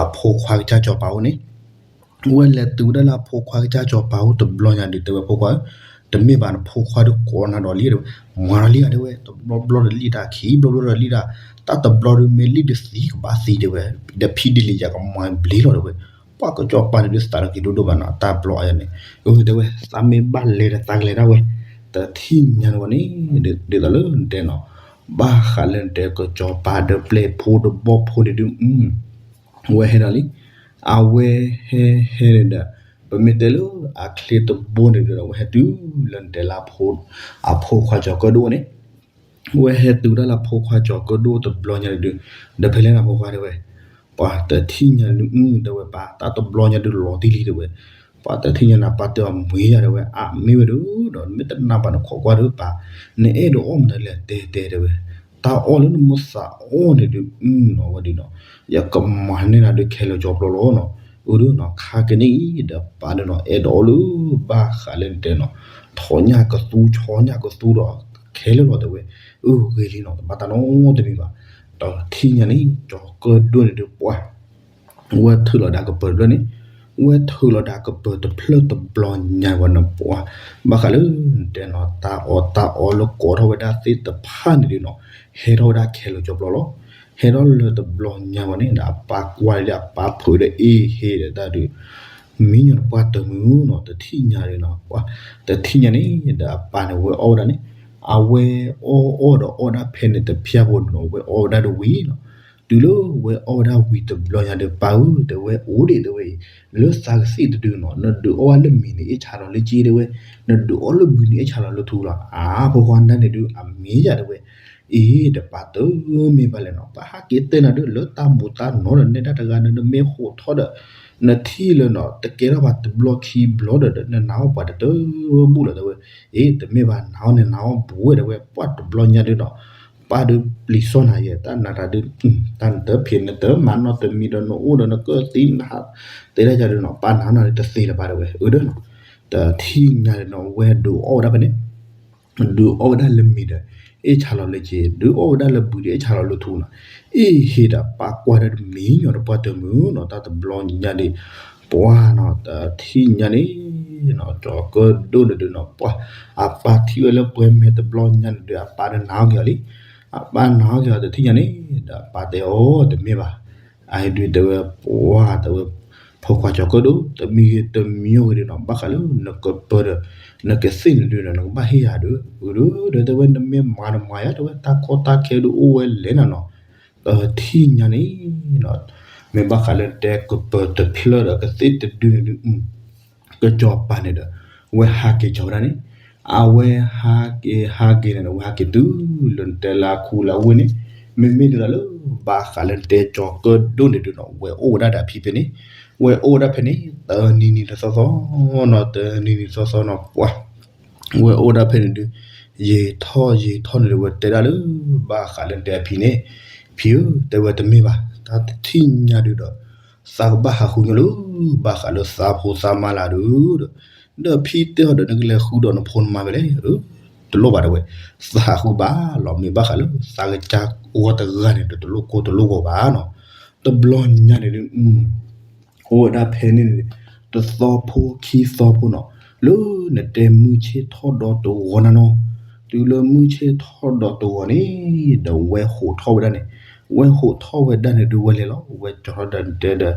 အဖိခွါကစၢ်စီၤပၤအိၣ်န့ၣ် ဝဲလဲၤတုၤဝဲဒၣ်လၢအဖိခွါကစၢ်စီၤပၤအိၣ်တဘျီညါဒုး တဲဝဲဖိခွါဧၢ, တမ့ၢ်ဘၣ်နဖိခွါဒုးကိးနၤဒီးလံတဲဝဲ, မၤဒီးလံဧါတဲဝဲ, တဘျီဘျီဒီးလံတၢ် ခံဘျီဘျီဒီးလံတၢ်, တၢ်တဘျီဒုးမ့ၢ်လံဒုးသံကဘၣ်သံတဲဝဲ, ဒီးဖံဒ်လံယၤကမၤဘျ့လီၤတဲဝဲ, ပှၤကစီၤပၤန့ၣ်ဒုးသးတက့ၤဒိၣ်ဒိၣ်ဘၣ်နီၤ တၢ်ဘျီအယၤန့ၣ်, အၢ တဲဝဲ သးမ့ၢ်ဘၣ်လဲၤဒီးသးကလဲၤဒၣ်ဝဲ, တထံၣ်ညါန့ၣ်ဝဲန့ၣ်, ဒ်သိးလၢနတဲနီၤ ဘၣ်ဃးလၢနတဲကစီၤပၤဒီးပျဲၢ်ဖိတဘီဖိန့ၣ်ဒုး ဝဲဟဲဒီးလံ, အဝဲဟဲဟဲန့ၣ်ဒီး ပမ့ၢ်တဲလၢအချ့တဘိန့ၣ်ဒီး ဝဲဟဲတုၤလၢနတဲလၢ အဖိခွါကၠီၤကၢၣ်ဒိၣ်န့ၣ်, ဝဲဟဲတုၤဒၣ်လၢအဖိခွါကၠီၤကၢၣ်ဒိၣ်တဘျီညါန့ၣ်ဒုး, ဒီးဖဲလဲၣ်နဖိခွါတဲဝဲ, ပှၤတထံၣ်ညါန့ၣ် တဲဝဲပၢ် တၢ်တဘျီညါဒုးလီၤတံၢ်လံတဲဝဲ, ပှၤတထံၣ်ညါန့ၣ် ပၢ်တဲအီၤမ့ၢ်ယၤတဲဝဲ အမ့ၢ်ဝဲဒုး ဒီးနမ့ၢ်တနာ်ဘၣ်နခိးကွၢ်ဒီးပၢ်, နအဲၣ်ဒိးအီၣ်မနုၤလဲၣ်တဲတဲတဲဝဲ, တၢ်အီၣ်လၢနမ့ၢ်သးအီၣ်န့ၣ်ဒုး နီၤဝဲဒုးနီၤ, ယကမၤန့ၢ်နၤဒုးခဲလၢာ်ကၠီဖျိလီၤနီၤ, အၢဒုးနီၤ ခါကန့ၣ်အံၤဒီးပၢ်ဒုးနီၤ အဲၣ်ဒိးအီၣ်လၢဘၣ်ဃးလၢနတဲနီၤ, ထီၣ်ညၣ်ကသူဆီညၣ်ကသူဒီး ခဲလၢာ်လီၤတဲဝဲ, အၢဂ့ၤလံနီၤ တဘၣ်တၢ်နီတမံၤဘၣ်, ဒီးတထံၣ်ညါန့ၣ် ကၠီၤကၢၣ်ဒိၣ်န့ၣ်ဒုးပှၤ ဝဲထုးလီၤဒၣ်ကပၢၤတဖျၢၣ်န့ၣ်, ဝဲထုးလီၤဒၣ်ကပၢၤတဖျၢၣ်တဘျီညါဝဲန့ၣ်ပှၤ, ဘၣ်ဃးလၢနတဲနီၤ တၢ်အီၣ်တၢ်အီလၢကိးထီၣ်ဝဲဒၣ်သ့ၣ်တဖၣ်န့ၣ်ဒုးနီၤ, ဟဲထီၣ်ဝဲဒၣ်ခဲလၢာ်ကၠီဖျိလီၤ, ဟဲထီၣ်လၢတဘျီညါဝဲန့ၣ်ဒီး အပၢ်ကွၢ်လၢအပၢ်ဖုးဒီးအ့ဟ့ဒီးတၢ်ဒုး မံညီၤတပှၢ်တၢၢ်မုၢ်နီၤ တထံၣ်ညါဒုးနီၤ, တထံၣ်ညါန့ၣ်ဒီးအပၢ်န့ၣ် ဝဲအီၣ်ဝဲဒၣ်န့ၣ်, အဝဲအီၣ်အီၣ်ဒီးအီၣ်ဒၣ်ဖဲန့ၣ်တဖၠၣ်ဖိဒုးနီၤ ဝဲအီၣ်ဝဲဒၣ်တဝံၤနီၤ, တုၤလၢဝဲအီၣ်ဝဲဒၣ်ဝံၤတဘျီညါဒီး ပၢ်ဧၢ တဲဝဲ အိၣ်ဒံးတဲဝဲအံၤ, လၢသးကသ့ၣ်တဒုနီၤ နဒုးအီၣ်ဝဲလၢမံၤန့ၣ် အ့ၣ်ဆါလီၤလၢက့တဲဝဲ, နဒုးအီၣ်လၢဘုးန့ၣ် အ့ၣ်ဆါလီၤလၢထူလီၤ, အါ ဖိခွါနၤန့ၣ်ဒုး အမ့ၢ်ယၤတဲဝဲ, အ့ၣ် ဒီးပၢ်တမ့ၢ်ဘၣ်လဲၣ်နီၤ ပၢ်ဟးက့ၤတဲနၤဒုး လၢတၢ်မူးတၢ်နီၤဒီးနဲဒၣ်တဂၤဒီး နမ့ၢ်ဟိးထီၣ်ဒီး နထံၣ်လၢနီၤ တကဲထီၣ်ဘၣ်တဘျီခံဘျီဒီး နနာ်အီၣ်ပှၤတတဘူၣ်လီၤတဲဝဲ, အ့ၣ် တမ့ၢ်ဘၣ် နာ်အီၣ်န့ၣ် နာ်အီၣ်ဘူးဝဲတဲဝဲ ပှၢ်တဘျီညါဒုးနီၤ, ပၢ်ဒုးပျံၤစီၣ်နၤယဲ တၢ်နၤတၢ်ဒုး, တၢ်နတဖံးနတမၤနီတမံၤဒီး နအိၣ်ဒီးနကၢၢ်သံနဟး တဲဒၣ်ယၤဒုးနီၤ ပၢ်နာ်နီၤဒုးတသ့လၢၤဘၣ်တဲဝဲ အၢဒုးနီၤ, တထံၣ်ညါဒုးနီၤ ဝဲဒုးအီၣ်ဝဲဒၣ်ဖဲန့ၣ် ဒုးအီၣ်ဝဲဒၣ်လၢမံၤဒီး အ့ၣ်ဆါလီၤလၢက့, ဒုးအီၣ်ဝဲဒၣ်လၢဘုးဒီး အ့ၣ်ဆါလီၤလၢထူနီၤ, အ့ၣ်ဟ့ဒီးပၢ်ကွၢ်ဒီးမံညီၤတပှၢ်တၢၢ်မုၢ်နီၤ တၢ်တဘျီညါဒုး, ပှၤနီၤ တထံၣ်ညါန့ၣ်နီၤ ကၠီၤကၢၣ်ဒိၣ်န့ၣ်ဒုးနီၤ ပှၤ အပၢ်ထံၣ်ဝဲလၢပှဲၤမဲာ်တဘျီညါန့ၣ်ဒုး အပၢ်ဒုးနာ်အီၤက့ၤအီၤလံ. အပၢ်နာ်အီၤက့ၤအီၤတထံၣ်ညါန့ၣ် ဒီးအပၢ်တဲအီၤ တမ့ၢ်ဘၣ်. အအံၤဒုးတဲဝဲ ပှၤတဲဝဲ ဖိခွါကၠီၤကၢၣ်ဒိၣ် တမံၤဂ့ၤတမံၤဂ့ၤဒုးနီၤ ဘၣ်ဃးလၢနကပၢၤဒီး နကသ့ၣ်န့ၣ်ဒုးနီၤ နကဘၣ်ဟ့ၣ်ယၤဒုး အဒုး ဒီးတဲဝဲ နမ့ၢ်မၤနမၤယါ တဲဝဲ တၢ်ကီတၢ်ခဲဒုးအိၣ်ဝဲလဲၣ်နၤနီၤ တထံၣ်ညါန့ၣ်နီၤ မ့ၢ်ဘၣ်ဃးလၢတဲကပၢၤတဖျၢၣ်ဒီးကသ့ၣ်တဒုန့ၣ်ဒုး ကစီၤပၤန့ၣ်ဒီး ဝဲဟးက့ၤကီၤဝဲဒၣ်န့ၣ် အဝဲဟးက့ၤဟးက့ၤန့ၣ်ဒီး ဝဲဟးက့ၤတုၤလၢနတဲလၢအခူလၢအဝ့ၢ်န့ၣ် မ့မ့ၢ်ဒ်သိးလၢ ဘၣ်ဃးလၢနတဲကၠီၤကၢၣ်ဒိၣ်န့ၣ်ဒုးနီၤ ဝဲအိၣ်ဝဲဒၣ်ဒီးအဖံဖဲန့ၣ် ဝဲအိၣ်ဝဲဒၣ်ဖဲန့ၣ် တနံၤနံၤတသီသီနီၤ တနံၤနံၤတသီသီနီၤ ပှၤ ဝဲအိၣ်ဝဲဒၣ်ဖဲန့ၣ်ဒုး ယံာ်ထီၣ်ယံာ်ထီၣ်န့ၣ်ဒီး ဝဲတဲဒၣ်လၢ ဘၣ်ဃးလၢနတဲအဖံန့ၣ် ဖံဧၢ တဲဝဲတမ့ၢ်ဘၣ် တၢ်တထံၣ်ညါဒုးဒီး သးကဘၣ်ဟးဃုညီလၢ ဘၣ်ဃးလၢသးဖိသးမါလၢဒုးဒီး ဒီးဖံတဲအီၤဒီး နကလဲၤဃုဒီးနဖိနမါဖဲလဲၣ် တလိၣ်ဘၣ်တဲဝဲ သးဟးဃုဘၣ်လီၤ မ့ၢ်ဘၣ်ဃးလၢ သးကစၢ်အိၣ်တဂၤန့ၣ်ဒီး တလိၣ်ကိၢ်တလိၣ်ဂီၤဘၣ်နီၤ တဘျီညါန့ၣ်ဒုး အိၣ်ဝဲဒၣ်ဖဲန့ၣ်န့ၣ် တသီဖိခံသီဖိနီၤ လၢနတဲမုၢ်ဆ့ၣ်ထီၣ်ဒီးတဂီၤနၤနီၤ တုၤလၢမုၢ်ဆ့ၣ်ထီၣ်ဒီးတဂီၤန့ၣ် ဒီးဝဲဟိးထီၣ်ဝဲဒၣ်န့ၣ် ဝဲဟိးထီၣ်ဝဲဒၣ်န့ၣ်ဒုး ဝဲလဲၤလီၤ ဝဲကၠီၤထီၣ်ဒီးနတဲဒီး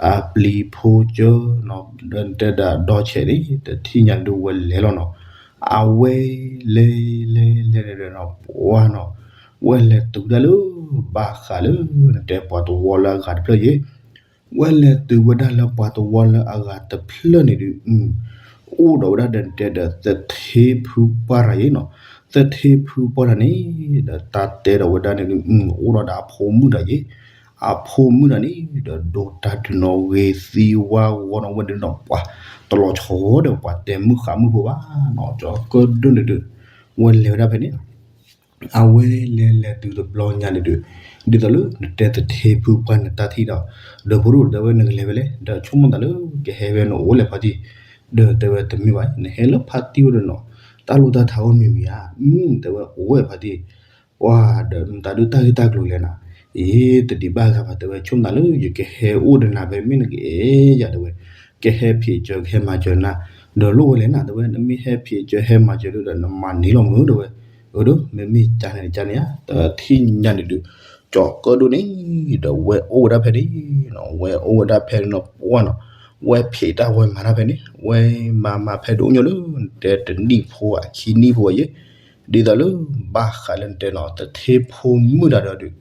အပျံၤဖိကၢနီၤ ဒီးနတဲဒီးအဒီဆဲးန့ၣ် တထံၣ်ညါန့ၣ်ဒုး ဝဲလဲၤလီၤနီၤ အဝဲလဲၤလဲၤလဲၤန့ၣ်ဒီးနီၤ ပှၤနီၤ ဝဲလဲၤတုၤဒၣ်လၢ ဘၣ်ဃးလၢ နတဲပှၤတဝီလၢအဂၤတဖျၢၣ်ယဲ ဝဲလဲၤတုၤဝဲဒၣ်လၢပှၤတဝီလၢအဂၤတဖျၢၣ်န့ၣ်ဒုး အိၣ်ဒီးဝဲဒၣ်ဒီးနတဲဒီး သထ့ဖုပှၢ်တဂၤယဲနီၤ, သထ့ဖုပှၢ်တဂၤန့ၣ် ဒီးတၢ်တဲဒီးဝဲဒၣ်န့ၣ်ဒုး အိၣ်ဒီးဒီးအဖိမုၣ်တဂၤယဲ, အဖိမုၣ်တဂၤန့ၣ် ဒီးဒိးတၢ်ဒုးနီၢ်ဂ့ၤသံဝါဂီၤနီၤ ဝဲဒုးနီၤ ပှၤတလီၤဆီဒီးပှၤတဲမုၣ်ဃးမုၣ်ဖိဘၣ်နီၤ, ကၠီၤကၢၣ်ဒိၣ်န့ၣ်ဒုး ဝဲလဲၤဝဲဒၣ်ဖဲန့ၣ် အဝဲလဲၤလဲၤတုၤတဘျီညါန့ၣ်ဒုး ဒ်သိးလၢနတဲသထ့ဖုပှၢ်န့ၣ်တၢ်ထံၣ်ဒီး ဒီးဖိဒိၣ်တဲဝဲနကလဲၤဖဲလဲၣ် ဒီးဆိကမိၣ်သးလၢကဟဲဖဲနအိၣ်လဲၣ်ဖါတံၢ်, ဒီးတဲဝဲတမ့ၢ်ဘၣ် နဟဲလၢဖါတံၢ်အိၣ်ဒီးနီၤ, တၢ်လိၣ်တၢ်ထါအိၣ်မံၤမံၤဧါ, တဲဝဲအိၣ်ဝဲဖါတံၢ်, ပှၤဒီးနတၢ်ဒုးတၢ်ဂ့ၢ်တၢ်ကျိၤလဲၣ်နၤ, အ့ တဒံးဘၣ်ဂၤဘၣ် တဲဝဲဆိကမိၣ်သးလၢ ယကဟဲအိၣ်ဒီးနၤဖဲမ့ၢ်နကအဲၣ်ယၤတဲဝဲ ကဟဲဖံးစၢၤကဟဲမၤစၢၤနၤ, ဒီးလိၣ်ဝဲလဲၣ်နၤ တဲဝဲ နမ့ၢ်ဟဲဖံးစၢၤဟဲမၤစၢၤဒုးဒီး နမၤန့ၢ်လီၤမုာ်တဲဝဲ, အဒိ မ့မ့ၢ်ကန့ၣ်ကန့ၣ်ဧါ တထံၣ်ညါန့ၣ်ဒုး ကၠီၤကၢၣ်ဒိၣ်န့ၣ် ဒီးဝဲအိၣ်ဝဲဒၣ်ဖဲန့ၣ်နီၤ, ဝဲအိၣ်ဝဲဒၣ်ဖဲန့ၣ်နီၤ ပှၢ်နီၤ, ဝဲဖံးတၢ်ဝဲမၤတၢ်ဖဲန့ၣ် ဝဲမၤမၤဖဲဒၣ်အိၣ်ညီလၢ နတဲတနံၣ်ဖိအခံနံၣ်ဖိအယဲၢ် ဒ်သိးလၢ ဘၣ်ဃးလၢနတဲနီၤ သထ့ဖိမုၣ်တဂၤဒီး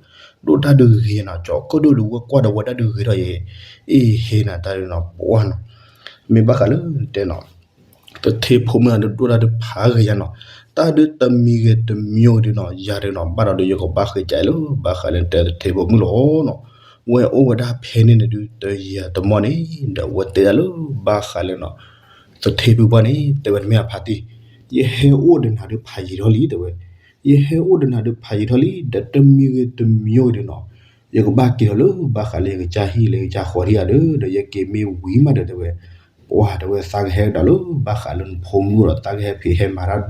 ဒုး ဒိၣ်တၢ်ဒုးဂ့ၤနီၤ, ကၠီၤကၢၣ်ဒိၣ်ဒုး ဝဲကွၢ်ဒီးဝဲဒၣ်ဒုးဂ့ၤထီၣ်ယဲၢ်, အ့ဟ့နၤတၢ်ဒုးနီၤ ပှၢ်နီၤ, မ့ၢ်ဘၣ်ဃးလၢနတဲနီၤ သထ့ဖိမုၣ်တဂၤဒုး ဒိၣ်တၢ်ဒုးဖးဂ့ၤယၤနီၤ, တၢ်ဒုးတမံၤဂ့ၤတမံၤဂ့ၤဒုးနီၤ ယၤဒုးနီၤ ဘၣ်ဒီးဒုး ယကဘၣ်ဃ့ကၠးအံၤလၢ ဘၣ်ဃးလၢနတဲသထ့ဖိမုၣ်လီၤနီၤ, ဝဲအိၣ်ဝဲဒၣ်ဖဲန့ၣ်န့ၣ်ဒုး တယံာ်တမီၢ်န့ၣ် ဒီးဝဲတဲဒၣ်လၢ ဘၣ်ဃးလၢနီၤ သထ့ဖုပှၢ်န့ၣ် တဲဝဲတမ့ၢ်အဖါတံၢ်, ယဟဲအိၣ်ဒီးနၤဒုးဖးယံာ်ထီၣ်လံ တဲဝဲ, ယဟဲအိၣ်ဒီးနၤဒုးဖးယံာ်ထီၣ်လံ ဒီးတမံၤဂ့ၤတမံၤဂ့ၤဒုးနီၤ ယကဘၣ်က့ၤဒီးလၢ ဘၣ်ဃးလၢယကစၢ်ဟံၣ်လၢယကစၢ်ဃီၤထံၣ်ဧါဒီး ဒီးယက့ၤမ့ၢ်ဝံၤမးဒီးတဲဝဲ, ပှၢ်တဲဝဲသးကဟဲကဒီးလၢ ဘၣ်ဃးလၢနဖိမုၣ်ဒီး သးကဟဲဖံးဟဲမၤတၢ်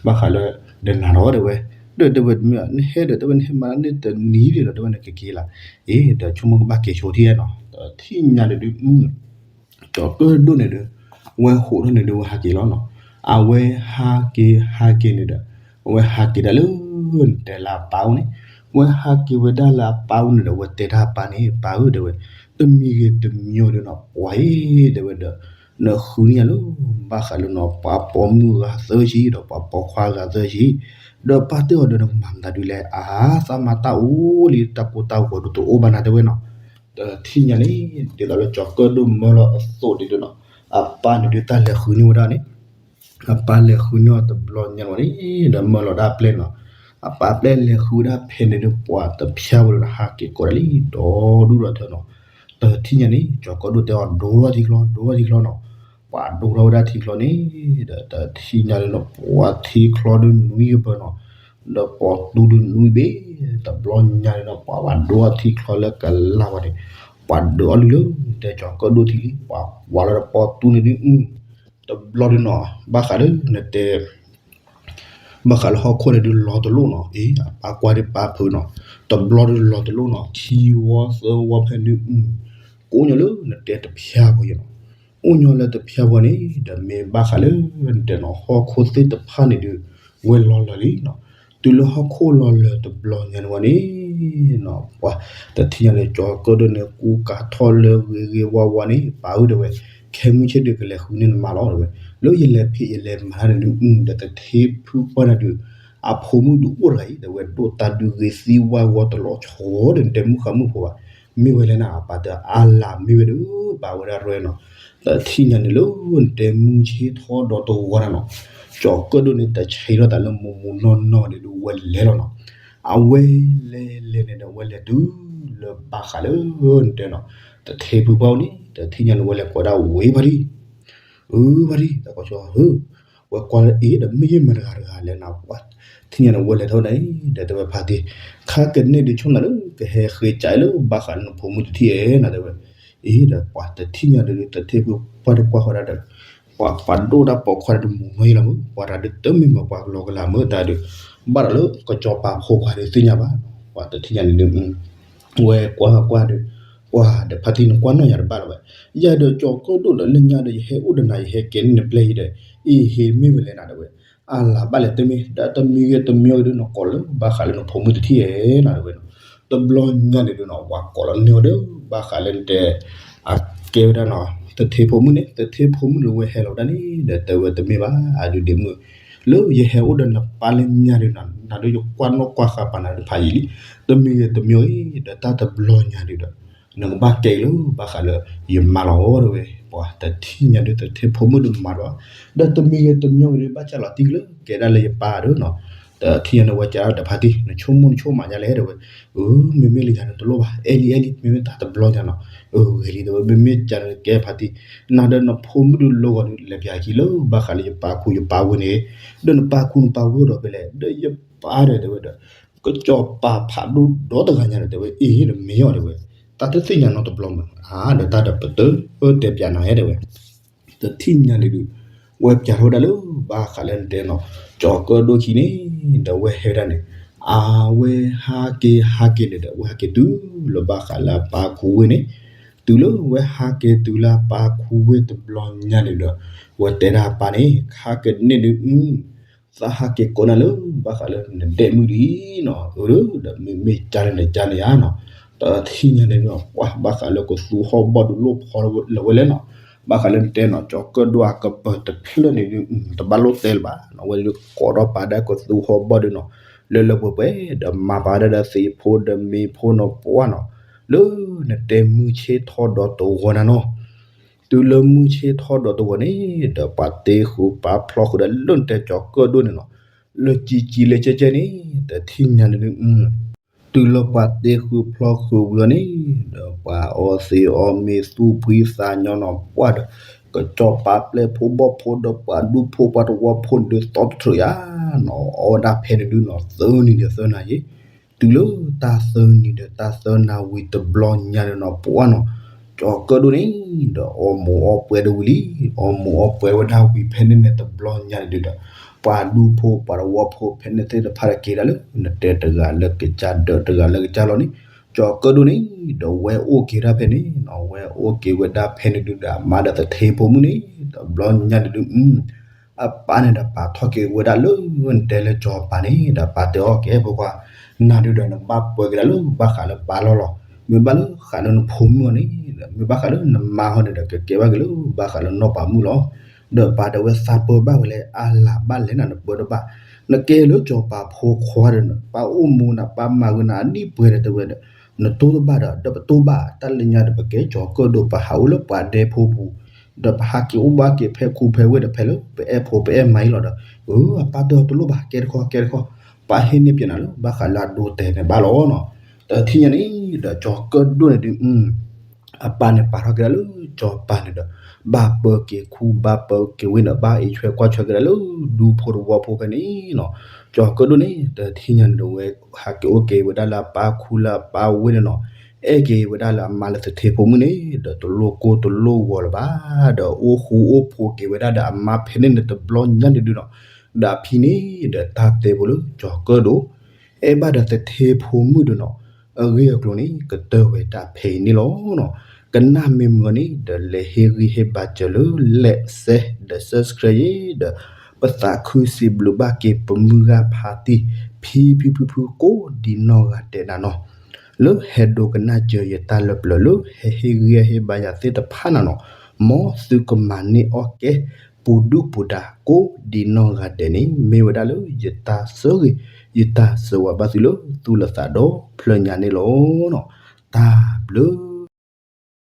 ဘၣ်ဃးလၢ ဒီးနၤဒီးတဲဝဲ, ဒီးတဲဝဲတမ့ၢ် နဟဲဒီးတဲဝဲ နဟဲမၤတၢ်န့ၣ်တနံၤဒီး တဲဝဲနကက့ၤလၢ်, အ့ ဒီးဆိကမိၣ်ကဘၣ်က့ၤဆိထံၣ်နီၤ တထံၣ်ညါန့ၣ်ဒုး ကၠီၤကၢၣ်ဒိၣ်န့ၣ်ဒုး ဝဲဟိးထီၣ်န့ၣ်ဒုး ဝဲဟးက့ၤလီၤနီၤ, အဝဲဟးက့ၤဟးက့ၤန့ၣ်ဒီး အဝဲဟးက့ၤဒၣ်လၢ နတဲလၢအပၢ်အိၣ်န့ၣ်, ဝဲဟးက့ၤဝဲဒၣ်လၢအပၢ်အိၣ်န့ၣ်ဒီး ဝဲတဲတၢ်အပၢ်န့ၣ် ပၢ်ဧၢ တဲဝဲ, တမံၤဂ့ၤတမံၤဂ့ၤဒုးနီၤ ပှၢ်ဧၢ တဲဝဲဒီး နဃုန့ၢ်ယၤလၢ ဘၣ်ဃးလၢနီၤ ပှၤပိာ်မုၣ်ဂၤသၢဆံ ဒီးပှၤပိာ်ခွါဂၤသၢဆံ, ဒီးပၢ်တဲအီၤဒီး နကမၤမတၤဒုးလဲၣ် အါ သးမၤတၢ်အိၣ်လံ တၢ်ကိၢ်တၢ်ဂီၤဒုးတအိၣ်ဘၣ်နၤတဲဝဲနီၤ, တထံၣ်ညါန့ၣ် ဒ်သိးလၢကၠီၤကၢၣ်ဒိၣ်မၢလီၤအသိးဒ်န့ၣ်နီၤ, အပၢ်န့ၣ်ဒုးတၢ်လဲၤဃုန့ၢ်ဝဲဒၣ်န့ၣ် အပၢ်လဲၤဃုန့ၢ်အီၤတဘျီညါလီၤန့ၣ် ဒီးမၢလီၤဒၣ်အပျဲၢ်နီၤ, အပၢ်အပျဲၢ်လဲၤဃုဝဲဒၣ်ဖဲန့ၣ်ဒုး ပှၤတဖၠါဝဲဒီးဟးက့ၤကိးဒၣ်လံ ဒီဒူၣ်ဒီထၢနီၤ, တထံၣ်ညါန့ၣ် ကၠီၤကၢၣ်ဒိၣ်တဲအီၤ ဒိထီၣ်ထံချီ ဒိထီၣ်ထံချီနီၤ, ပှၤဒိထီၣ်ဝဲဒၣ်ထံချီန့ၣ် ဒီးတထံၣ်ညါလၢနီၤ ပှၤထံချီဒုးနွံကပၢၤနီၤ, ဒီးပိာ်တူဒုးနွံဘ့ၣ်, တဘျီညါန့ၣ်နီၤ ပှၤဘၣ်ဒိထီၣ်ထံချီလၢကလၤဝဲန့ၣ်, ပှၤဒုးအီၣ်လုၢ်လၢ နတဲကၠီၤကၢၣ်ဒိၣ်ထံလံ ပှၤဝးလီၤဒီးပိာ်တူန့ၣ်ဒုး တဘျီဒုးနီၤ ဘၣ်ဃးလၢနတဲ ဘၣ်ဃးလၢဟီၣ်ခိၣ်န့ၣ်ဒုးလီၤတလိၣ်နီၤ, အ့ အပၢ်ကွၢ်ဒုးပၢ်ဖုးနီၤ, တဘျီဒုးလီၤတလိၣ်နီၤ ခံဝီသၢဝီဖဲဒုး ကအိၣ်ညီလၢနတဲတဖၠါပူၤယဲနီၤ. အိၣ်ညီလၢတဖၠါပူၤန့ၣ် ဒီးမ့ၢ်ဘၣ်ဃးလၢနတဲနီၤ ဟီၣ်ခိၣ်သ့ၣ်တဖၣ်န့ၣ်ဒုး ဝဲလီၤလၢာ်လံနီၤ. တုၤလၢဟီၣ်ခိၣ်လီၤလၢာ်တဘျီညါန့ၣ်ဝဲန့ၣ်နီၤ ပှၤတထံၣ်ညါန့ၣ် ကၠီၤကၢၣ်ဒိၣ်န့ၣ် ကူကၤထီၣ်လၢဂ့ၤဂ့ၤဝါဝါန့ၣ် ပာ်အုၣ်တဲဝဲ, ခဲမုၢ်ဆ့ၣ်ဒုးကလဲၤဃုန့ၢ်နမါလီၤတဲဝဲ, လၢယလဲၤဖံးယလဲၤမၤတၢ်န့ၣ်ဒုး ဒီးသထ့ဖုပှၢ်န့ၣ်ဒုး အဖိမုၣ်ဒုးအိၣ်တဂၤအံၤ တဲဝဲဒိၣ်တၢ်ဒုးဂ့ၤသံဝါဂီၤတလီၤဆီဒီး နတဲမုၢ်ဃါမုၣ်ဖိဘၣ်, မ့ၢ်ဝဲလဲၣ်နၤအပၢ်တအါလၢ်မ့ၢ်ဝဲဒုး ပာ်ဝဲဒၣ်ရဲနီၤ. တထံၣ်ညါန့ၣ်လၢနတဲမုၢ်ဆ့ၣ်ထီၣ်ဒီးတဝီနၤနီၤ, ကၠီၤကၢၣ်ဒိၣ်န့ၣ် တဆံးထီၣ်သးလၢမူးမူးနီၢ်နီၢ်န့ၣ်ဒုး ဝဲလဲၤလီၤနီၤ. အဝဲလဲၤလဲၤန့ၣ်ဒီး ဝဲလဲၤတုၤလၢဘၣ်ဃးလၢနတဲနီၤ သထ့ဖုပှၢ်န့ၣ် တထံၣ်ညါန့ၣ် ဝဲလဲၤကိးဒၣ်ဝဲဖါတံၢ် အၢ ဖါတံၢ် တၢ်ကီဆၢဧၢ, ဝဲကွၢ်လၢအ့ၣ်ဒီး မ့ၢ်ယမၤတဂၤတဂၤလဲၣ်နၤ, ပှၤတထံၣ်ညါန့ၣ် ဝဲလဲၤထီၣ်ဒၣ်အံၤ ဒီးတဲဝဲဖါတံၢ် ခါကန့ၢ်ဒုးဆိနၤလၢ ကဟဲဃ့ကၠးလၢဘၣ်ဃးလၢနဖိမုၣ်တထံၣ်ဧါနၤ တဲဝဲ, အ့ၣ်ဒီးပှၤတထံၣ်ညါဒုး သထ့ဖုပှၢ်တကွၢ်ဃီဒၣ်ဒီး ပှၤပာ်ဒိၣ်တၢ်ပိာ်ခွါဒုးမူးနီၢ်ယံလီၤမး, ပှၤတၢ်ဒုးတမ့ၢ်မၤပှၤကလီကလီမးတၢ်ဒုး, ဘၣ်ဒီးလၢကစီၤပၤဖိခွါဒုးသ့ၣ်ညါဘၣ်, ပှၤတထံၣ်ညါန့ၣ်ဒုး ဝဲကွၢ်ကွၢ်ဒီး ပှၤဒီးဖါတံၢ်နကွၢ်နီၢ်ယၤတဘၣ်လီၤဝဲ, ယၤဒီးကၠီၤကၢၣ်ဒိၣ်ဒီးလၢညါဒီး ယဟဲအိၣ်ဒီးနၤ ယဟဲက့ၤန့ၢ်နပျဲၢ်အံၤဒီး အ့ၣ်ဟ့မ့ၢ်ဝဲလဲၣ်နၤ တဲဝဲ, အါလၢ်ဘၣ်လဲၣ်တမ့ၢ် ဒီးတမံၤဂ့ၤတမံၤဂ့ၤဒုး နကိးလၢဘၣ်ဃးလၢနဖိမုၣ်တထံၣ်ဧါနၤ တဲဝဲ, တဘျီညါန့ၣ်ဒုးနီၤ ပှၤကိးလီၤန့ၢ်အီၤဒီးဘၣ်ဃးလၢနတဲ အကဲဝဲဒၣ်နီၤ သထ့ဖိမုၣ်န့ၣ် သထ့ဖိမုၣ်ဒုးဝဲဟဲလီၤဝဲဒၣ်န့ၣ် ဒီးတဲဝဲတမ့ၢ်ဘၣ် အဒုးဒ့မုၣ် လၢယဟဲအိၣ်ဒီးနပၢ်လၢညါဒုးနီၤ နၤဒုးယကွၢ်နီၣ်ကွၢ်ဃာ်ပာ်နၤတဖးယံာ်လံ, တမံၤဂ့ၤတမံၤဂ့ၤ ဒီးတၢ်တဘျီညါဒုးဒီး နကဘၣ်ကဲလၢဘၣ်ဃးလၢယမါလီၤ တဲဝဲ, ပှၤတထံၣ်ညါဒုးသထ့ဖိမုၣ်ဒုးမၤဒီး ဒီးတမံၤဂ့ၤတမံၤဂ့ၤဒုး ဘၣ်ဆၣ်လီၤတံၢ်ကလၢကဲဒၣ်လၢယပၢ်ဒီးနီၤ, တထံၣ်ညါန့ၣ်ဝဲကဒီးဖါတံၢ် နဆိကမိၣ်နဆိကမးယါလဲၣ် တဲဝဲ, အၢ မ့မ့ၢ်လၢယၤန့ၣ်တလိၣ်ဘၣ် အဲၣ်လံအဲၣ်လံ မ့မ့ၢ်တၢ်တဘျီညါနီၤ, အၢ ဂ့ၤလံ တဲဝဲ မ့မ့ၢ်ကန့ၣ်ကဲဖါတံၢ် နၤဒီးနဖိမုၣ်ဒုးလီၤဂီၤဒုး လဲၤပၠးခံလၢဘၣ်ဃးလၢယပၢ်ခူယပၢ်ဝ့ၢ်န့ၣ်, ဒီးနပၢ်ခူနပၢ်ဝ့ၢ်ဒီးဖဲလဲၣ် ဒီးယပၢ်ဒီးတဲဝဲဒီး ကစီၤပၤဖးဒိၣ်ဒီတဂၤညါဒီး တဲဝဲ အ့ၣ် ဒီးမ့ၢ်အီၤ တဲဝဲ, တၢ်တသ့ၣ်ညါနီတဘျီမး အါ ဒီးတၢ်ဒီးပတတဲပၠးနၤဧါ တဲဝဲ, တထံၣ်ညါန့ၣ်ဒုး ဝဲပၠးထီၣ်ဝဲဒၣ်လၢဘၣ်ဃးလၢနတဲနီၤ ကၠီၤကၢၣ်ဒိၣ်ခံန့ၣ် ဒီးဝဲဟဲဝဲဒၣ်န့ၣ် အဝဲဟးက့ၤဟးက့ၤန့ၣ်ဒီး ဝဲဟးက့ၤတုၤလၢဘၣ်ဃးလၢအပၢ်ခူဝ့ၢ်န့ၣ်, တုၤလၢဝဲဟးက့ၤတုၤလၢအပၢ်ခူဝ့ၢ်တဘျီညါန့ၣ်ဒီး ဝဲတဲဒၣ်အပၢ်န့ၣ် ခါကန့ၢ်ဒုး သးဟးက့ၤကိးနၤလၢဘၣ်ဃးလၢနဒဲမုၣ်ဒ်အံၤနီၤ, အၢ ဒီးမ့မ့ၢ်ကန့ၣ်နကန့ၣ်ဧါနီၤ, တထံၣ်ညါန့ၣ်ဒီး ပှၤဘၣ်ဃးလၢကသူဟီၣ်ဘီၣ်ဒုးလိၣ်ဖီလၢဝဲလဲၣ်နီၤ, ဘၣ်ဃးလၢနတဲနီၤ ကၠီၤကၢၣ်ဒိၣ်အကပၢၤတဖျၢၣ်န့ၣ်ဒုး တဘၣ်လိၣ်တဲလၢၤဘၣ်နီၤ, ဝဲဒုးကိးထီၣ်ပာ်ဒၣ်ကသူဟီၣ်ဘီၣ်ဒုးနီၤ, လၢလၢပှဲၤပှဲၤ ဒီးမၤပာ်ဒၣ်ဒီးသ့ၣ်ဖိဒီးမ့ၢ်ဖိနီၤ ပှၤနီၤ, လၢနတဲမုၢ်ဆ့ၣ်ထီၣ်ဒီးတဝီနၤနီၤ တုၤလၢမုၢ်ဆ့ၣ်ထီၣ်ဒီးတဝီန့ၣ် ဒီးပှၤတ့ဃုာ်ပာ်ဖျီဃုာ်ဒီးလၢနတဲကၠီၤကၢၣ်ဒိၣ်န့ၣ်နီၤ, လၢကံကံလၢကဲကဲန့ၣ် တထံၣ်ညါန့ၣ်ဒုး တုၤလၢပှၤတ့ဃုာ်ဖျီဃုာ်ဝံၤအီၤန့ၣ် ဒီးပှၤအီသံးအီမ့ၤသူၣ်ဖှံသးညီနီၤ ပှၤဒီး ကစီၤပၤပျဲၢ်ဖိဘီၣ်ဖိဒီးပှၤဒူဖိပှၤတဝီဖိန့ၣ်ဒုး သီတထြၢးယါနီၤ အီဝဲဒၣ်ဖဲန့ၣ်ဒုးနီၤ သၢနံၤဒီးသၢနၤယံၤ တုၤလၢတၢ်သၢနံၤဒီးတၢ်သၢနၤဝံၤတဘျီညါန့ၣ်နီၤ ပှၤနီၤ, ကၠီၤကၢၣ်ဒိၣ်န့ၣ် ဒီးအီမိၢ်အီပှဲၤဒီးဝံၤလံ, အီမိၢ်အီပှဲၤဝဲဒၣ်ဝံၤဖဲန့ၣ်န့ၣ်တဘျီညါန့ၣ်ဒုးဒီး ပှၤဒူဖိပှၤတဝီဖိဖဲန့ၣ်သ့ၣ်တဖၣ်ဒီးက့ၤဒၣ်လၢ နတဲတဂၤလၢကစၢ်ဒီးတဂၤလၢကစၢ်လီၤန့ၣ်, ကၠီၤကၢၣ်ဒိၣ်န့ၣ် ဒီးဝဲအိၣ်က့ၤဒၣ်ဖဲန့ၣ်နီၤ ဝဲအိၣ်က့ၤဝဲဒၣ်ဖဲန့ၣ်ဒုးဒီး အမါဒီးသထ့ဖိမုၣ်န့ၣ် တဘျီညါန့ၣ်ဒုး အပၢ်န့ၣ်ဒီးပာ်ထီၣ်က့ၤဝဲဒၣ်လၢ နတဲလၢကၠီၤပၤန့ၣ် ဒီးပာ်တဲအီၤကဲဖိခွါ, နၤဒုးဒီးနဘၣ်ပၢက့ၤဒၣ်လၢဘၣ်ဃးလၢပၢ်လီၢ်လီၤ, မ့ၢ်ဘၣ်လၢဃးလၢနဖိမုၣ်အီၤန့ၣ် မ့ၢ်ဘၣ်ဃးလၢနမါဟီန့ၣ်ဒီး ကကဲဘၣ်က့ၤလၢဘၣ်ဃးလၢနီၢ်ပၤမုၣ်လီၤ, ဒီးပာ်တဲဝဲသးပၢဘၣ်ဝဲလဲၣ် အါလၢ်ဘၣ်လဲၣ်နၤ နပၢတဘၣ်, နကဲလၢကၠီၤပၤဖိခွါဒီး ပၢ်အိၣ်မူနၤ ပၢ်မၤဂ့ၤနၤအနံၣ်ပှဲၤဒီးတဲဝဲဒီး နတိၢ်တဘၣ်ဒီး ဒီးပတိၢ်ဘၣ် တၢ်လၢညါဒီး ပကဲကၠီၤကၢၣ်ဒိၣ် ပဟးအိၣ်လၢပှၤဒဲဖိပူၤ ဒီးပဟးက့ၤအိၣ်ဘၣ်က့ၤဖဲခူဖဲဝ့ၢ်ဒီး ဖဲလၢပအဲၣ်ဖိပအဲၣ်မါအံၤလီၤဒီး, အၢ အပၢ်တဲအီၤတလိၣ်ဘၣ် ကဲတခီ ကဲတခီ, ပၢ်ဟ့ၣ်န့ၢ်ပၠးနၤလၢဘၣ်ဃးလၢအဒိတဲာ်န့ၣ်ဘၣ်လီၤနီၤ, တထံၣ်ညါန့ၣ် ဒီးကၠီၤကၢၣ်ဒိၣ်န့ၣ်ဒုး အပၢ်န့ၣ်ပာ်ထီၣ်က့ၤဒၣ်လၢကၠီၤပၤန့ၣ်ဒီး ဘၣ်ပၢက့ၤခူဘၣ်ပၢက့ၤဝ့ၢ်ဒီး ဘၣ်အံးဆွဲကွၢ်ဆွဲက့ၤဒၣ်လၢ ဒူဖိတဝီဖိဖဲန့ၣ်နီၤ, ကၠီၤကၢၣ်ဒိၣ်န့ၣ် တထံၣ်ညါန့ၣ်ဒီး ဝဲဟးက့ၤအိၣ်က့ၤဝဲဒၣ်လၢအပၢ်ခူလၢအပၢ်ဝ့ၢ်န့ၣ်နီၤ, အဲၣ်က့ၤဝဲဒၣ်လၢအမါလၢသထ့ဖိမုၣ်န့ၣ် ဒီးတလိၣ်ကိၢ်တလိၣ်ဂီၤလၢၤဘၣ်, ဒီးအိၣ်ဃူအိၣ်ဖိးက့ၤဝဲဒၣ်ဒီးအမါဖဲန့ၣ်န့ၣ်တဘျီညါန့ၣ်ဒုးနီၤ, ဒီးအဖံန့ၣ်ဒီးတၢ်တဲဖိလၢကၠီၤကၢၣ်ဒိၣ် အဲၣ်ဘၣ်ဒီးသထ့ဖိမုၣ်ဒီးနီၤ, အဂ့ၢ်အကျိၤန့ၣ် ကတၢၢ်ဝဲတၢ်ဖဲအံၤန့ၣ်လီၤနီၤ, ကနၣ်မ့ၢ်မုာ်အီၤန့ၣ် ဒီးလဲၤဟ့ၣ်ဂံၢ်ဟ့ၣ်ဘါစၢၤလၢ like share ဒီး subscribe ယ့ၤ ဒီး ပသးခုစံးဘျုးဘၣ်က့ၤပမုၢ်ဂၤဖါတံၢ် ဖံဖံဖုဖုကိးဒံနီၢ်ဂၤဒဲးနၤနီၤ, လၢဟဲဒိကနၣ်စၢၤယတၢ်လၢပျၢၤ လၢဟဲဟ့ၣ်ဂံၢ်ဟ့ၣ်ဘါယၤသ့ၣ်တဖၣ်နၤနီၤ, မ်သုကမၤန့ၢ်အီၣ်ကဲ ပူၤဒုၣ်ပူၤဒါကိးဒံနီၢ်ဂၤဒဲးန့ၣ် မ့ၢ်ဝဲဒၣ်လၢယတၢ်ဆိၣ်ဂ့ၤ ယတၢ်ဆၢဂ့ၤဘၣ်သုလၢသူၣ်လၢသးဒီဖျၢၣ်ညါန့ၣ်လီၤ. တၢ်ဘျုး